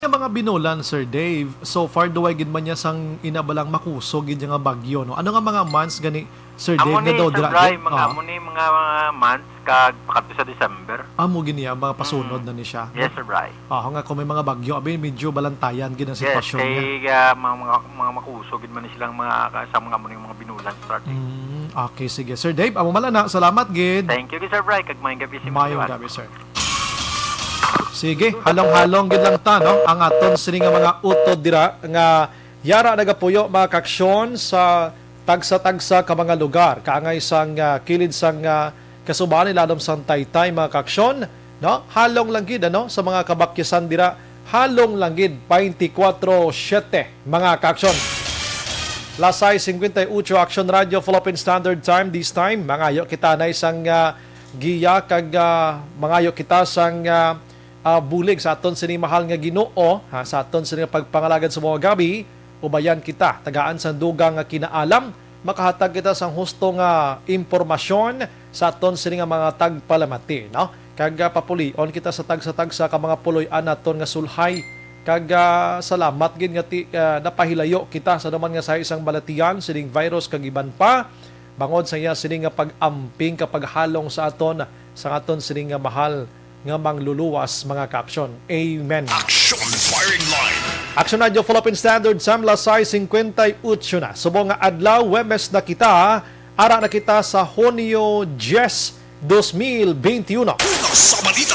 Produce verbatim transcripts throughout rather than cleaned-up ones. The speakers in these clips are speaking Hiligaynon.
Mga binulan, Sir Dave, so far, duway gid man niya sang inabalang makusog gid nga bagyo, no? Ano nga mga months gani, Sir Amo Dave, nga ni, daw Sir dira Bry, gid? Mga, Ah. amo ni mga, mga months kag pakadto sa December. Amo gid niya, mga pasunod Mm. na ni siya, no? Yes, Sir Bry. Ah, nga kung may mga bagyo, abi, medyo balantayan gid ang Yes, sitwasyon niya. Kay, ah, mga, mga, mga makusog gid man ni silang mga ka-, sa mga amo ning mga binulan, Sir Dave. Mm, okay, sige. Sir Dave, amo man lang na. Salamat gid. Thank you, Sir Bry. Kag maayong gabi sa inyo. Maayong gabi, sir. Sige, halong-halong gid lang ta, no? Ang aton sini nga mga utod dira nga yara nagapuyo, mga kaaksyon, sa tagsa-tagsa ka mga lugar, kaangay sang, ah, kilid sang, ah, Kasuban, ilalom sang taytay, mga kaaksyon, no? Halong lang gid, ano, sa mga kabakyasan dira, halong lang gid, twenty-four seven, mga kaaksyon. Las sais cincuenta y ocho, Aksyon Radio, Philippine Standard Time, this time, mangayo kita na isang, ah, giya kag, ah, mangayo kita sang, ah, ah, bulig sa aton sini mahal nga Ginoo, ha, sa aton sini nga pagpangalagad sa mga gabi, ubayan kita, tagaan sang dugang nga kinaalam, makahatag kita sang husto nga impormasyon sa aton sini nga mga tagpalamati, no? Kag, ah, papulion kita sa tagsa-tagsa ka mga puloy-an naton nga sulhay. Kag, ah, salamat gid nga ti-, ah, napahilayo kita sa naman nga sa isang balatian sining virus kag iban pa, bangod sa iya sini nga pag-amping ka paghalong sa aton, sa aton sini nga mahal nga mangluluwas, mga kaaksyon. Amen. Aksyon Firing Line. Aksyon Radio Philippine Standard Time, las sais cincuenta y ocho na. Subong nga adlaw, Huwebes na kita, ara na kita sa Hunyo diyes, dos mil benti uno. Una sa balita,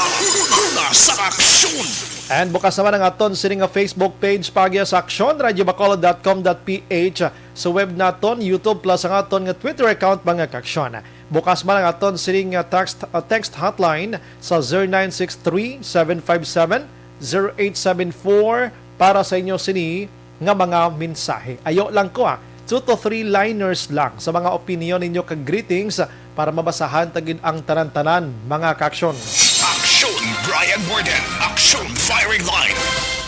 una sa aksyon. And bukas naman ang aton sini nga Facebook page, paagi sa aksyon radio bacolod dot com dot p h. Sa web naton, YouTube, plus ang aton nga Twitter account, mga kaaksyon. Bukas man ang aton sining, uh, text, uh, text hotline sa zero nine six three, seven five seven, zero eight seven four para sa inyo sini nga mga mensahe. Ayo lang ko, ah, two to three liners lang sa mga opinion ninyo kag greetings para mabasahan ta gid ang tanan-tanan, mga kaaksyon. Aksyon, Brian Warden. Aksyon Firing Line.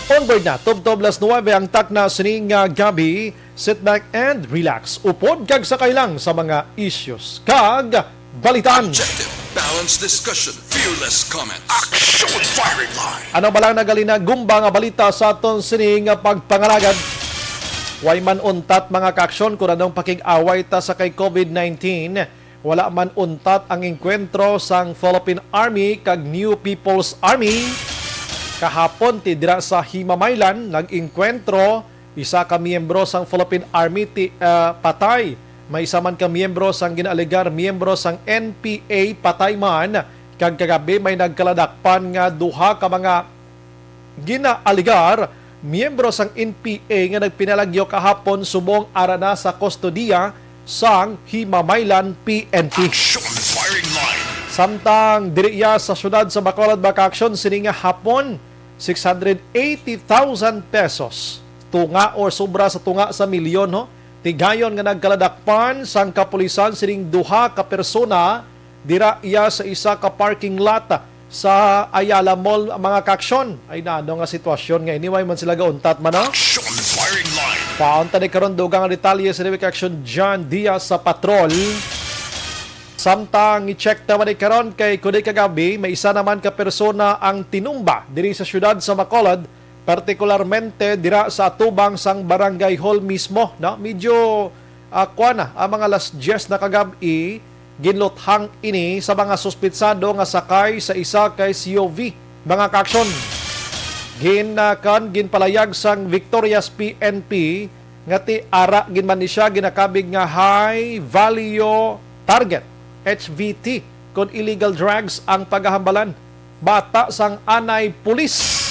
Onboard na, tubtob las nuwebe ang takna sining, uh, gabi. Sit back and relax. Upod kag sakay lang sa mga issues kag balitan. Objective, balanced discussion, fearless comment. Action Firing Line. Ano ba lang nagalinagumba nga balita sa aton sining pagpangalagad? Way man untat, mga kaaksyon, kun anong pakig-away ta sa kay covid nineteen. Wala man untat ang engkwentro sang Philippine Army kag New People's Army. Kahapon, ti dira sa Himamaylan, nag-engkwentro isa ka miyembro sang Philippine Army ti, ah, patay. May isa man ka miyembro sang ginaalegar miyembro sang N P A patay man, kag kagabi may nagkaladakpan nga duha ka mga ginaalegar miyembro sang N P A nga nagpinalagyo kahapon subong ara na sa kustodiya sang Himamaylan P N P. Action Firing Line. Samtang diri iya sa siyudad sa Bacolod, mga kaaksyon, sini nga hapon, six hundred eighty thousand pesos, tunga or sobra sa tunga sa milyon, ho, tigayon nga nagkaladakpan sang kapulisan sining duha ka persona dira iya sa isa ka parking lot sa Ayala Mall, mga kaaksyon. Ay, nano nga sitwasyon nga ini, way man sila gauntat man, no? Action Firing Line. Paunta ni karon dugang nga detalye sa Civic Action John Diaz sa patrol. Samtang i-check naman ni karon kay kundi kagabi, may isa naman ka persona ang tinumba diri sa siyudad sa Bacolod, partikularmente dira sa atubang sang Barangay Hall mismo, no? Medyo, ah, kuwan na, ang mga alas diyes na kagab-i, ginluthang ini sa mga suspitsado nga sakay sa isa ka S U V, mga kaaksyon. Gin-, ah, kan, ginpalayag sang Victorias P N P nga ti ara gid man ni siya ginakabig nga high value target, H V T, kon illegal drugs ang pagahambalan. Bata sang anay pulis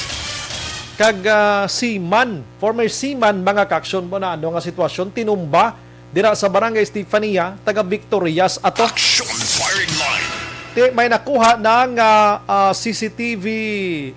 kag, ah, seaman, former seaman, mga kaaksyon, mo na ano nga sitwasyon, tinumba dira sa Barangay Estefania, taga Victorias ato. Action Firing Line. Ti may nakuha na nga, ah, C C T V,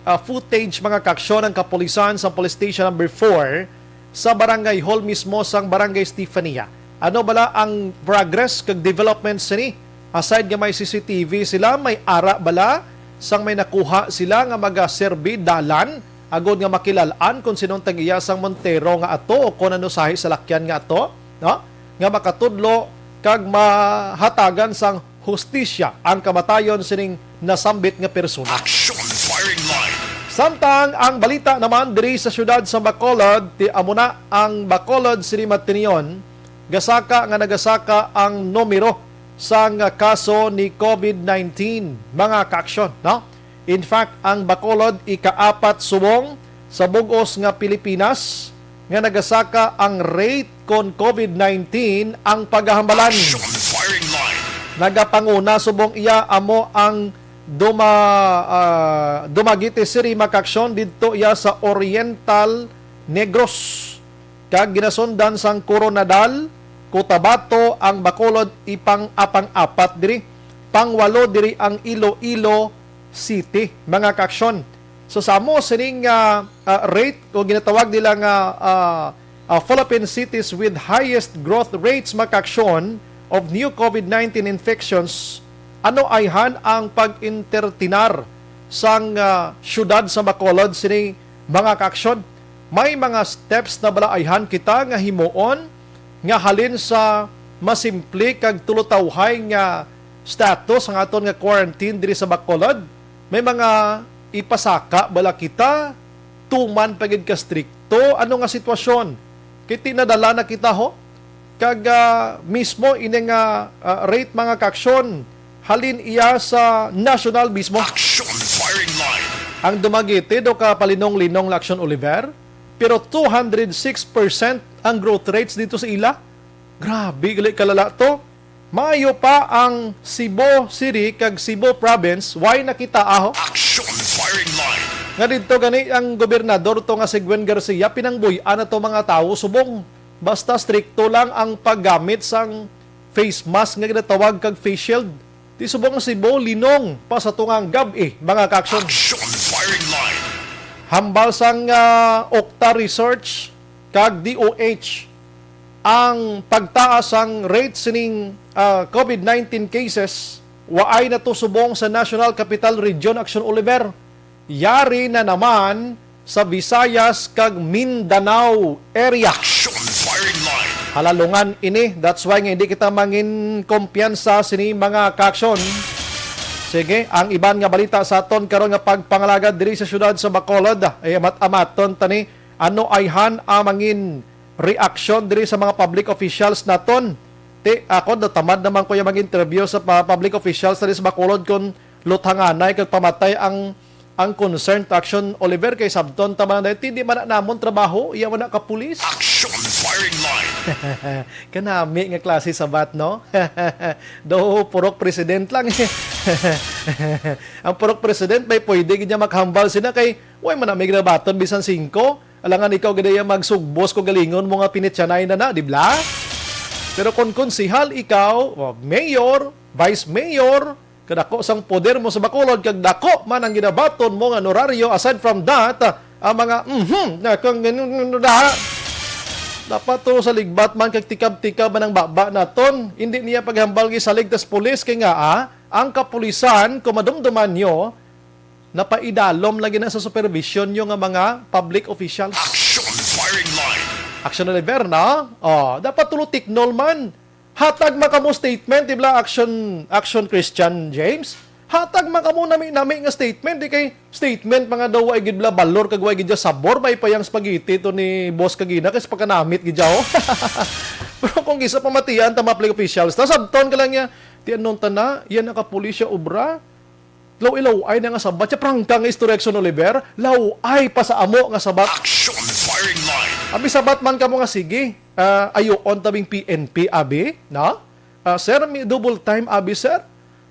ah, footage, mga kaaksyon, ang kapulisan sa Police Station Number four sa Barangay Hall mismo sang Barangay Estefania. Ano bala ang progress kag development sini? Aside nga may C C T V sila, may ara bala sang may nakuha sila nga magaserbi dalan agod nga makilal-an kon sinong tag-iya sang Montero nga ato o kon ano sahi salakyan nga ato, no? Nga makatudlo kag mahatagan sang hustisya ang kamatayon sining nasambit nga persona. Action Firing Line. Samtang ang balita naman diri sa siyudad sa Bacolod, ti amo na ang Bacolod City Matinion, gasaka nga nagasaka ang numero sang kaso ni COVID nineteen, mga kaaksyon, no? In fact, ang Bacolod ikaapat subong sa bug-os nga Pilipinas nga nagasaka ang rate kon COVID nineteen ang pagahambalan. Action firing line. Nagapanguna subong iya amo ang Duma-, ah, Dumaguete City, mga kaaksyon, didto iya sa Oriental Negros, kag ginasundan sang Koronadal, Cotabato, ang Bacolod ipang apang-apat diri, pangwalo diri ang Iloilo City, mga kaaksyon. So, sa amo sining, ah, ah, rate o ginatawag nila nga, ah, ah, Philippine cities with highest growth rates, mga kaaksyon, of new COVID nineteen infections, ano ayhan ang pag-entertinar sang, ah, siyudad sa Bacolod sini, mga kaaksyon? May mga steps na bala ayhan kita nga himuon nga halin sa masimple kag tulotawhay nga status ang aton nga quarantine diri sa Bacolod? May mga ipasaka bala kita tuman pa gid ka strikto? Ano nga sitwasyon? Kay ti nadala na kita, ho? Kag, ah, mismo ini nga, ah, rate, mga kaaksyon, halin iya sa national mismo. Action firing line. Ang Dumaguete, do ka palinong-linong la, Action Oliver, pero two hundred six percent ang growth rates dito sa ila. Grabe, gali kalala to. Maayo pa ang Cebu City kag Cebu Province, why nakita, aho? Action firing line. Nga didto gani ang gobernador to nga si Gwen Garcia, pinangbuy-an na to, mga tawo, subong basta strikto lang ang paggamit sang face mask nga ginatawag kag face shield. Ti subong ang Cebu, linong pa sa tungang gab-i, mga kaaksyon. Action firing line. Hambal sang, ah, Okta Research kag D O H, ang pagtaas sang rate sining, ah, COVID nineteen cases, waay na to subong sa National Capital Region, Action Oliver. Yari na naman sa Visayas kag Mindanao area. Action firing line. Halalungan ini. That's why nga hindi kita mangin kumpiyansa sini, mga kaaksyon. Sige, ang iban nga balita sa aton karon nga pagpangalagad diri sa siyudad sa Bacolod. Ay, amat-amaton tani, ano ayhan ang mangin reaksyon diri sa mga public officials naton? Ti, ako, natamad naman ko yung mag-interview sa pa-, public officials diri sa Bacolod kung luthanganay kag pamatay ang, ang concerned, Action Oliver, kay sabton ta man, ti di man na namon trabaho, iya man na ka pulis. Action firing line. Kanami nga klase sabat, no? Do, purok president lang. Ang purok president may pwede gid niya maghambal sina kay way man na may ginabaton bisan singko. Alangan ikaw gid iya magsugbos kung galingon mo nga pinityanay na na, di bla? Pero kung konsehal ikaw, o mayor, vice mayor, kadako sang poder mo sa Bacolod, kag dako man ang ginabaton mo nga honoraryo, aside from that, ang mga, mhm, na kung ganun, da, dapat to sa ligbat man kag tikab-tikab man ang baba naton. Hindi niya paghambal gisalig tas pulis kay nga, ah, ang kapulisan, kung madumduman nyo, napaidalom lagi na sa supervision nyo nga mga public officials. Action firing line. Action Oliver, no? Oh, dapat tulo tiknol man. Hatag man kamo statement, di ba, Action, Action Christian James? Hatag man kamo nami-nami nga statement, di kay statement mga daw way gid bala balor kag way gid siya sabor, may payang spaghetti to ni Boss Kagina kay sa pagkanamit gid siya, oh. Pero kung isa pamatian ta mga public officials, ta sabton ka lang niya, ti anong tana, yan nakapulis siya obra. Law-, ilaw-ay na nga sabat siya, prangka nga istorya, Action Oliver, law-ay pa sa amo nga sabat. Action firing line. Abi sabat man kamo nga, sige, ah, ayuon tabing P N P, abi, no? Ah, sir, may double time, abi, sir.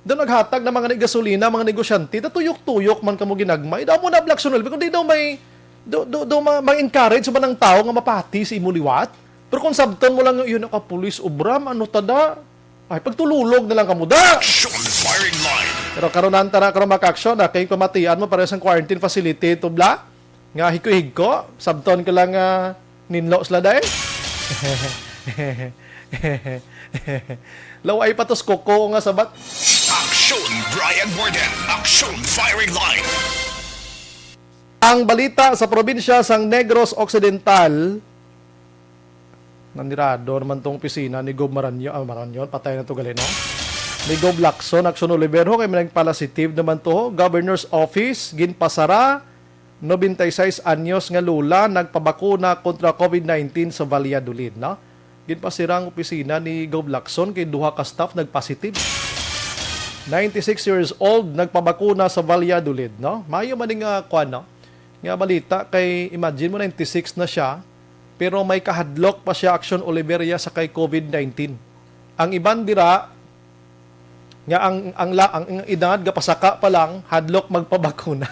Daw naghatag na mga ni gasolina, mga negosyante, ta tuyok-tuyok man kamo ginagmay. Daw mo na, Action Oliver, kung di daw may, do, do, do ma-, ma-encourage man ang tao nga mapati sa imo liwat. Pero kung sabton mo lang yung, "Yun, nakapulis, obra, ano tada?" Ay, pagtululog na lang kamo, da! Action firing line. Pero karon ang tara, karon maka-action, ah, kay pamatian mo, pares ang quarantine facility, tubla? Nga higko-higko, sabton ka lang, ah, ninlo sila, day? Law-ay pa tos kuko nga sabat. Action, Brian Warden. Action firing line. Ang balita sa probinsya sang Negros Occidental, nanirado naman tong opisina ni Gob Maranyo, ah, Maranyon, patay na to gali, no? Ni Gob Lacson, Action Oliver, ho, kay may nagpalasitive naman to, ho. Governor's Office, ginpasara, Nobenta y seis anyos nga lola nagpabakuna kontra COVID nineteen sa Valladolid, no? Ginpasira ang opisina ni Gov Lacson kay duha ka staff nagpositive. Ninety-six years old nagpabakuna sa Valladolid, no? Mayo man nga kwan, no? Nga balita kay imagine mo ninety-six na siya, pero may kahadlok pa siya, Action Oliveria, sa kay COVID nineteen. Ang iban dira, nga ang, ang, la, ang, ang edad gapasaka pa lang, hadlok magpabakuna.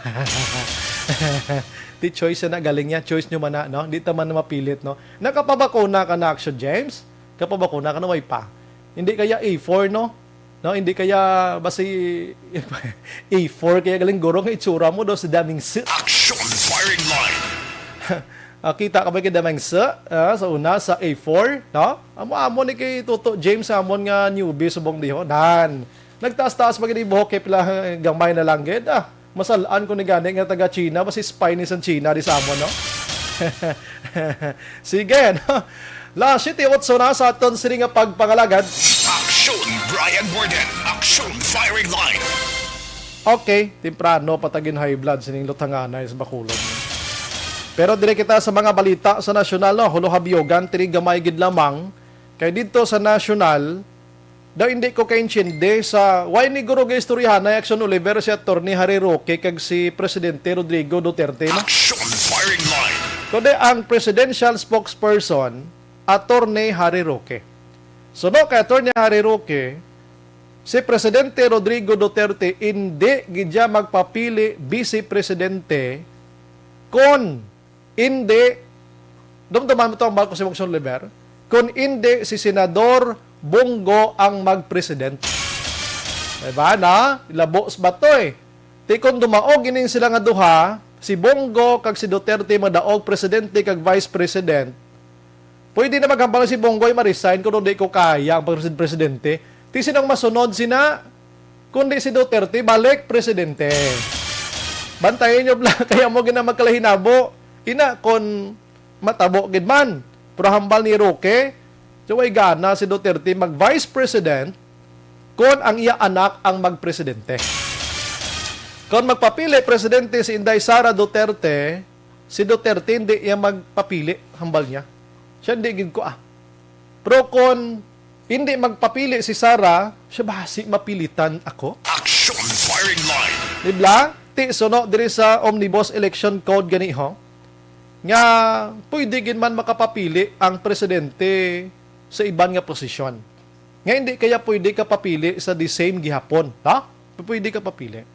Di choice na galing niya, choice nyo man na, no? Di ta man mapilit, no? Nakapabakuna ka na, Action James? Kapabakuna ka na, way pa. Hindi kaya A four, no? No, hindi kaya basi A four kaya galing guro nga itsura mo do sa daming si Action firing line. Ah, kita ka ba kay Damang sa, ah, sa una, sa A four, no? Amo-amo ni kay Toto James Amon nga newbie subong diho. Nan, nagtaas-taas pa gid ang buhok kay pila gamay na lang gid. Ah, masalan ko ni gani nga taga China, basi Spanish ang China di sa amon, no? Sige, no? Las siyete otso na sa aton sini nga pagpangalagad. Action Brian Warden. Action firing line. Okay, temprano pa ta gin high blood sining lutanganay sa Bacolod. Pero dire kita sa mga balita sa nasyonal, no? Hulo habyogan, tini gamay gid lamang. Kay didto sa nasyonal, daw hindi ko kaintindi sa why ni guro gaistoryahanay Action Oliver si Attorney Harry Roque kag si Presidente Rodrigo Duterte, no? Action firing line. Kundi ang presidential spokesperson, Attorney Harry Roque. So, no, kay Attorney Harry Roque, si Presidente Rodrigo Duterte hindi gid siya magpapili vice presidente kon hindi, dumduman mo to ang Marcos Emotion Liver, kon hindi si Senador Bong Go ang mag-president. Diba na? Ilabos ba to eh? Ti kon dumaog ining sila nga duha, si Bong Go kag si Duterte madaog presidente kag vice president, pwede na maghambal si Bong Go, "Ay, ma-resign ko, di ko kaya ang pagpresid-, presidente." Ti sinong masunod sina? Kundi si Duterte, balik presidente. Bantayan nyo bla, kaya mo gina magkalahinabo. Ina, kon matabo gid man. Pero hambal ni Roque, so way gana si Duterte mag-vice president kon ang iya anak ang magpresidente. Kon magpapili presidente si Inday Sara Duterte, si Duterte hindi iya magpapili, hambal niya. Siya hindi gid ko ah. Pero kon hindi magpapili si Sara, siya basi mapilitan ako? Action firing line. Di bla? Ti suno diri sa Omnibus Election Code gani ho, nga pwede gid man makapapili ang presidente sa iban nga posisyon. Nga hindi kaya pwede ka papili sa the same gihapon, ha? Pwede ka papili.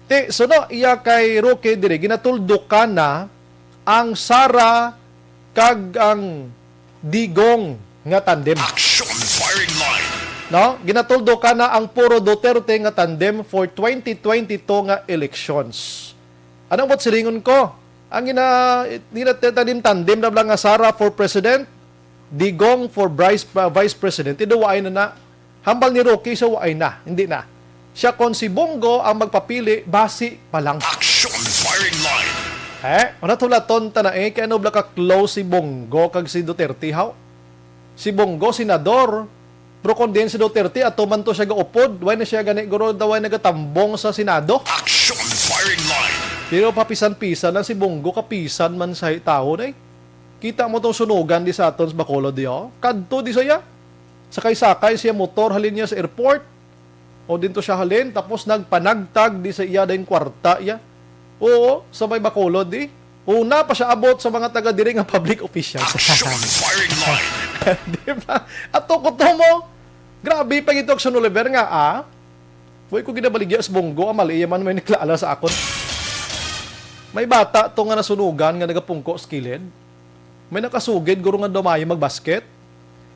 Ti suno iya kay Roque diri, ginatuldo ka na ang Sara kag ang Digong nga tandem. Action firing line. No? Ginatuldo ka na ang puro Duterte nga tandem for twenty twenty-two nga elections. Ano ang silingon ko? Ang gina-, ginatandem-tandem na lang nga Sara for president, Digong for vice, uh, vice president. Ido waay na na. Hambal ni Roque, siya waay na. Hindi na. Siya kon si Bong Go ang magpapili, basi pa lang. Action firing line. Eh, ano tulaton ta na eh? Kaya ano bla ka close si Bong Go kag si Duterte, haw? Si Bong Go, senador. Pero kung diin si Duterte, ato man to siya gaupod. Why na siya gani, guro, daw ay nagatambong sa Senado? Action firing line. Pero papisan-pisan lang si Bong Go, kapisan man sa tawo na eh. Kita mo tong sunugan di sa aton sa Bacolod di, oh. Kadto di sa iya. Sakay-sakay siya motor, halin niya sa airport. O dinto siya halin, tapos nagpanagtag di sa iya dayong kwarta iya. Oo, sa may Bacolod di. Una pa siya abot sa mga taga diri nga public officials. Action firing line. Di ba? Ato ko to mo. Grabe pa gito, Action Oliver nga, ah. Way ko ginabaligya sa Bong Go, ah, mali iya man may naklala sa akon. May bata to nga nasunugan nga nagapungko sa kilid. May nakasugid, guro, nga dumayo magbasket.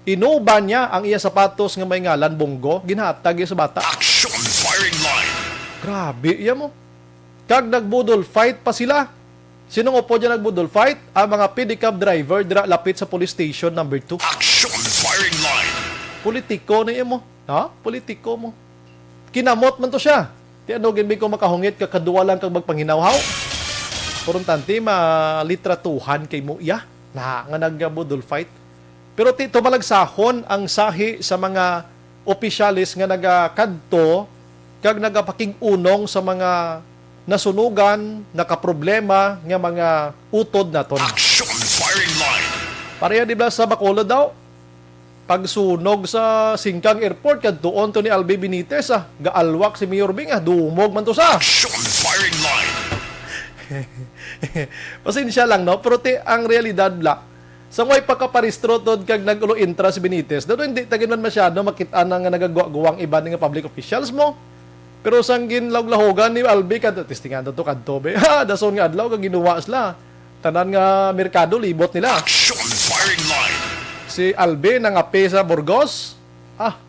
Inuban niya ang iya sapatos nga may ngalan Bong Go, ginhatag iya sa bata. Action firing line. Grabe iya mo. Kag nagbudol fight pa sila. Sinong upod niya nagbudol fight? Ang mga pedicab driver dira lapit sa police station number two. Action firing line. Politiko na iya mo. Ha? Politiko mo. Kinamot man to siya. Ti ano gid mi kung makahungit ka kadwa lang kag magpanginawhaw? Kuruntante, malitratuhan kay mo iya na nga nagbudol fight. Pero ti tumalagsahon ang sahi sa mga opisyales nga nagakadto kag nagapakig-unong sa mga nasunugan, nakaproblema nga mga utod naton. Action firing line. Pareha di ba sa Bacolod daw? Pagsunog sa Singkang Airport, kadtuon to ni Albi Benitez, ah. Gaalwak si Mayor Bing, ah. Dumog man to sa. Action firing line. Pasensya lang, no? Pero ti, ang realidad, bla, sa way pagkaparistro tod kag nag-ulo intra si Benitez, daw hindi ta gid man masyado makit-an nga nagagwa-guwang iban nga public officials mo. Pero sang ginlahog-lahogan ni Albi, kad testingan to kadto, be. Ha, dason nga adlaw kag ginuwa sila. Tanan nga merkado libot nila. Action firing line. Si Albi nangape sa Burgos. Ah,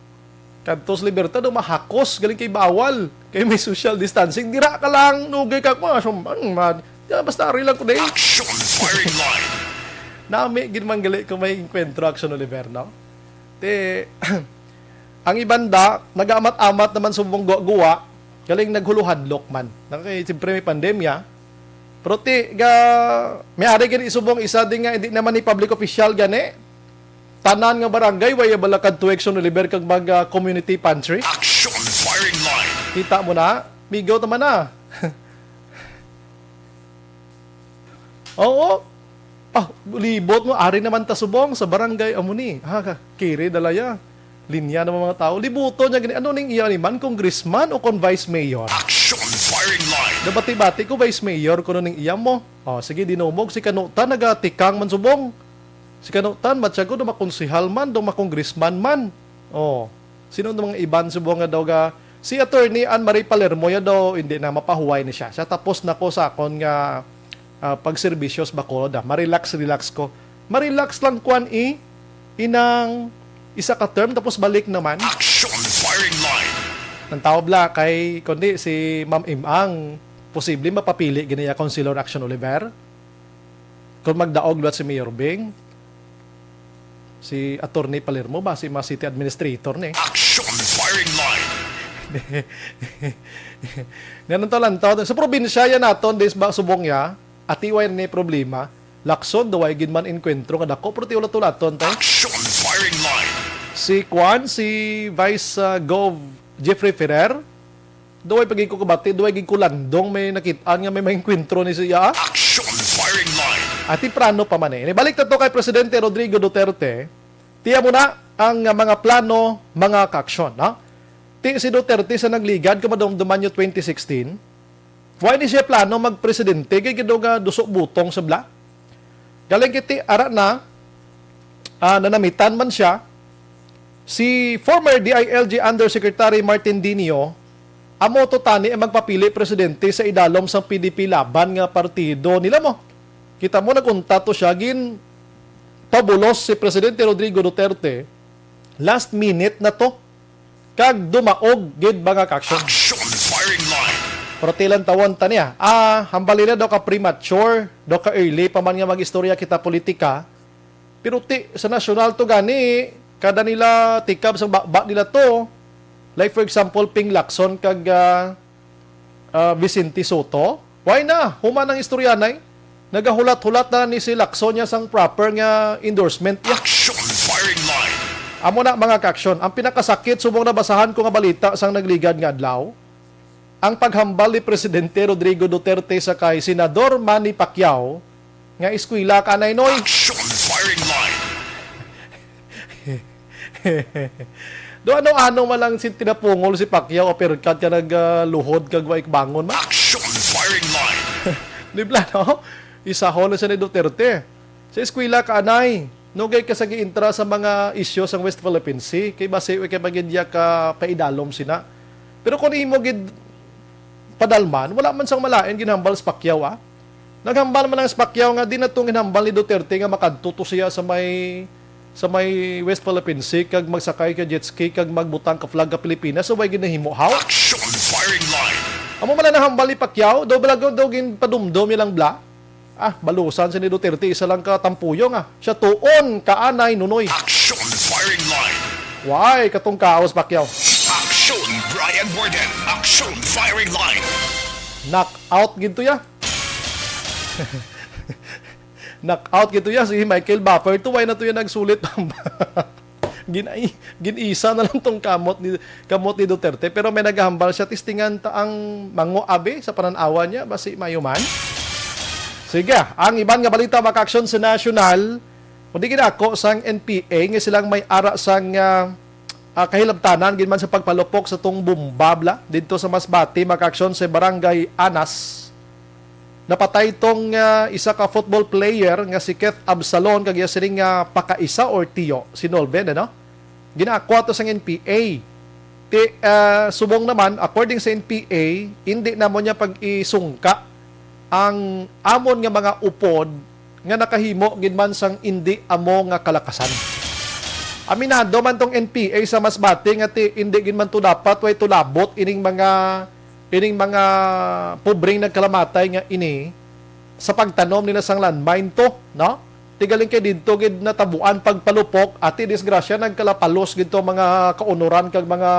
kadto sa Libertad, mahakos galing kay bawal. Kay may social distancing. Dira ka lang, nugay ka ko. Asum, ano man. Di, basta ari lang ko, day. Action firing line. Nami gid man gali kung may enkwentro, Action Oliver, no? Te, ang iban da, nagaamat-amat naman subong guwa-guwa, galing naghuluhadlok man. Nakay, siyempre may pandemya. Pero ti, ga, may ari gani subong isa din nga, hindi naman ni public official gani. Tanan nga barangay, way bala kadto, Action Oliver, kag mag, ah, community pantry. Action firing line. Kita mo na, migaw naman na. Oo. Ah, libot mo, ari naman ta subong sa barangay amo ni. Ah, ka-, kiri dalaya. Linya ng mga tao. Libuto niya gani. Ano ning iya ni man? Congressman o kon vice mayor? Action firing line. Nabati-bati ko vice mayor kuno ning iya mo. Oh, sige, dinumog si Kanutan, nagatikang man subong. Si Kanutan, matyago, do makonsehal man, do makongressman man. Oh, sino ang mga iban subong nga daw ga, si Attorney Anne Marie Palermo, ya daw, hindi na, mapahuway na siya. Siya, tapos na ko sa akon nga, ah, pagserbisyo sa Bacolod, ah. Ma-relax, relax ko. Ma-relax lang, kwan, eh, inang isa ka term, tapos balik naman. Action firing line. Ang tao bla kay, kundi si Ma'am Imang, posible mapapili gini ya Councilor Action Oliver. Kung magdaog liwat si Mayor Bing, si Attorney Palermo ba, si mga city administrator ni. Action firing line. Nanong talantaw, sa probinsya yan naton, dis ba, subong ya, atiway ni problema, Lacson, daw ay gid man enkwentro nga dako, pero ti ulat-ulaton, tay. Action firing line. Si Kwan, si Vice, uh, Gov Jeffrey Ferrer, daw ay pagigkukubati, daw ay gigkulandong may nakit-an nga may maengkwentro ni siya. Action firing line. At temprano pa man eh. Balik na to kay Presidente Rodrigo Duterte. Tiya mo na ang, uh, mga plano, mga kaaksyon, no? Ti si Duterte sa nagligad, kung madumduman nyo, twenty sixteen, wala ni siya plano magpresidente, kay gid nga duso butong sa bla. Galing kiti, ara na, ah, nanamitan man siya, si former D I L G Undersecretary Martin Dinio, amo to tani ang magpapili presidente sa idalom sang P D P laban nga partido nila mo. Kita mo, nagunta to siya, gin pabulos si Presidente Rodrigo Duterte, last minute na to. Kag dumaog gid, mga kaaksyon. Action firing line. Pero ti lantawon ta niya. Ah, hambal nila daw ka premature, daw ka early pa man nga mag-istorya kita politika. Pero ti, sa nasyonal to gani, kada nila tikab sa baba nila to. Like for example, Ping Lacson kag, ah, ah, Vicente Soto? Why na? Human ang istoryanay. Nagahulat-hulat na ni si Lacson niya sang proper nga endorsement niya. Action firing line. Amo na, mga kaaksyon, ang pinakasakit subong nabasahan ko nga balita sang nagligad nga adlaw, ang paghambal ni Presidente Rodrigo Duterte sa kay Senador Manny Pacquiao nga eskwela ka anay, Noy. Action firing line. Do ano-ano man lang si tinapungol si Pacquiao, uppercut ka nag, ah, luhod kag wa ikbangon man. Action firing line. Di bala, no? Isahol na siya ni Duterte. Sa eskwela ka anay, nugay ka sa giintra sa mga isyu sang West Philippine Sea, kay basi kay magidya ka paidalom sina. Pero kung imo gid padalman, wala man sang malain ginhambal si Pacquiao, ah. Naghambal man ang si Pacquiao nga di na tong ginhambal ni Duterte nga makadto to siya sa may, sa may West Philippine Sea kag magsakay ka jet ski kag magbutang ka flag ka Pilipinas, so way ginahimo, haw? Action firing line. Amo man lang nahambal ni Pacquiao, daw balagon daw ginpadumdom niya lang bla. Ah, balusan si ni Duterte, isa lang ka tampuyong, ah. Siya tuon ka anay, Nunoy. Action firing line. Why? Katong kaos, Pacquiao. Action, Brian Warden. Action firing line. Knock out gid to ya. Knock out gid to ya si Michael Buffer. Tuway na to ya nagsulit. Ginai-, gin-isa na lang tong kamot ni, kamot ni Duterte. Pero may nagahambal siya, testingan ta ang mango, abi, sa panan-awa niya, basi mayo man. Sige, ang iban nga balita, mga ka-aksyon, sa nasyonal, kundi ginako sang N P A nga silang may ara sang, ah, ah, kahilabtanan gid man sa pagpalupok sa tong bomba bala didto sa Masbate, mga ka-aksyon, sa Barangay Anas. Napatay tong, ah, isa ka football player nga si Keth Absalon, kag iya sining, ah, pakaisa or tiyo, si Nolben, ano? Ginaako ato sang N P A. Ti, ah, subong naman, according sa N P A, hindi namo niya pag-isungka ang amon nga mga upod nga nakahimo gid man sang indi amo nga kalakasan. Aminado man tong N P A sa Masbate nga ti, hindi gid man to dapat way to labot ining mga, ining mga pobreng nagkalamatay nga ini sa pagtanom nila sang landmine to, no? Ti galing kay didto gid natabuan pagpalupok, ati disgrasya, nagkalapalos gid to mga kaunoran kag mga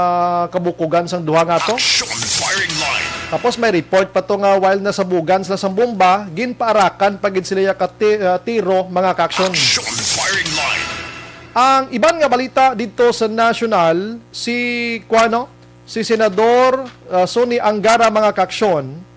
kabukugan sang duha nga to. Action firing line. Tapos may report pa to nga while nasabugan sila sang bomba, ginpaarakan pa gid sila ka ti-, ah, tiro, mga ka-aksyon. Action firing line. Ang iban nga balita didto sa nasyonal, si kuano, si Senador, ah, Sonny Angara, mga ka-aksyon,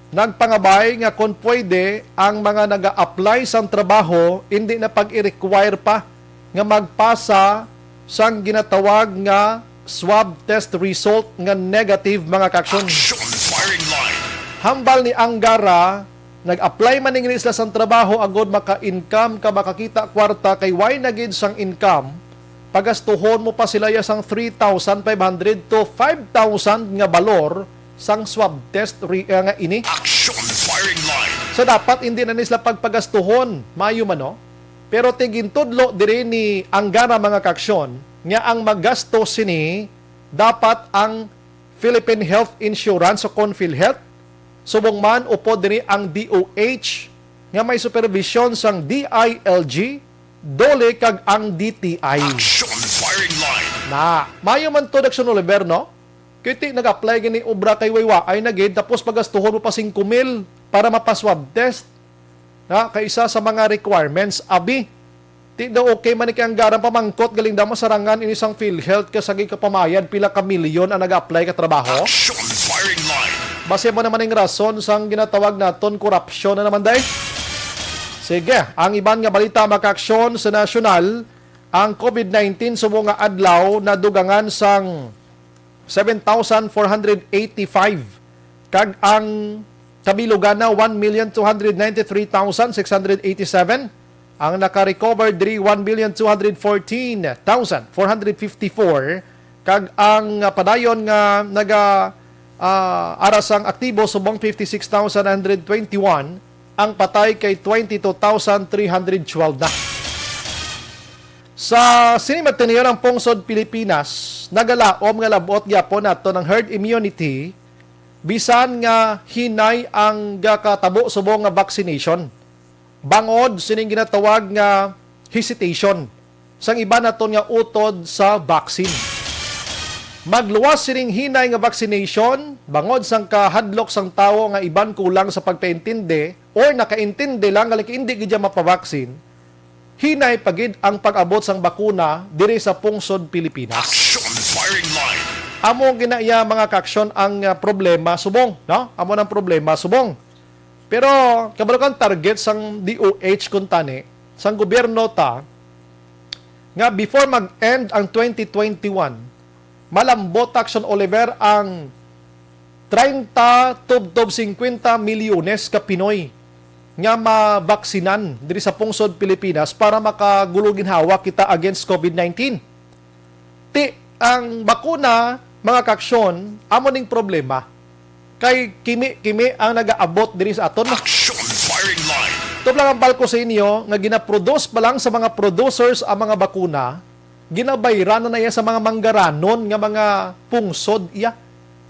nagpangabay nga kon pwede ang mga naga-apply sang trabaho, indi na pag-i-require pa nga magpasa sang ginatawag nga swab test result nga negative, mga ka-aksyon. Action firing line. Hambal ni Angara, nag-apply man ni sila sang trabaho agud maka-income ka, makakita kwarta, kay why na gid sang income, pagastuhon mo pa sila ya sang three thousand five hundred to five thousand nga balor sang swab test re-, ah, nga ini. Action firing line. So, dapat hindi na ni sila pagpagastuhon. Maayo man, no? Pero ti gintudlo diri ni Angara, mga ka-aksyon, nga ang magasto sini dapat ang Philippine Health Insurance o kon PhilHealth. Subong man, upod diri ang D O H nga may supervision sang D I L G, DOLE kag ang D T I. Action firing line. Na, maayo man to, Daction Oliver, no? Kay ti nag-apply gini obra kay way waay na gid, tapos pagastuhon mo pa singko mil para mapa-swab test. Na, kay isa sa mga requirements, abi. Ti daw okay man ni kay Angara, pamangkot, galing daw masarangan ini sang PhilHealth kay sa gikapamayad pila ka milyon ang nag-apply ka trabaho. Action firing line. Basi mo naman ang rason sang ginatawag naton korupsyon na naman, day. Sige, ang iban nga balita, mga ka-aksyon, sa nasyonal, ang COVID nineteen subong nga adlaw nadugangan sang seven thousand four hundred eighty-five, kag ang kabilugan na one million two hundred ninety-three thousand six hundred eighty-seven, ang naka-recover diri one million two hundred fourteen thousand four hundred fifty-four, kag ang, ah, padayon nga naga, ah, ara sang aktibo subong fifty-six thousand nine hundred twenty-one, ang patay kay twenty-two thousand three hundred twelve na. Sa sini, magtiniyon ang pungsod Pilipinas, nagalaom nga lab-ot gyapon nato ng herd immunity, bisan nga hinay ang gakatabo subong nga vaccination, bangod sining ginatawag nga hesitation sang iban naton nga utod sa vaccine. Magluwas sining hinay nga vaccination bangod sang kahadlok sang tawo nga iban kulang sa pagpaintindi or nakaintindi lang nga indi gid siya mapabaksin, hinay pa gid ang pag-abot sang bakuna diri sa pungsod Pilipinas. Action firing line. Amo gina iya, mga ka-aksyon, ang, ah, problema subong, no? Amo nang problema subong. Pero kabalo kang target sang D O H kuntani, sang gobyerno ta, nga before mag-end ang twenty twenty-one, malambot, Action Oliver, ang treinta tubtob cincuenta milyones ka Pinoy nga mabaksinan diri sa pungsod Pilipinas para makagulo ginhawa kita against COVID nineteen. Ti, ang bakuna, mga ka-aksyon, amo ning problema. Kay kimi-kimi ang nagaabot diri sa aton. Action firing line. Tublang ang balko sa inyo nga ginaproduce pa lang sa mga producers ang mga bakuna, ginabayran na na iya sa mga manggaranon nga mga pungsod iya.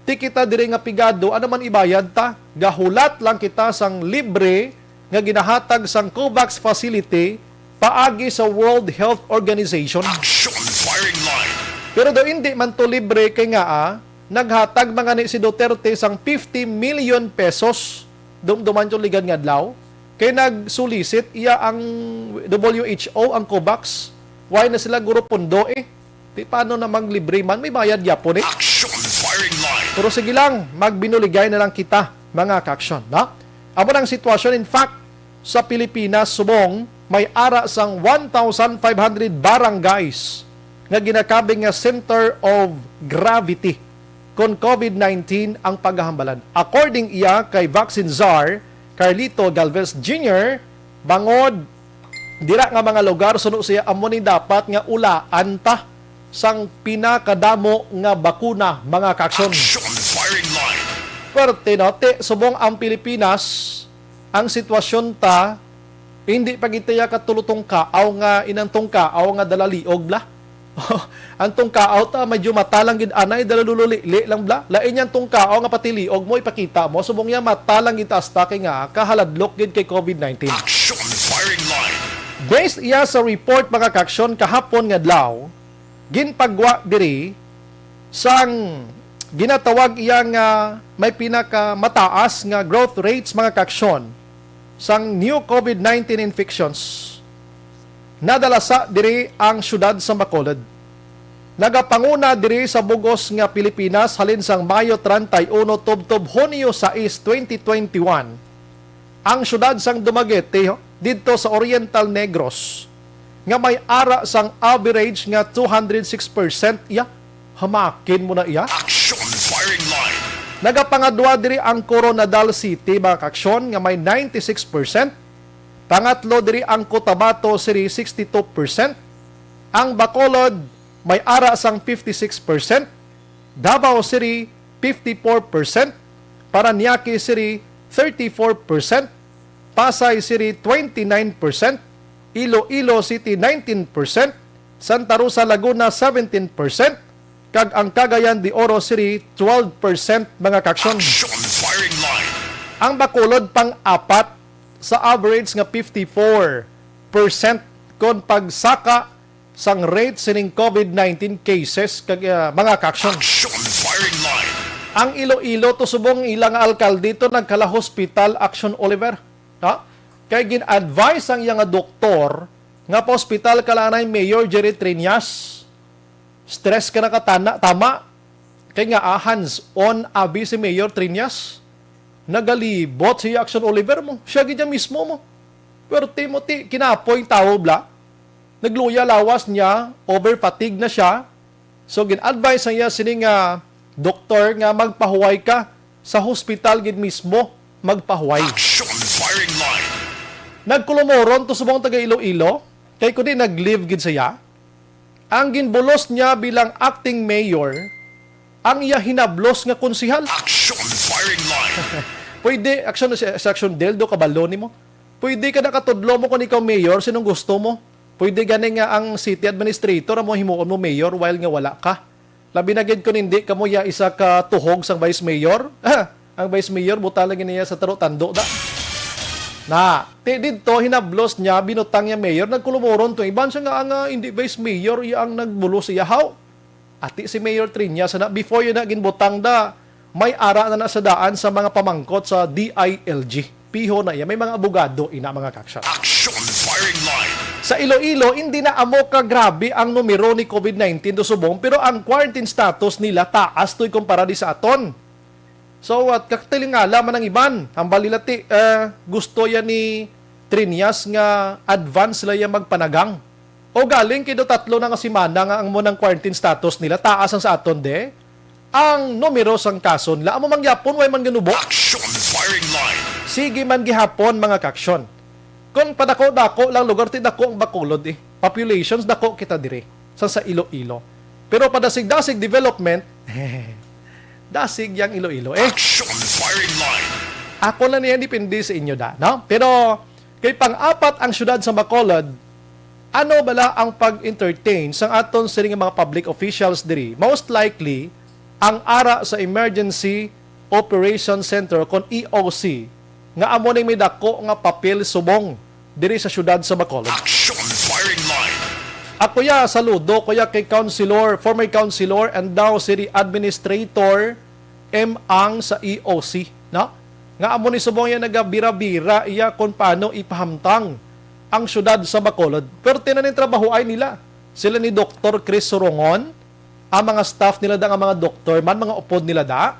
Ti kita diri nga pigado, ano man ibayad ta? Gahulat lang kita sang libre nga ginahatag sang COVAX facility paagi sa World Health Organization. Action firing line. Pero daw indi man to libre kay nga, ah, naghatag man gani si Duterte sang fifty million pesos. Dumduman yung ligad nga adlaw. Kay nag-solicit iya ang W H O, ang COVAX. Why na sila guro pundo eh? Di paano na maglibre man, may bayad gyapon eh. Action firing line. Pero sige lang, magbinuligay na lang kita, mga kaaksyon, no? Amo nang sitwasyon. In fact, sa Pilipinas subong, may ara sang one thousand five hundred barangays nga ginakabig nga center of gravity kon COVID nineteen ang pagahambalan. According iya kay vaccine czar Carlito Galvez Junior, bangod dira nga mga lugar, suno siya, amo ni dapat nga ulaan ta sang pinakadamo nga bakuna, mga kaaksyon. Action firing line. Perte, no? Ti, subong ang Pilipinas, ang sitwasyon ta, hindi pa gid ta iya katulutong kaaw nga inang tungkaaw nga dala liog, bla. Ang tungkaaw ta, medyo mata lang gid anay, dala lululili lang, bla. Lain yang tungkaaw nga pati liog mo, ipakita mo. Subong iya mata lang gid ta hasta kay nga kahaladlok gid kay COVID nineteen. Action firing line. Based iya sa report, mga kaaksyon, kahapon nga adlaw, ginpagwa diri sang ginatawag iya nga may pinakamataas nga growth rates, mga kaaksyon, sang new COVID nineteen infections. Nadalasa diri ang siyudad sa Bacolod. Nagapanguna diri sa bug-os nga Pilipinas halin sang Mayo treinta y uno tubtob Hunyo sais, twenty twenty-one, ang siyudad sang Dumaguete, didto sa Oriental Negros, nga may ara sang average nga two hundred six percent iya. Hamakin mo na iya. Action firing line. Nagapangadwa diri ang Koronadal City, mga kaaksyon, nga may ninety-six percent. Pangatlo diri ang Cotabato City, sixty-two percent. Ang Bacolod may ara sang fifty-six percent. Davao City, fifty-four percent. Parañaque City, thirty-four percent. Pasay City, twenty-nine percent. Iloilo City, nineteen percent. Santa Rosa, Laguna, seventeen percent. Kag ang Cagayan de Oro City, twelve percent, mga kaaksyon. Action firing line. Ang Bacolod pang-apat sa average nga fifty-four percent kon pagsaka sang rate sining COVID nineteen cases kag, ah, mga kaaksyon. Action firing line. Ang Iloilo, to subong ila nga alkalde to nagkala-hospital, Action Oliver. Ha? Kay gin-advise ang iya nga doktor nga pa-hospital ka lang anay Mayor Jerry Triñas. Stress ka na katana, tama. Kay nga, ah, hands-on abi si Mayor Triñas. Nagalibot si Action Oliver mo. Siya gid niya mismo mo. Pero Timothy, kinapoy tawo, bla. Nagluya lawas niya, over fatigue na siya. So, gin-advise sa iya sini nga doktor nga magpahuway ka sa hospital gid mismo, magpahuway. Action firing line. Nagkulumoron to subong taga Iloilo, kay kundi nag-leave gid siya. Ang ginbulos niya bilang acting mayor, ang iya hinablos nga konsehal. Action firing line. Pwede, action, sa, sa action, Del, do kabalo nimo. Pwede ka nakatudlo mo kung ikaw mayor, sinong gusto mo. Pwede gani nga ang city administrator amo himuon mo mayor while nga wala ka. Labi na gid kung hindi kamo ya isa ka tuhog sang vice mayor. Ah, ang vice mayor, buta lagi niya sa taro tando da. Na, ti didto, hinablos niya, binutang niya mayor, nagkulumoron to. Iban siya nga ang, ah, hindi vice mayor, iya ang nagbulos iya haw. Ati si Mayor Triñas na, before yun na ginbutang da, may ara na na sa daan sa mga pamangkot sa D I L G. Piho na iya, may mga abogado ina, mga kaaksyon. Action firing line. Sa Iloilo, hindi na amo ka grabe ang numero ni COVID nineteen do subong, pero ang quarantine status nila taas to'y kumpara di sa aton. So, at kakatilingala man ang iban, hambal nila ti, eh, gusto yan ni Triñas nga advance sila yan magpanagang. O galing kay do tatlo na nga semana nga ang mo ng quarantine status nila, taas ang sa aton de. Ang numero sang kaso nila, amo mangyapon, way man ginubo. Action firing line. Sige man gihapon, mga kaaksyon. Kung padako-dako lang lugar, ti dako ang Bacolod eh. Populations, dako kita dire sa, sa Iloilo. Pero padasig-dasig development, dasig yang Iloilo eh. Action firing line. Ako na niya, depende sa inyo da, no? Pero kay pang-apat ang siyudad sa Bacolod, ano bala ang pag-entertain sang aton sini nga mga public officials diri? Most likely, ang ara sa Emergency Operation Center kon E O C, nga amo ni may dako nga papel subong diri sa siyudad sa Bacolod. Action firing line. Ako ya, saludo ko ya kay Councilor, former Councilor and now City Administrator M. Ang sa E O C, no? Nga amo ni subong ya nagabira-bira iya kung paano ipahamtang ang siyudad sa Bacolod. Pero tinanin trabahoay nila. Sila ni Doktor Chris Surongon, ang mga staff nila da, nga mga doktor man, mga upod nila da.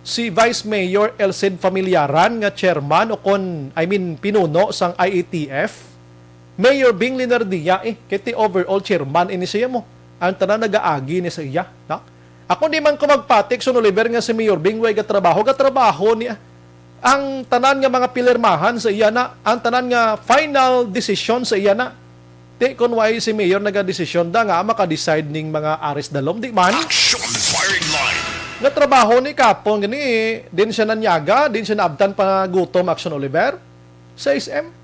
Si Vice Mayor Elcid Familiaran nga chairman o kon, I mean, pinuno sang I A T F. Mayor Bing Linardia, eh, kay ti overall chairman ini siya mo. Ang tanan nagaagi ni sa iya, no? Ako di man ko magpatik sa Oliver nga si Mayor Bing way gatrabaho, gatrabaho niya. Ang tanan nga mga pilirmahan sa iya na, ang tanan nga final decision sa iya na. Ti kun way si Mayor nagadesisyon da nga maka-decide ning mga aris dalom, di man? Action firing line. Nga trabaho ni kapon gani, din siya nanyaga, din siya naabtan pa gutom, Action Oliver, sa S M.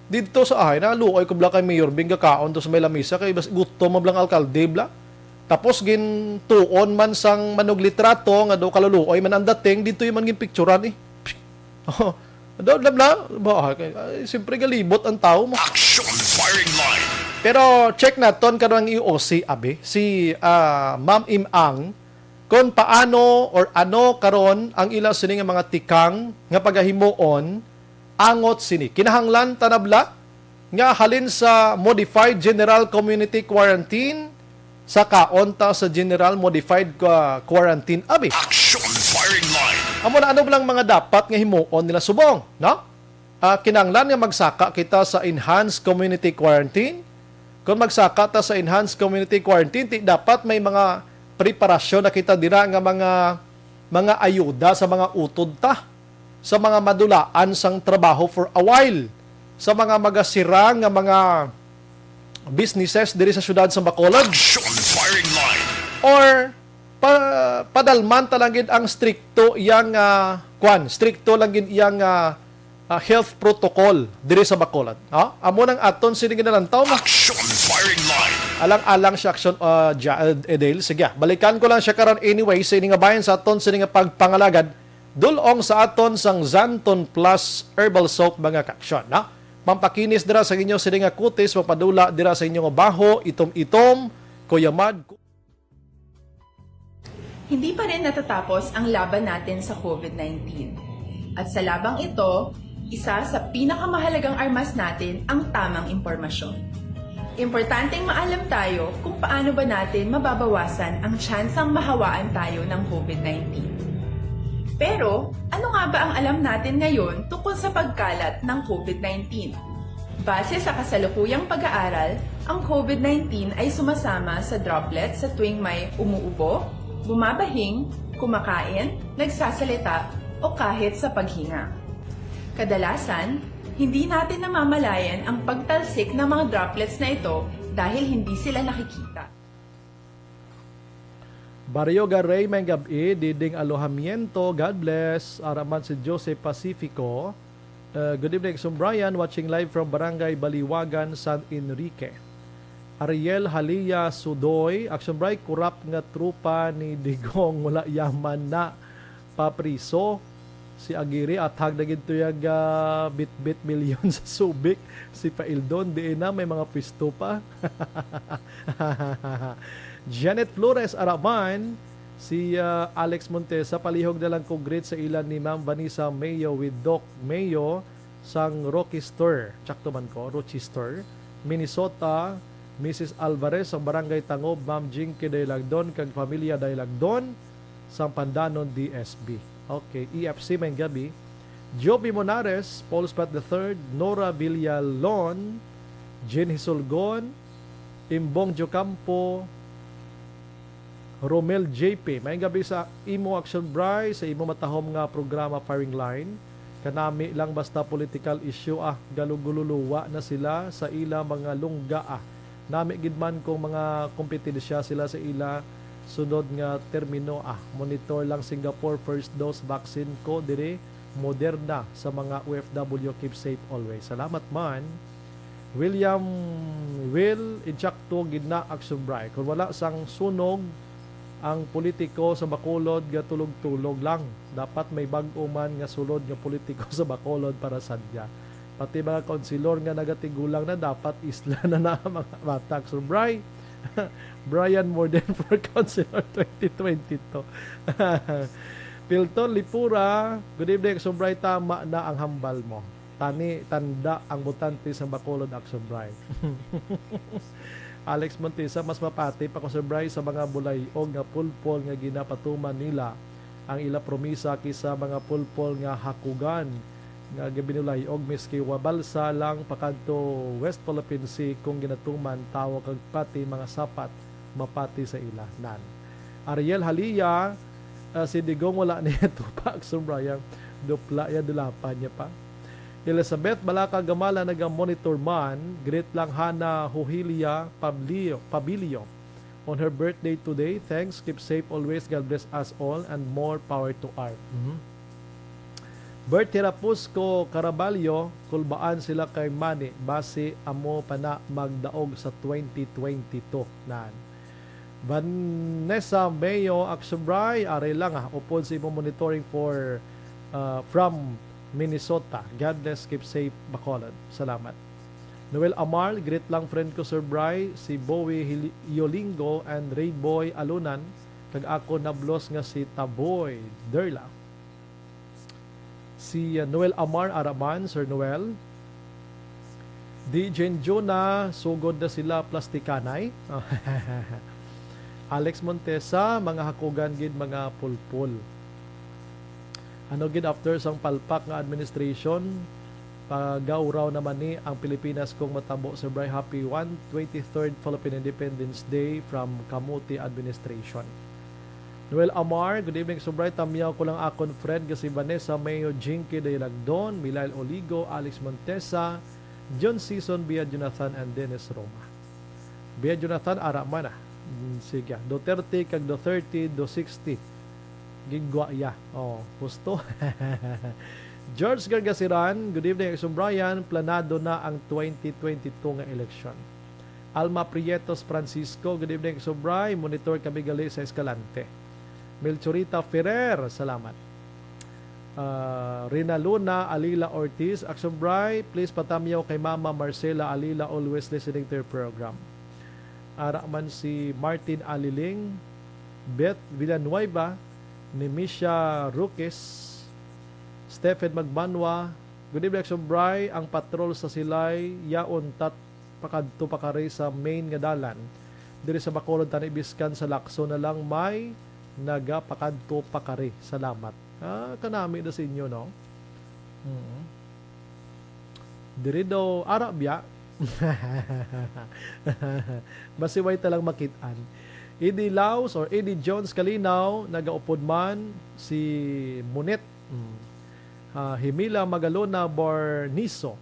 Didto sa ahay, naluoy ko bla kay Mayor Bing gakaon to sa may lamisa, kay bas-, gutom man blang alkalde bla. Tapos gintuon man sang manuglitrato nga daw kaluluoy man ang dating, didto man ginpicturan eh. Oh, daw bla bla, ba, kay, ay, siyempre galibot ang tao mo. Action firing line. Pero check naton karon ang E O C, abi, si, ah, Ma'am Im Ang, kung paano or ano karon ang ila sini nga mga tikang nga pagahimuon angot sini. Kinahanglan ta na bla nga halin sa modified general community quarantine, sa kaon ta sa general modified qua-, quarantine, abi. Action firing line. Amo na, ano lang mga dapat nga himuon nila subong, no? Ah, kinahanglan nga magsaka kita sa enhanced community quarantine. Kung magsaka ta sa enhanced community quarantine, ti dapat may mga preparasyon na kita dira nga mga, mga ayuda sa mga utod ta, sa mga madulaan sang trabaho for a while, sa mga magasira nga mga businesses diri sa siyudad sa Bacolod. Action firing line. Or pa-, padalman ta lang gid ang strikto iyang, ah, kwan, strikto lang gid iyang, ah, ah, health protocol diri sa Bacolod. Ha? Amo nang aton sini ginalantaw mo. Action firing line. Alang-alang siya, Action, ah, Ja-, eh, Dale. Sige, balikan ko lang siya karon anyway sa ini nga bayan sa aton sini nga pagpangalagad. Dulong sa aton sang Xanthone Plus Herbal Soap, mga kaaksyon, na pampakinis dira sa inyo sini nga kutis, mapadula dira sa inyo nga baho, itom-itom, kuyamad. Hindi pa rin natatapos ang laban natin sa COVID nineteen. At sa labang ito, isa sa pinakamahalagang armas natin ang tamang impormasyon. Importanteng maalam tayo kung paano ba natin mababawasan ang tsansang mahawaan tayo ng COVID nineteen. Pero, ano nga ba ang alam natin ngayon tungkol sa pagkalat ng COVID nineteen? Base sa kasalukuyang pag-aaral, ang COVID nineteen ay sumasama sa droplets sa tuwing may umuubo, bumabahing, kumakain, nagsasalita, o kahit sa paghinga. Kadalasan, hindi natin namamalayan ang pagtalsik ng mga droplets na ito dahil hindi sila nakikita. Barrio Garay, may gab-i, Diding Alojamiento, God bless. Araman si Jose Pacifico. Uh, good evening, Action Brian. Watching live from Barangay Baliwagan, San Enrique. Ariel Halia Sudoy, Action Brian, kurap nga trupa ni Digong, wala yaman na papriso. Si Aguirre, athag na gid to yung, ah, bitbit milyon sa Subic. Si Paildon, di na, may mga pwesto pa. Janet Flores Araman, si, ah, Alex Montesa, palihog na lang ko greet sa ilan ni Ma'am Vanessa Mayo with Doc Mayo sang Rochester, tsakto man ko, Rochester, Minnesota, Missus Alvarez sang Barangay Tangob, Ma'am Jinky Dailagdon kag pamilya Dailagdon sang Pandanon D S B. Okay, E F C, may gabi. Joby Monares, Paul Spot the third, Nora Villalon, Jean Hisulgon, Imbong Jocampo, Romel J P, may gabi sa imo, Action Bry, sa imo matahom nga programa, Firing Line. Kanami lang basta political issue, ah, galugululuwa na sila sa ila mga lungga, ah. Nami gid man kung mga kompetensya sila sa ila sunod nga termino, ah. Monitor lang Singapore, first dose vaccine ko diri, Moderna, sa mga O F W, keep safe always. Salamat man. William Will, insakto gid na, Action Bry. Kung wala sang sunog ang politiko sa Bacolod, nga tulog-tulog lang. Dapat may bag-o man nga sulod nga politiko sa Bacolod para sadya. Pati mga kaunsilor nga nagatigulang na, dapat isla na na ang mga bata, Action Bry. Brian Morden for Councilor twenty twenty-two. Pilton Lipura, good evening, Action Bry. Tama na ang hambal mo. Tani tanda ang botante sa Bacolod, Action Bri. Alex Montesa, mas mapati pa ko, Sir Bri, sa mga bulayog nga pulpol nga ginapatuman nila ang ila promisa kisa mga pulpol nga hakugan nga gibinulayog, miski wa balsa lang pakadto West Philippine Sea kung ginatuman tawo kag pati mga sapat mapati sa ila nan. Ariel Halia, ah, si Digong wala niya tupak, Sir Brian. Dupla ya, dulapan niya pa. Elizabeth Balaka Gamala naga-monitor man, greet lang Hana Huhilia Pablio, Pabilio on her birthday today. Thanks, keep safe always. God bless us all and more power to art. Mhm. Bert Hirapusco Caraballo, kulbaan sila kay Manny, basi amo pa na magdaog sa twenty twenty-two. Nan. Vanessa Mayo Aksubray, ari lang, ah, upod sa imong monitoring for, uh, from Minnesota. God bless, keep safe, Bacolod. Salamat. Noel Amar, greet lang friend ko, Sir Bry, si Bowie Hili-, Yolingo and Ray Boy Alunan, kag ako nablos nga si Taboy Derla. Si, uh, Noel Amar Araman, Sir Noel. Di Jane Juna, sugod na sila plastikanay. Alex Montesa, mga hakugan gid, mga pulpol. Ano gid after sang palpak nga administration, pagaw raw naman ni ang Pilipinas kung matabo, Sir Bry. Happy one twenty-third Philippine Independence Day from Kamuti Administration. Noel Amar, good evening, Sir Bry. Tamyaw ko lang akon friend nga si Vanessa Mayo, Jinky Daylagdon, Milail Oligo, Alex Montesa, John Season, Bia Jonathan, and Dennis Roma. Bia Jonathan, ara man, ah. Mm, sige. Duterte kag Duterte, do sixty. Gigwa ya. Oh, husto. George Gargasiran, good evening, Sir Brian. Planado na ang twenty twenty-two nga eleksyon. Alma Prietos Francisco, good evening, Sir Bry. Monitor kami gali sa Escalante. Melchorita Ferrer, salamat. Ah, Rina Luna Alila Ortiz, Action Bry, please patamyaw kay Mama Marcela Alila, always listening to your program. Ara man si Martin Aliling, Beth Villanueva, Nemisha Ruquez, Stephen Magbanwa, good evening, Action Bry, ang patrol sa Silay, yaon tat pakadto pa kari sa main nga dalan. Diri sa Bacolod, tani biskan sa Lacson na lang may nagapakadto pa kari. Salamat. Ah, kanami na sa inyo, no? Mm. Diri daw, ara biya. Basi way ta lang makit-an. Eddie Laos or Eddie Jones Kalinaw, nagaupod man si Munet. Mm. Ah, Himila Magalona Barniso.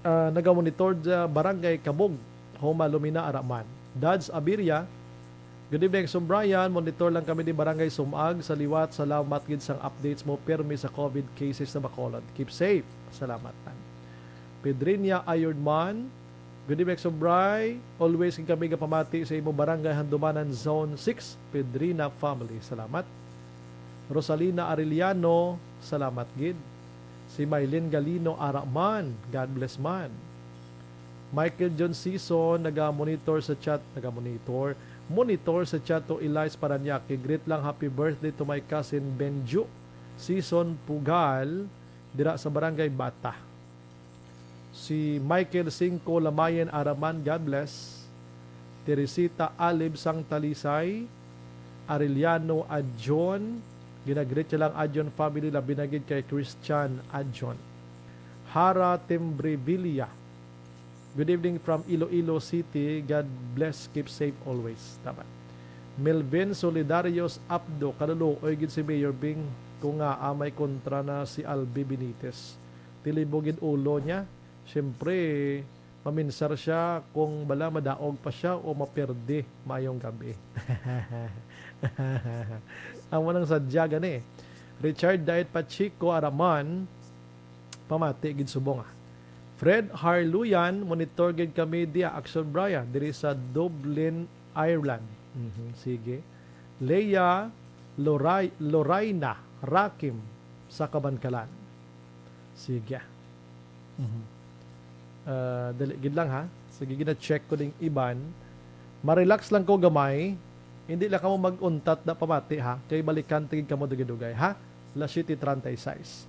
Ah, nagamonitor sa Barangay Kabog, Homa Lumina, Araman. Dads Abiria, good evening, Sir Brian. Monitor lang kami di Barangay Sumag sa liwat. Salamat gid sang updates mo, pirmi sa COVID cases sa Bacolod. Keep safe. Salamat. Pedrinia Ayordman, good evening, Sir Bry. Always gid kami gapamati sa imo Barangay Handumanan Zone six, Pedrina family. Salamat. Rosalina Arellano, salamat gid. Si Mylene Galino, ara man, God bless man. Michael John Season, naga-monitor sa chat, naga-monitor, monitor sa chat to Elias Paranaque. Greet lang, happy birthday to my cousin Benjo Season Pugal, dira sa Barangay Bata. Si Michael Cinco Lamayan, ara man, God bless. Teresita Alib sang Talisay, Arellano Adjon, ginagreet niya lang Adjon family, labi na gid kay Christian Adjon. Hara Timbrevilla, good evening from Iloilo City. God bless, keep safe always. Tama. Melvin Solidarios Abdo, kaluluoy gid si Mayor Bing, kung nga, ah, may kontra na si Albi Benitez. Tilibo gid ulo niya. Siyempre, maminsar siya kung bala madaog pa siya o maperde. Mayong gabi. Amo nang sadya gani. Richard Diet Pacheco, ara man, pamati gid subong, ah. Fred Harluyan, monitor gid kami diya, Action Brian, diri sa Dublin, Ireland. Mhm, sige. Leia Loray-, Loraina Rakim sa Kabankalan. Sige. Mhm. Ah, dali gid lang, ha. Sige, gina-check ko ding iban. Ma-relax lang ko gamay. Hindi lang kamo mag-untat na pamati, ha. Kay balikan ta gid kamo dugay-dugay, ha. Las siete treinta y seis.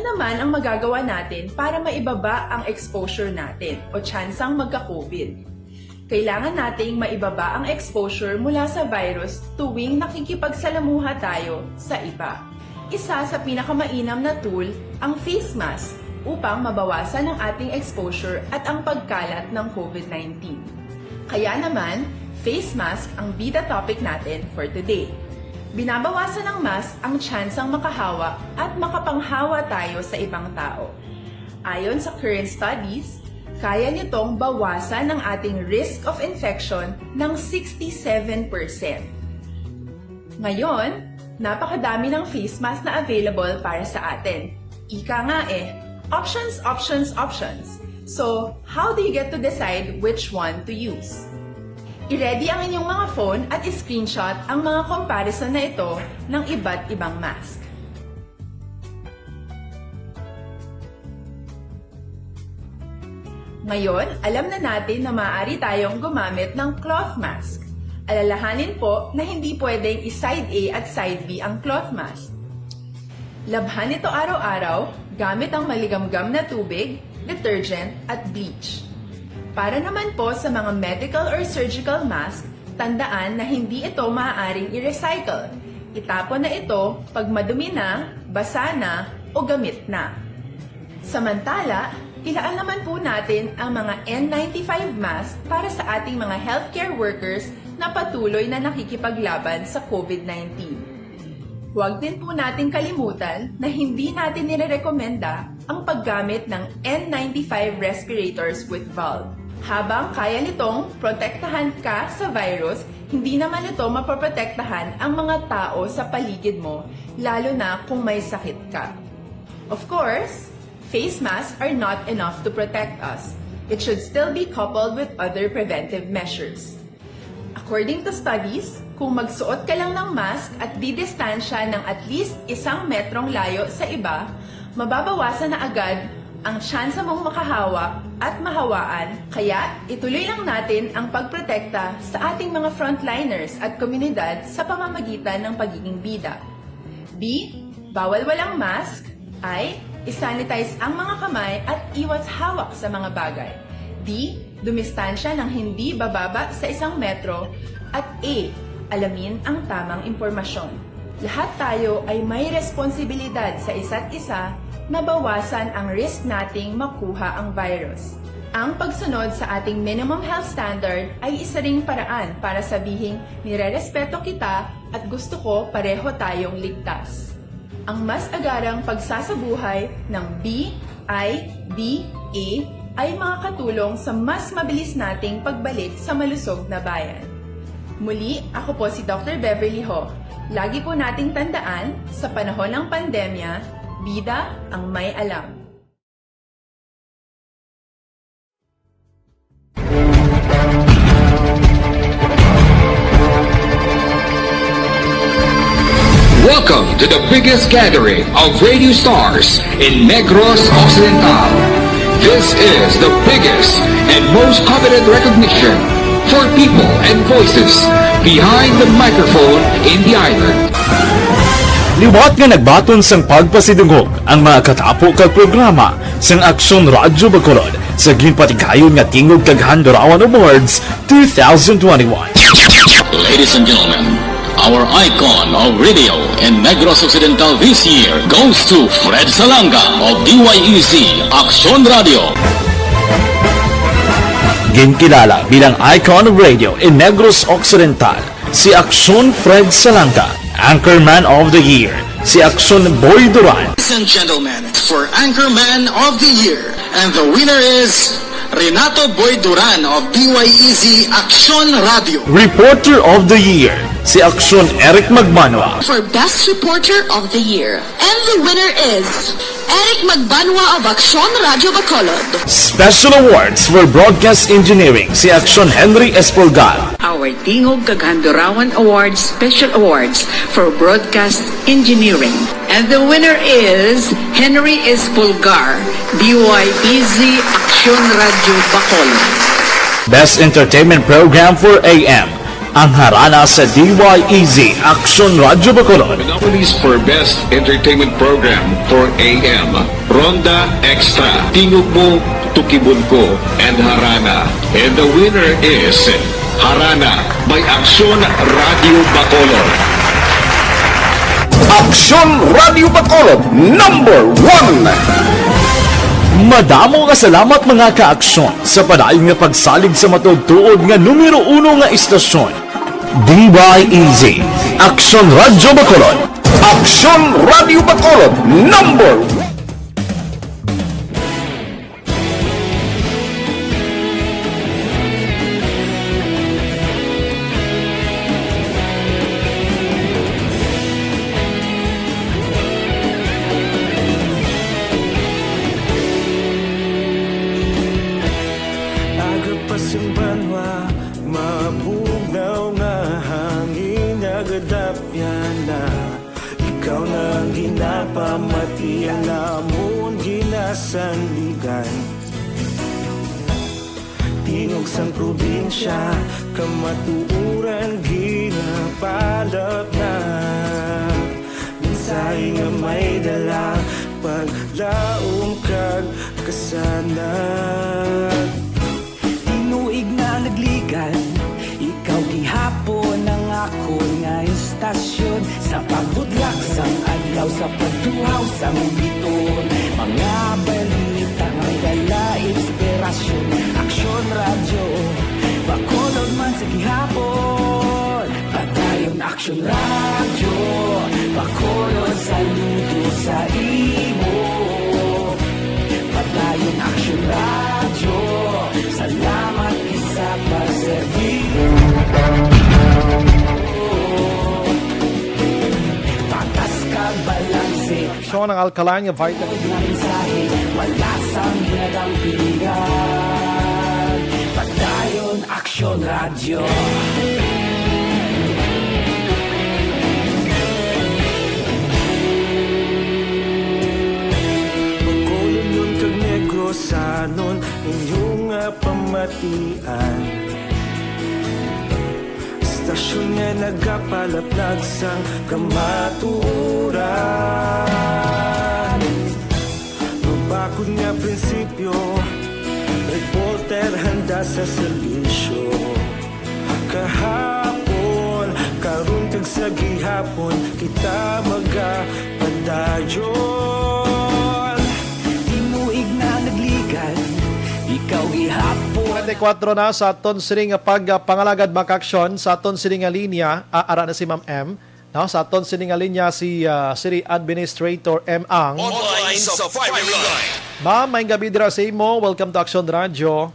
Naman ang magagawa natin para maibaba ang exposure natin o tsansang magka-covid? Kailangan nating maibaba ang exposure mula sa virus tuwing nakikipagsalamuha tayo sa iba. Isa sa pinakamainam na tool ang face mask upang mabawasan ang ating exposure at ang pagkalat ng covid nineteen. Kaya naman, face mask ang bida topic natin for today. Binabawasan ng mask ang tsansang makahawa at makapanghawa tayo sa ibang tao. Ayon sa current studies, kaya nitong bawasan ang ating risk of infection ng sixty-seven percent. Ngayon, napakadami ng face mask na available para sa atin. Ika nga eh, options, options, options. So, how do you get to decide which one to use? I-ready ang inyong mga phone at i-screenshot ang mga comparison na ito ng iba't ibang mask. Ngayon, alam na natin na maaari tayong gumamit ng cloth mask. Alalahanin po na hindi pwedeng i-side A at side B ang cloth mask. Labhan ito araw-araw gamit ang maligamgam na tubig, detergent, at bleach. Para naman po sa mga medical or surgical mask, tandaan na hindi ito maaaring i-recycle. Itapon na ito pag madumi na, basa na, o gamit na. Samantala, ilaan naman po natin ang mga N ninety-five mask para sa ating mga healthcare workers na patuloy na nakikipaglaban sa covid nineteen. Huwag din po nating kalimutan na hindi natin nirerekomenda ang paggamit ng N ninety-five respirators with valve. Habang kaya nitong protektahan ka sa virus, hindi naman ito mapoprotektahan ang mga tao sa paligid mo, lalo na kung may sakit ka. Of course, face masks are not enough to protect us. It should still be coupled with other preventive measures. According to studies, kung magsuot ka lang ng mask at didistansya ng at least isang metrong layo sa iba, mababawasan na agad ang tsansa mong makahawa at mahawaan. Kaya, ituloy lang natin ang pagprotekta sa ating mga frontliners at komunidad sa pamamagitan ng pagiging bida. B, bawal walang mask. I, i-sanitize ang mga kamay at iwas hawak sa mga bagay. D, dumistansya ng hindi bababa sa isang metro. At E, alamin ang tamang impormasyon. Lahat tayo ay may responsibilidad sa isa't isa na bawasan ang risk nating makuha ang virus. Ang pagsunod sa ating minimum health standard ay isa ring paraan para sabihing nirerespeto kita at gusto ko pareho tayong ligtas. Ang mas agarang pagsasabuhay ng B I D A ay makakatulong sa mas mabilis nating pagbalik sa malusog na bayan. Muli, ako po si Doctor Beverly Ho. Lagi po nating tandaan, sa panahon ng pandemya, bida ang may alam. Welcome to the biggest gathering of radio stars in Negros Occidental. This is the biggest and most coveted recognition for people and voices behind the microphone in the island. Liwat nga nagbaton sang pagpasidungog ang mga katapo kag programa sang Aksyon Radyo Bacolod sa ginpatigayon nga Tingog kag Handurawan Awards two thousand twenty-one. Ladies and gentlemen, our icon of radio in Negros Occidental this year goes to Fred Salanga of D Y E Z Aksyon Radio. Ginkilala bilang icon of radio in Negros Occidental si Aksyon Fred Salanga, Anchorman of the Year si Aksyon Boy Duran. Ladies and gentlemen, for Anchorman of the Year, and the winner is Renato Boy Duran of D Y E Z Aksyon Radio. Reporter of the Year si Aksyon Eric Magbanwa. For Best Reporter of the Year, and the winner is Eric Magbanwa of Aksyon Radio Bacolod. Special Awards for Broadcast Engineering si Aksyon Henry Espolgar. Our Tingog kag Handurawan Awards Special Awards for Broadcast Engineering. And the winner is Henry Espolgar, D Y E Z Aksyon Radio Bacolod. Best Entertainment Program for A M, Ang harana sa D Y E Z Action Radyo Bacolod. Nominees for Best Entertainment Program for A M, Ronda Extra, Tingog Mo, Tukibon Ko, and Harana. And the winner is Harana by Action Radio Bacolod. Action Radio Bacolod, number one. Madamo nga salamat, mga ka-aksyon, sa padayon nga pagsalig sa matuod-tuod nga numero uno nga istasyon. D Y E Z, Action Radio Bacolod. Action Radio Bacolod, number one. Aga pa sing banwa, mabugnaw nga hangin, nagadapyan na. Ikaw na ang ginapamati, ang amon ginasandigan. Tingog sang probinsya, kamatuoran ginapalapnag. Mensahe nga may dala, paglaom kag kasanag. Tinuig na nagligad, ikaw gihapon ang akon nga istasyon. Sa pagbudlak sang adlaw, sa pagduhaw sang biton, mga balita may dala inspirasyon. Aksyon Radyo, Bacolod man sa gihapon. Padayon Aksyon Radyo, Bacolod, saludo sa imo. Padayon Aksyon Radyo, salamat gid sa pagserbisyo. Patas ka balanse. Aksyon ang alkaline nga vitamin. Nga mensahe, wala sang ginadampigan. Padayon Aksyon Radyo. Bacolodnon kag Negrosanon, inyo nga pamatian. Istasyon nga nagapalaplag sang kamatuoran. Mabakod nga prinsipyo, reporter handa sa serbisyo. Kahapon, karon kag sa gihapon, kita magapadayon. Tinuig na nagligad, ikaw gihapon. Treinta y cuatro na sa aton sining pagpangalagad, mga ka-aksyon, sa aton sining linya, ah, ara na si Ma'am M. No, sa aton sini nga linya si, ah, City Administrator M Ang. Online sa firing line. Ma'am, maayong gabi dira sa imo. Welcome to Action Radio.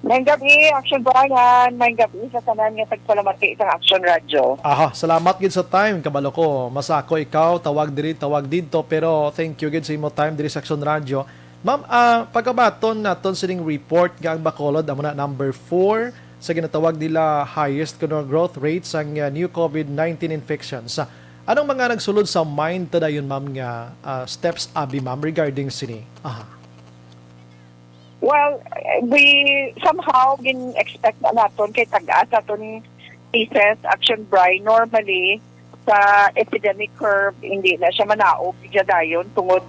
Maayong gabi, Action Brian. Maayong gabi sa tanan nga tagpalamati sa Action Radio. Aha, salamat gid sa time. Kabalo ko, masako ikaw, tawag diri, tawag didto, pero thank you gid sa imo time diri sa Action Radio. Ma'am, ah, pagabaton naton sining report nga ang Bacolod amo na number four sa ginatawag nila highest kuno growth rate sang, ah, new COVID nineteen infections. Ah, anong mga nagsulod sa mind ta dayon, ma'am, nga, ah, steps abi, ma'am, regarding sini? Aha. Well, we somehow gin-expect na naton kay tag-as aton cases, Action Bri. Normally, sa epidemic curve, hindi na siya manaog siya dayon tungod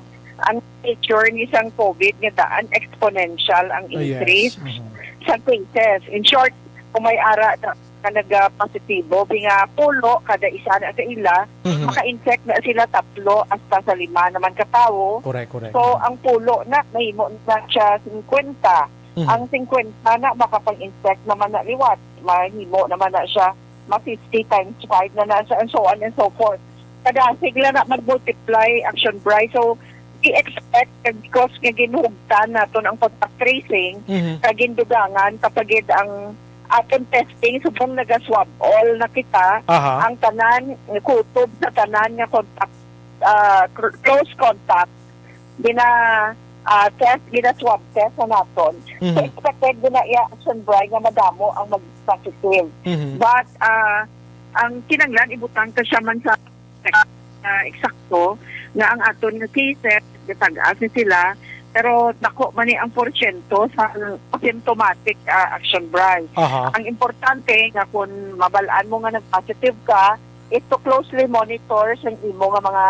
ang nature ni sang COVID nga daan exponential ang Ah, yes. increase Mhm. sa cases. In short, kung may ara na nga nagapositibo, bi nga pulo kada isa na sa ila, Mhm. maka-infect na sila tatlo hasta sa lima naman ka tawo. Correct, correct. So, ang pulo na, mahimo na siya singkwenta. Mhm. Ang singkwenta na, makapag-infect naman na liwat. Mahimo naman na siya, ma fifty times five na na siya, and so on and so forth. Kadasig lang na mag-multiply, Action Bri. So, we expect, because nga ginhugtan naton ang contact tracing, Mhm. kag gindugangan, tapagid ang aton testing, subong naga-swab all na kita, Aha. ang tanan, kutob sa tanan nga contact, ah, cr-, close contact, gina, ah, test, gina-swab test na naton. So, Mhm. expected gina iya, Action Bri, nga madamo ang mag-positive. Mhm. But, ah, ang kinahanglan, ibutang ka siya man sa, ah, eksakto nga ang aton nga cases, gatag-as ni sila, pero dako man ni ang porsyento sa asymptomatic, ah, Action Bri. Aha. Ang importante nga kung mabal-an mo nga nag-positive ka, is to closely monitor sa imo nga mga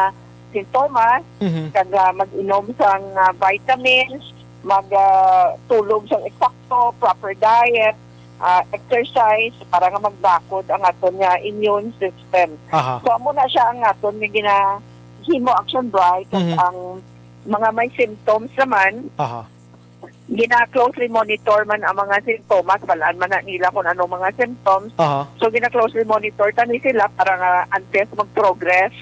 sintomas, Mhm. kag, ah, mag-inom sang, ah, vitamins, mag, ah, tulog sang eksakto, proper diet, ah, exercise para nga magbakod ang aton nga immune system. Aha. So, amo na siya ang aton nga ginahimo, Action Bri, kag Mhm. ang mga may symptoms naman, Aha. gina-closely monitor man ang mga sintomas, balaan man na nila kung anong mga symptoms. Aha. So, gina-closely monitor tani sila para nga antes mag-progress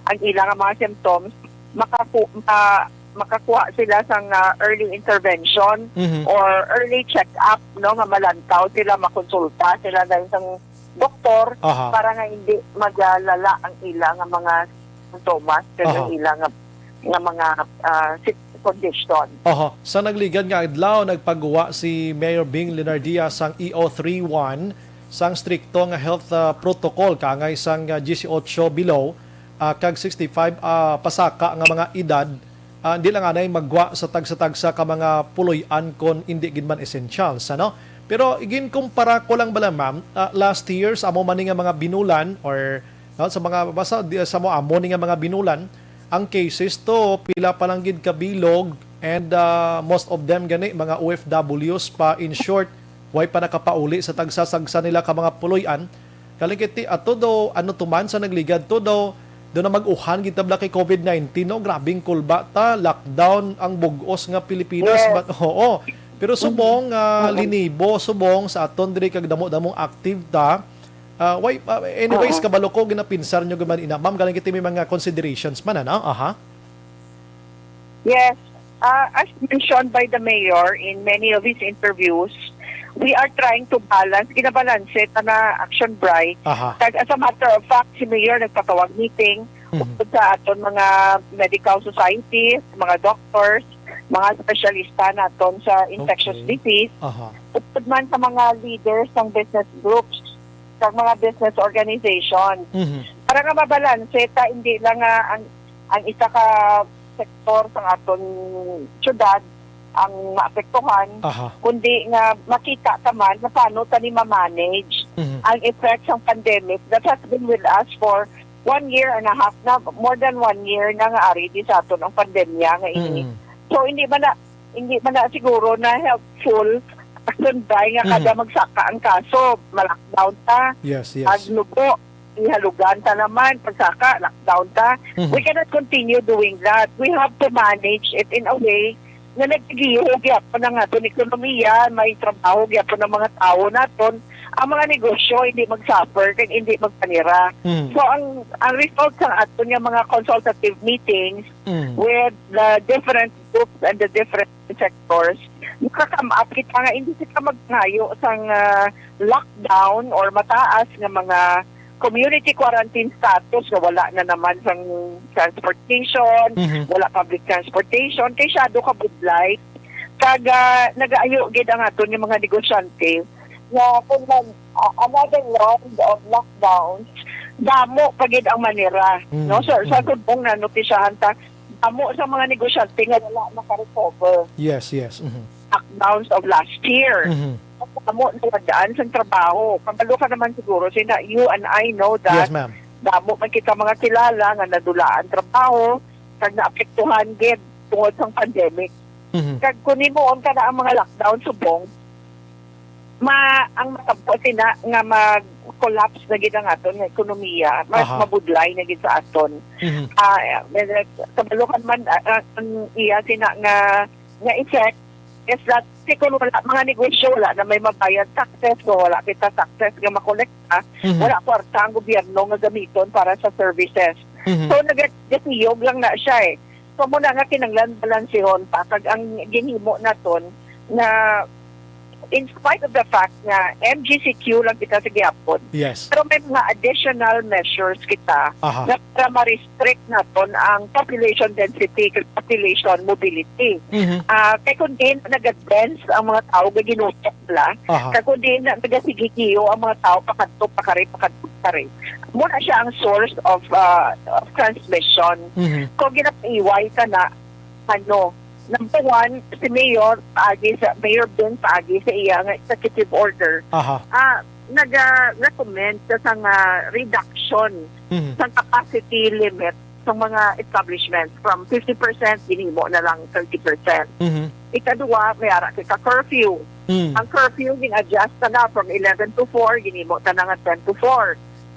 ang ilang mga symptoms, makaku-, ma-, makakuha sila sang, ah, early intervention Mhm. or early check-up, no, nga malantaw sila, makonsulta sila dahil sang doktor Aha. para nga hindi magalala ang ila nga mga sintomas kag ang Aha. ila nga, nga mga, ah, sit-, condition. Aha. Sa nagligad nga adlaw, nagpagwa si Mayor Bing Leonardia sang E O three one sang strikto nga health, ah, protocol kaangay sang, ah, diyesyocho below, ah, kag sixty-five, ah, pasaka nga mga edad, ah, di lang anay maggwa sa tagsa-tagsa ka mga puloy-an kon indi gid man essentials, ano? Pero iginkumpara ko lang bala, ma'am, ah, last year sa amo man ni nga mga binulan or, no, sa mga, basta di, sa mo amo ni nga mga binulan, ang cases to pila pa lang gid ka bilog and, ah, most of them gani mga O F Ws pa, in short, way pa nakapauli sa tagsa-tagsa nila ka mga puloy-an. Kaling kiti ato daw, ano to man sa nagligad to daw, do na mag-uhan gid tabla kay covid nineteen, no? Grabing kulba ta, lockdown ang bug-os nga Pilipinas, Yes. but, oo. Pero subong, ah, Mm-mm. linibo, subong sa aton diri kag damo-damong active ta. Ah, why, ah, anyways, Oo. kabalo ko, ginapinsar nyo gaman ina. Ma'am, galing kita may mga considerations man, ano? Aha. Yes. Uh, as mentioned by the mayor in many of his interviews, we are trying to balance, ginabalanse ta na, Action Bri. Aha. Kag as a matter of fact, si Mayor nagpatawag meeting Mhm. upod sa aton mga medical societies, mga doctors, mga espesyalista naton sa infectious Okay. disease, Aha. upod man sa mga leaders ng business groups, sa mga business organization. Mhm. Para nga mabalanse ta, hindi lang nga ang, ang isa ka sektor sa aton syudad ang maapektuhan, Aha. kundi nga makita ta man nga paano ta ni ma-manage Mhm. ang effects ng pandemic that has been with us for one year and a half na, more than one year na nga ari di sa aton ang pandemya nga ini. Mm. So, hindi man na, hindi man na siguro na helpful, Action Bri, nga kada Mhm. magsaka ang kaso, ma-lockdown ta, Yes, yes. ag nubo, ihalugan ta naman, pagsaka, lockdown ta. Mhm. We cannot continue doing that. We have to manage it in a way nga nagsigiho gyapon ang aton ekonomiya, may trabaho gyapon ang mga tawo naton, ang mga negosyo hindi mag-suffer kag hindi magpanira. Mhm. So, ang, ang result sa aton nga mga consultative meetings Mhm. with the different groups and the different sectors, naka-come up kita nga hindi kita magpangayo sang, ah, lockdown or mataas nga mga community quarantine status nga wala na naman sang transportation, Mhm. wala public transportation, kay syado ka budlay. Kag, ah, nagaayo gid ang aton nga mga negosyante nga kung mag, ah, another round of lockdowns, damo pa gid ang manira, Mm, no? So, sa mm. subong na notisyahan ta, damo sa mga negosyante nga wala makarecover Yes, yes. Mhm. lockdowns of last year. Mhm. Damo nawalaan sang trabaho. Kabalo ka naman siguro, sina, you and I know that Yes, ma'am. damo man kita mga kilala nga nadulaan trabaho, kag naapektuhan gid tungod sang pandemic. Mhm. Kag kung himuon ka na ang mga lockdown subong, ma-, ang matabo sina nga mag-collapse na gid ang aton nga ekonomiya, mas Aha. mabudlay na gid sa aton. Mhm. Ah, eh, kabalo ka man, ah, ah, ang iya sina nga, nga effect is that si kung wala mga negosyo, wala na may mabayad taxes, kung wala kita taxes nga makolekta, Mhm. wala kwarta ang gobyerno nga gamiton para sa services. Mhm. So, naga-, nagatiyog lang na siya eh. So, muna nga kinanglan balansihon pa, kag ang ginhimo naton nga in spite of the fact nga M G C Q lang kita sa gihapon, Yes. pero may mga additional measures kita Aha. nga para ma-restrict naton ang population density kag population mobility. Mhm. Ah, kay kung di na naga-dense ang mga tao nga ginutok nila, Aha. kag kung di na nagasigigiyo ang mga tao pakadto, pakari, pakadto, pakari. Muna siya ang source of, ah, of transmission. Mhm. Kung ginapaiway ka na, ano, Number one, si Mayor paagi sa, Mayor Ben paagi sa iya nga executive order, Aha. ah, naga-recommend sa, sa nga reduction Mhm. sa capacity limit sa mga establishments from fifty percent ginhimo na lang thirty percent. Mhm. Ikaduha, may ara kita curfew. Mm. Ang curfew gin-adjust na na from eleven to four, ginhimo ta na nga ten to four.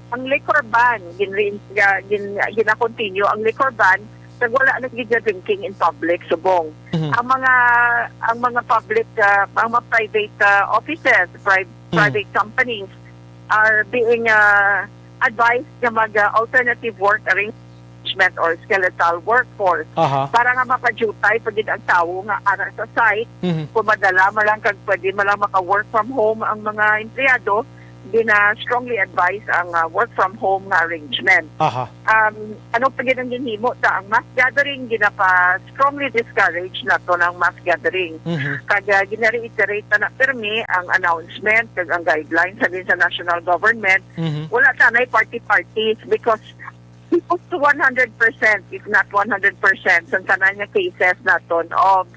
Ang liquor ban, gin-, gin-, gina-continue ang liquor ban, kag wala na gid drinking in public subong. Mhm. Ang mga, ang mga public, ah, ang mga private, ah, offices, pri-, Mm. private companies are being, ah, advised nga mag, ah, alternative work arrangement or skeletal workforce Aha. para nga makajutay pa gid ang tawo nga ara sa site. Mhm. Kung madala man lang kag pwede man lang maka-work from home ang mga empleyado, gina-strongly advise ang, ah, work from home nga arrangement. Aha. Um, ano pa gid ang ginhimo ta? Ang mass gathering ginapa-strongly discourage nato ng mass gathering. Mhm. Kag, ah, gina-reiterate na, na pirmi ang announcement kag ang guidelines sa, sa national government. Mhm. Wala sana'y party-parties because close to one hundred percent, if not one hundred percent, sa tanan nga cases naton of,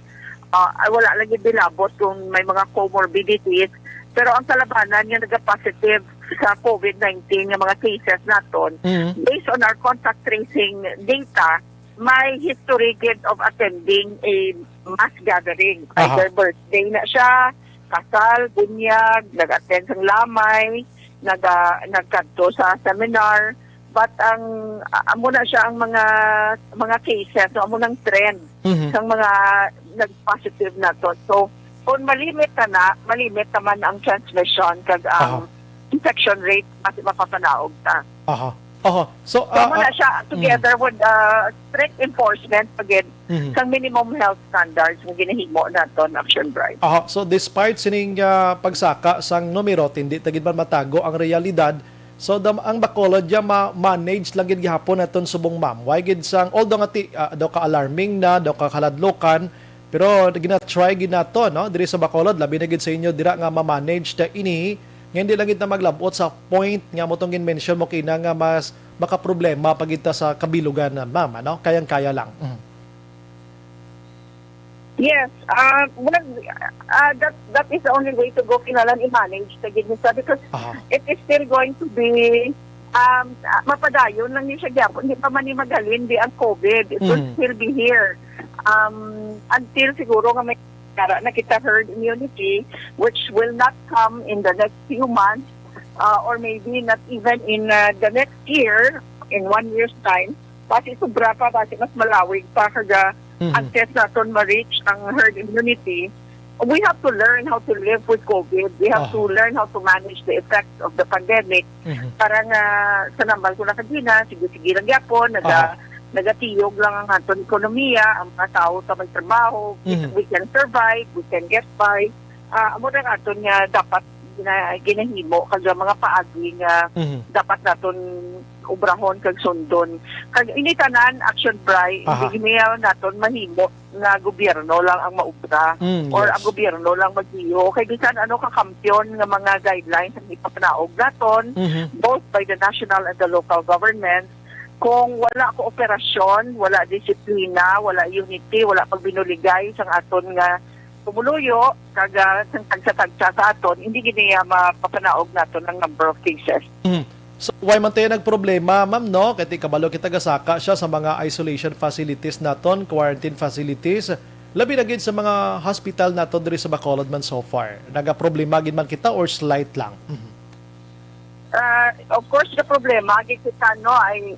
ah, ay, wala lagi bilabot kung may mga comorbidities, pero ang kalabanan nga nagapositive sa covid nineteen nga mga cases naton, Mhm. based on our contact tracing data, may history gid of attending a mass gathering. Aha. Either birthday na siya, kasal, bunyag, nag-attend sang lamay, naga-, nagkadto sa seminar. But ang, a-, amo na siya ang mga, mga cases, so amo nang trend Mhm. sang mga nag-positive naton. So, kung malimit na na, malimit naman ang transmission kag ang Aha. infection rate, mas mapapanaog ta. Aha. Aha. So, So, ah, amo na ah, siya, mm. together with, uh, strict enforcement again Mhm. sang minimum health standards nga ginahimo naton, Action Bright. Aha. So, despite sining, ah, pagsaka sang numero, tindi ta gid man matago ang realidad. So, dam-, ang Bacolod ya ma-manage lang gid gihapon naton subong, ma'am. Why gid sang, although nga ti-, ah, daw ka-alarming na, daw ka kaladlokan, pero gina-try gid nato, no? Diri sa Bacolod, labi na gid sa inyo dira nga ma-manage ta ini, nga hindi lang gid ta maglab-ot sa point nga mo tong gin-mention mo kina nga mas makaproblema pa gid ta sa kabilugan na, ma'am, ano? Kayang-kaya lang. Mm. Yes, ah, well, ah, that, that is the only way to go, kinahanglan i-manage ta gid ni siya because Aha. it is still going to be, um, ah, mapadayon lang ni siya gyapon. Hindi pa man ni maghalin di ang covid. It will Mm. still be here. Um, until siguro nga may ara na kita herd immunity, which will not come in the next few months, uh, or maybe not even in, uh, the next year, in one year's time. Basi sobra pa, basi mas malawig pa kaga Mhm. ang chance naton ma-reach ang herd immunity. We have to learn how to live with covid. We have Aha. to learn how to manage the effects of the pandemic Mhm. para nga sa nambal ko na kagina, sige-sige lang gyapon, naga-, Aha. nagatiyog lang ang aton ekonomiya, ang mga tawo sa may trabaho, Mhm. we can survive, we can get by. Ah, amo na ang aton nga dapat gina-, ginahimo, kag ang mga paagi nga Mhm. dapat naton obrahon kag sundon. Kag ini tanan, Action Bri, Aha. hindi niya naton mahimo nga gobyerno lang ang maubra Mm, or yes. ang gobyerno lang mag-iyo. Kay bisan ano ka kampiyon nga mga guidelines ang ipapanaog naton, Mhm. both by the national and the local government, kung wala kooperasyon, wala disiplina, wala unity, wala pagbinuligay sang aton nga pumuluyo, kag, ah, sang tagsa-tagsa sa aton, hindi gid niya mapapanaog naton ang number of cases. Mhm. So, why man tayo nagproblema, ma'am, no? Kay ti kabalo kita gasaka siya sa mga isolation facilities naton, quarantine facilities. Labi na gid sa mga hospital naton diri sa Bacolod man so far. Nagaproblema gid man kita or slight lang? Mhm. Ah, of course, the problema, gid kita, no, ay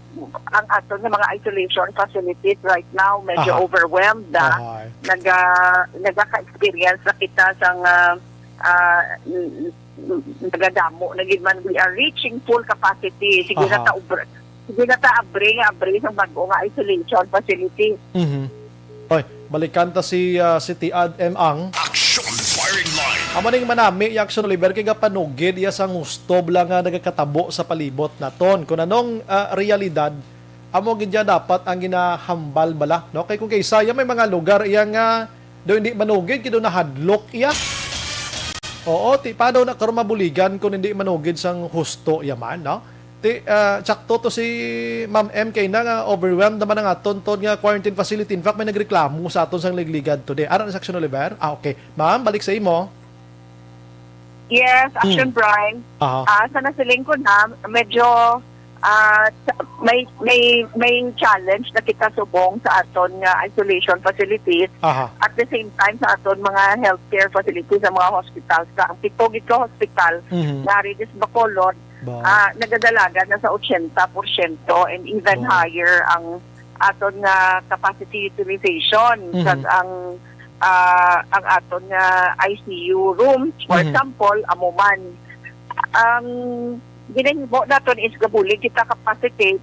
ang aton nga mga isolation facilities right now, medyo Aha. overwhelmed na. Aha. Naga-, nagaka-experience na kita sang, ah, ah, n-, n-, nagadamo na gid man. We are reaching full capacity. Sige na Aha. ta ubra-, sige na ta abri nga abri sang bag-o nga isolation facility. Mhm. Oy, balikan ta si, ah, City Ad M ang Action Firing Line. Amo ning manami, ya Action Oliver, kay gapanugid iya sang husto bala nga nagakatabo sa palibot naton. Kung anong, ah, realidad, amo gid ya dapat ang ginahambal bala, no? Kay kung kaysa, ya may mga lugar iya nga daw hindi manugid, kay daw nahadlok iya. Oo, ti pa daw na karon mabuligan kung hindi manugid sang husto ya man, no? Ti, ah, tsakto to si Ma'am M kay na nga overwhelmed naman ang aton ton nga quarantine facility. In fact, may nagreklamo sa aton sang Ligligad today. Ara na si Action Oliver? Ah, okay. Ma'am, balik sa imo. Yes, Action Hmm. Brian. Aha. Ah, sa nasiling ko na, medyo, ah, sa- may may may challenge na kita subong sa aton nga isolation facilities. Aha. At the same time, sa aton mga healthcare facilities, sa mga hospitals, sa ang pito gid ka hospital Mhm. nga ari sa Bacolod, Ba? ah, nagadalagan na sa eighty percent and even Ba? higher ang aton nga capacity utilization Mhm. kag ang, ah, ang aton nga I C U rooms, for Mhm. example, amo man. Ang ginahimo naton is gabulig kita capacity,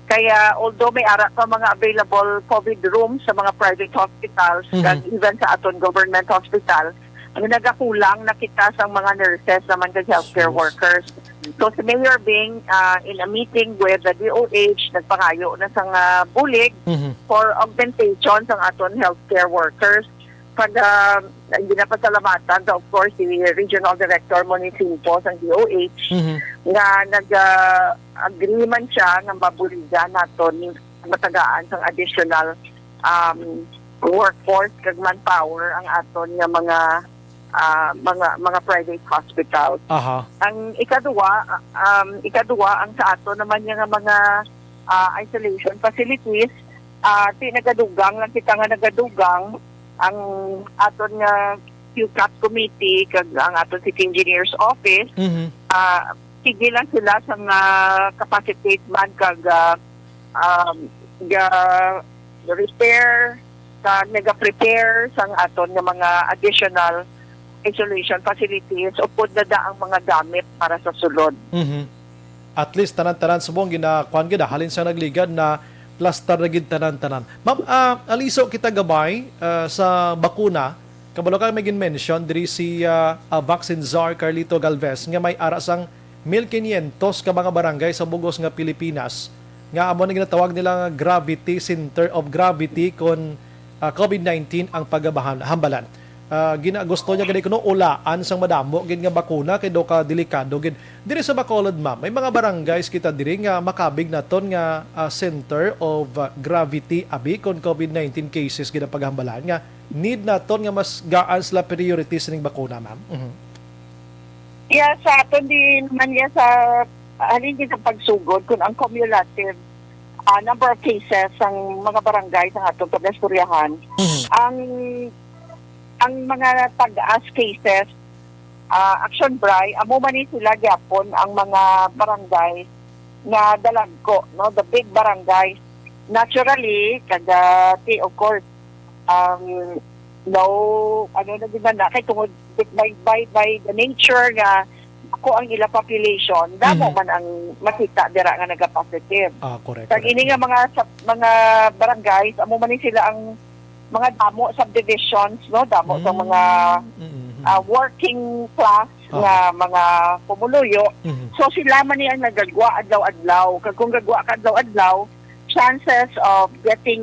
kaya although may ara pa mga available COVID rooms sa mga private hospitals Mhm. kag even sa aton government hospital, ang nagakulang na kita sa mga nurses naman kag healthcare Sus. workers. So, si Mayor Bing, ah, in a meeting with the D O H, nagpangayo na sang, ah, bulig Mhm. for augmentation sang aton healthcare workers. Pag, ah, ginapasalamatan sa, of course, si Regional Director Monisimpo sang D O H Mhm. nga nag, ah, agree man siya nga mabuligan naton matagaan sang additional, um, workforce kag manpower ang aton nga mga, ah, mga mga private hospitals. Aha. Ang ikaduwa, um, ikaduwa ang sa aton naman nga mga, ah, isolation facilities, ah, ti nagadugang lang kita nga nagadugang ang aton nga Q CAT committee kag ang aton City Engineers Office, Mhm. ah, sige lang sila sa nga capacitate man kag, ah, um, ga repair, sa nagaprepare sang aton nga mga additional isolation facilities, upod na da ang mga gamit para sa sulod. Mhm. At least, tanan-tanan subong gina-, kuwan gid, ah, halin sa nagligad na plastar na gid tanan-tanan. Ma'am, ah, aliso kita gabay, ah, sa bakuna. Kabalo ka, may gin-mention diri si, ah, ah, Vaccine Czar Carlito Galvez nga may ara sang mil quinientos ka mga barangay sa bugos nga Pilipinas nga amo na ginatawag nila nga gravity, center of gravity kon, ah, COVID nineteen ang pagabahan-, hambalan. Ah, gina-, gusto niya gani kuno ulaan sang madamo gid nga bakuna kay daw ka delikado gid. Diri sa Bacolod, ma'am, may mga barangays kita diri nga makabig naton nga, ah, center of, ah, gravity, abi, kon COVID nineteen cases gid ang paghambalan nga need naton nga mas gaan sila priority sining bakuna, ma'am. Mhm. Yeah, sa aton din naman, yeah, sa halin din sa pagsugod, kung ang cumulative, ah, number of cases sang mga barangay sa atong pag-istoryahan, Mhm. ang ang mga tag-as cases, ah, Action Bri, amo man ni sila gyapon ang mga barangay nga dalagko, no, the big barangays. Naturally, kada, ti, of course, um, no, ano na din na, kay tungod by, by, by the nature nga ako ang ila population, damo Mhm. man ang makita dira nga nagapositive. Ah, correct, Kag correct. ini nga mga sa, mga barangays, amo man ni sila ang mga damo subdivisions, no? Damo sa mga, Mm, mm, mm. ah, working class Ah. nga mga pumuluyo. Mhm. So, sila man ni ang nagagwa adlaw-adlaw. Kag kung gagwa ka adlaw-adlaw, chances of getting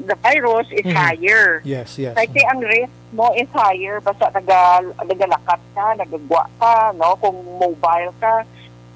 the virus is Mhm. higher. Yes, yes. Kay ti ang risk mo is higher basta naga-, nagalakat ka, nagagwa ka, no? Kung mobile ka,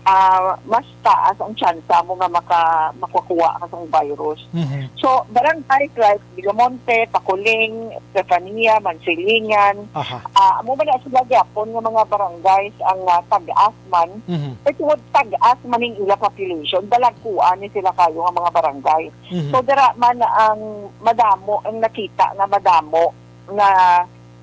ah, mas taas ang tsansa mo nga maka-, makakuha ka sang virus. Mhm. So, barangays like Villamonte, Taculing, Estefania, Mansilingan, Aha. ah, amo man na sila gyapon nga mga barangays ang, ah, tag-as man. Mhm. Kay tungod tag-as man ning ila population, dalagkuan ni sila kayo nga mga barangay. Mhm. So, dira man ang madamo, ang nakita nga madamo nga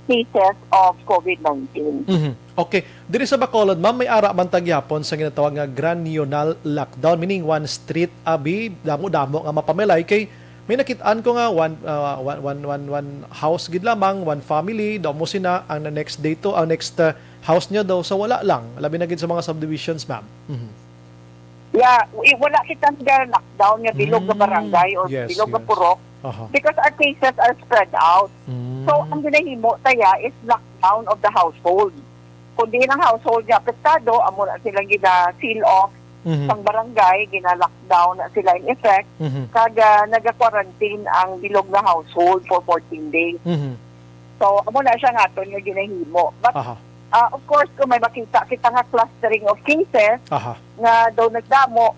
cases of COVID nineteen. Mhm. Okay. Diri sa Bacolod, ma'am, may ara man ta gyapon sa ginatawag nga granular lockdown, meaning one street, abi, damo-damo nga mapamilay kay may nakit-an ko nga one, ah, one, one, one, one house gid lamang, one family, daw mo sina, ang next day to, ang next, ah, house niya daw sa wala lang, labi na gid sa mga subdivisions, ma'am. Mhm. Yeah, i-, wala kita nga lockdown nga bilog nga Mm, barangay or yes, bilog nga yes. purok Aha. because our cases are spread out. Mm. So, ang ginahimo taya is lockdown of the household. Kung diin ang household nga apektado, amo na silang gina-seal off Mhm. sang barangay, gina-lockdown na sila in effect, Mhm. kag, ah, naga-quarantine ang bilog nga household for fourteen days. Mhm. So, amo na siya nga aton nga ginahimo. But, Aha. ah, of course, kung may makita kita nga clustering of cases Aha. nga daw nagdamo,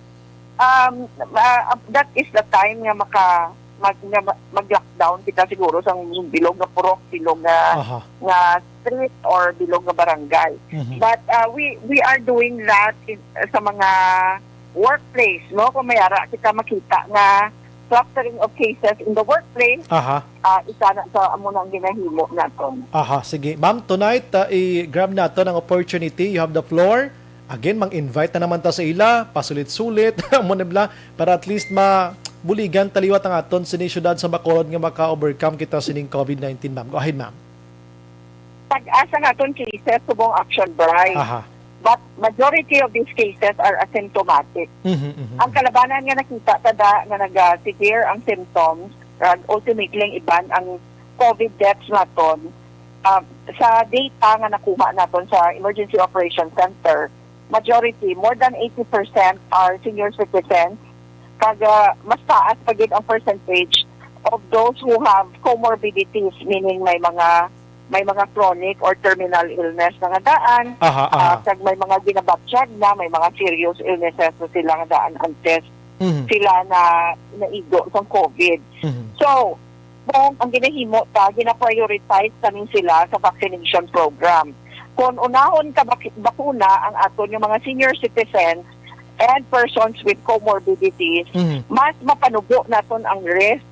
Um, ah, that is the time nga maka-, mag-, nga ma-, mag-lockdown kita siguro sa bilog nga purok, bilog nga, Aha. nga street, or bilog nga barangay. Mhm. But, ah, we, we are doing that in, sa mga workplace, no? Kung may ara kita makita nga clustering of cases in the workplace, Aha. ah, isa na sa amo nang ginahimo naton. Aha, sige. Ma'am, tonight, ah, i-grab nato ang opportunity. You have the floor. Again, mang-invite na naman ta sa ila, pasulit-sulit, amo na bala, para at least mabuligan ta liwat ang aton sini siyudad sa Bacolod nga maka-overcome kita sining covid nineteen, ma'am. Go ahead, ma'am. Pag-asa naton cases subong Action Bright. Aha. But majority of these cases are asymptomatic. Mhm, mhm, Ang mhm. kalabanan nga nakita ta da nga naga-severe ang symptoms, kag ultimately ang iban ang covid deaths naton, ah, sa data nga nakuha naton sa Emergency Operation Center, majority, more than eighty percent are senior citizens, kag, ah, mas taas pa gid ang percentage of those who have comorbidities, meaning may mga, may mga chronic or terminal illness na nga daan, Aha, ah, aha. kag may mga ginabatyag na, may mga serious illnesses na sila nga daan antes Mhm. sila na naigo sang covid. Mhm. So, kung ang ginahimo ta, gina-prioritize namin sila sa vaccination program. Kung unahon ka bak-, bakuna ang aton nga mga senior citizens and persons with comorbidities, Mhm. mas mapanubo naton ang risk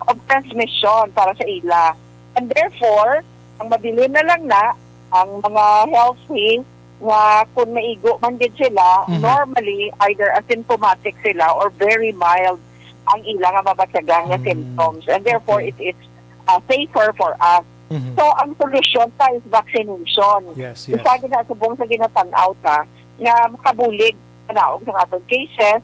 of transmission para sa ila. And therefore, ang mabilin na lang na, ang mga healthy nga kung naigo man gid sila, Mhm. normally, either asymptomatic sila or very mild ang ila nga mabatyagan nga Mm. symptoms. And therefore, Okay. it is, uh, safer for us. Mhm. So, ang solusyon ta is vaccination. Yes, yes. Isa gid na subong sa ginatan-aw ta nga makabulig panaog sa aton cases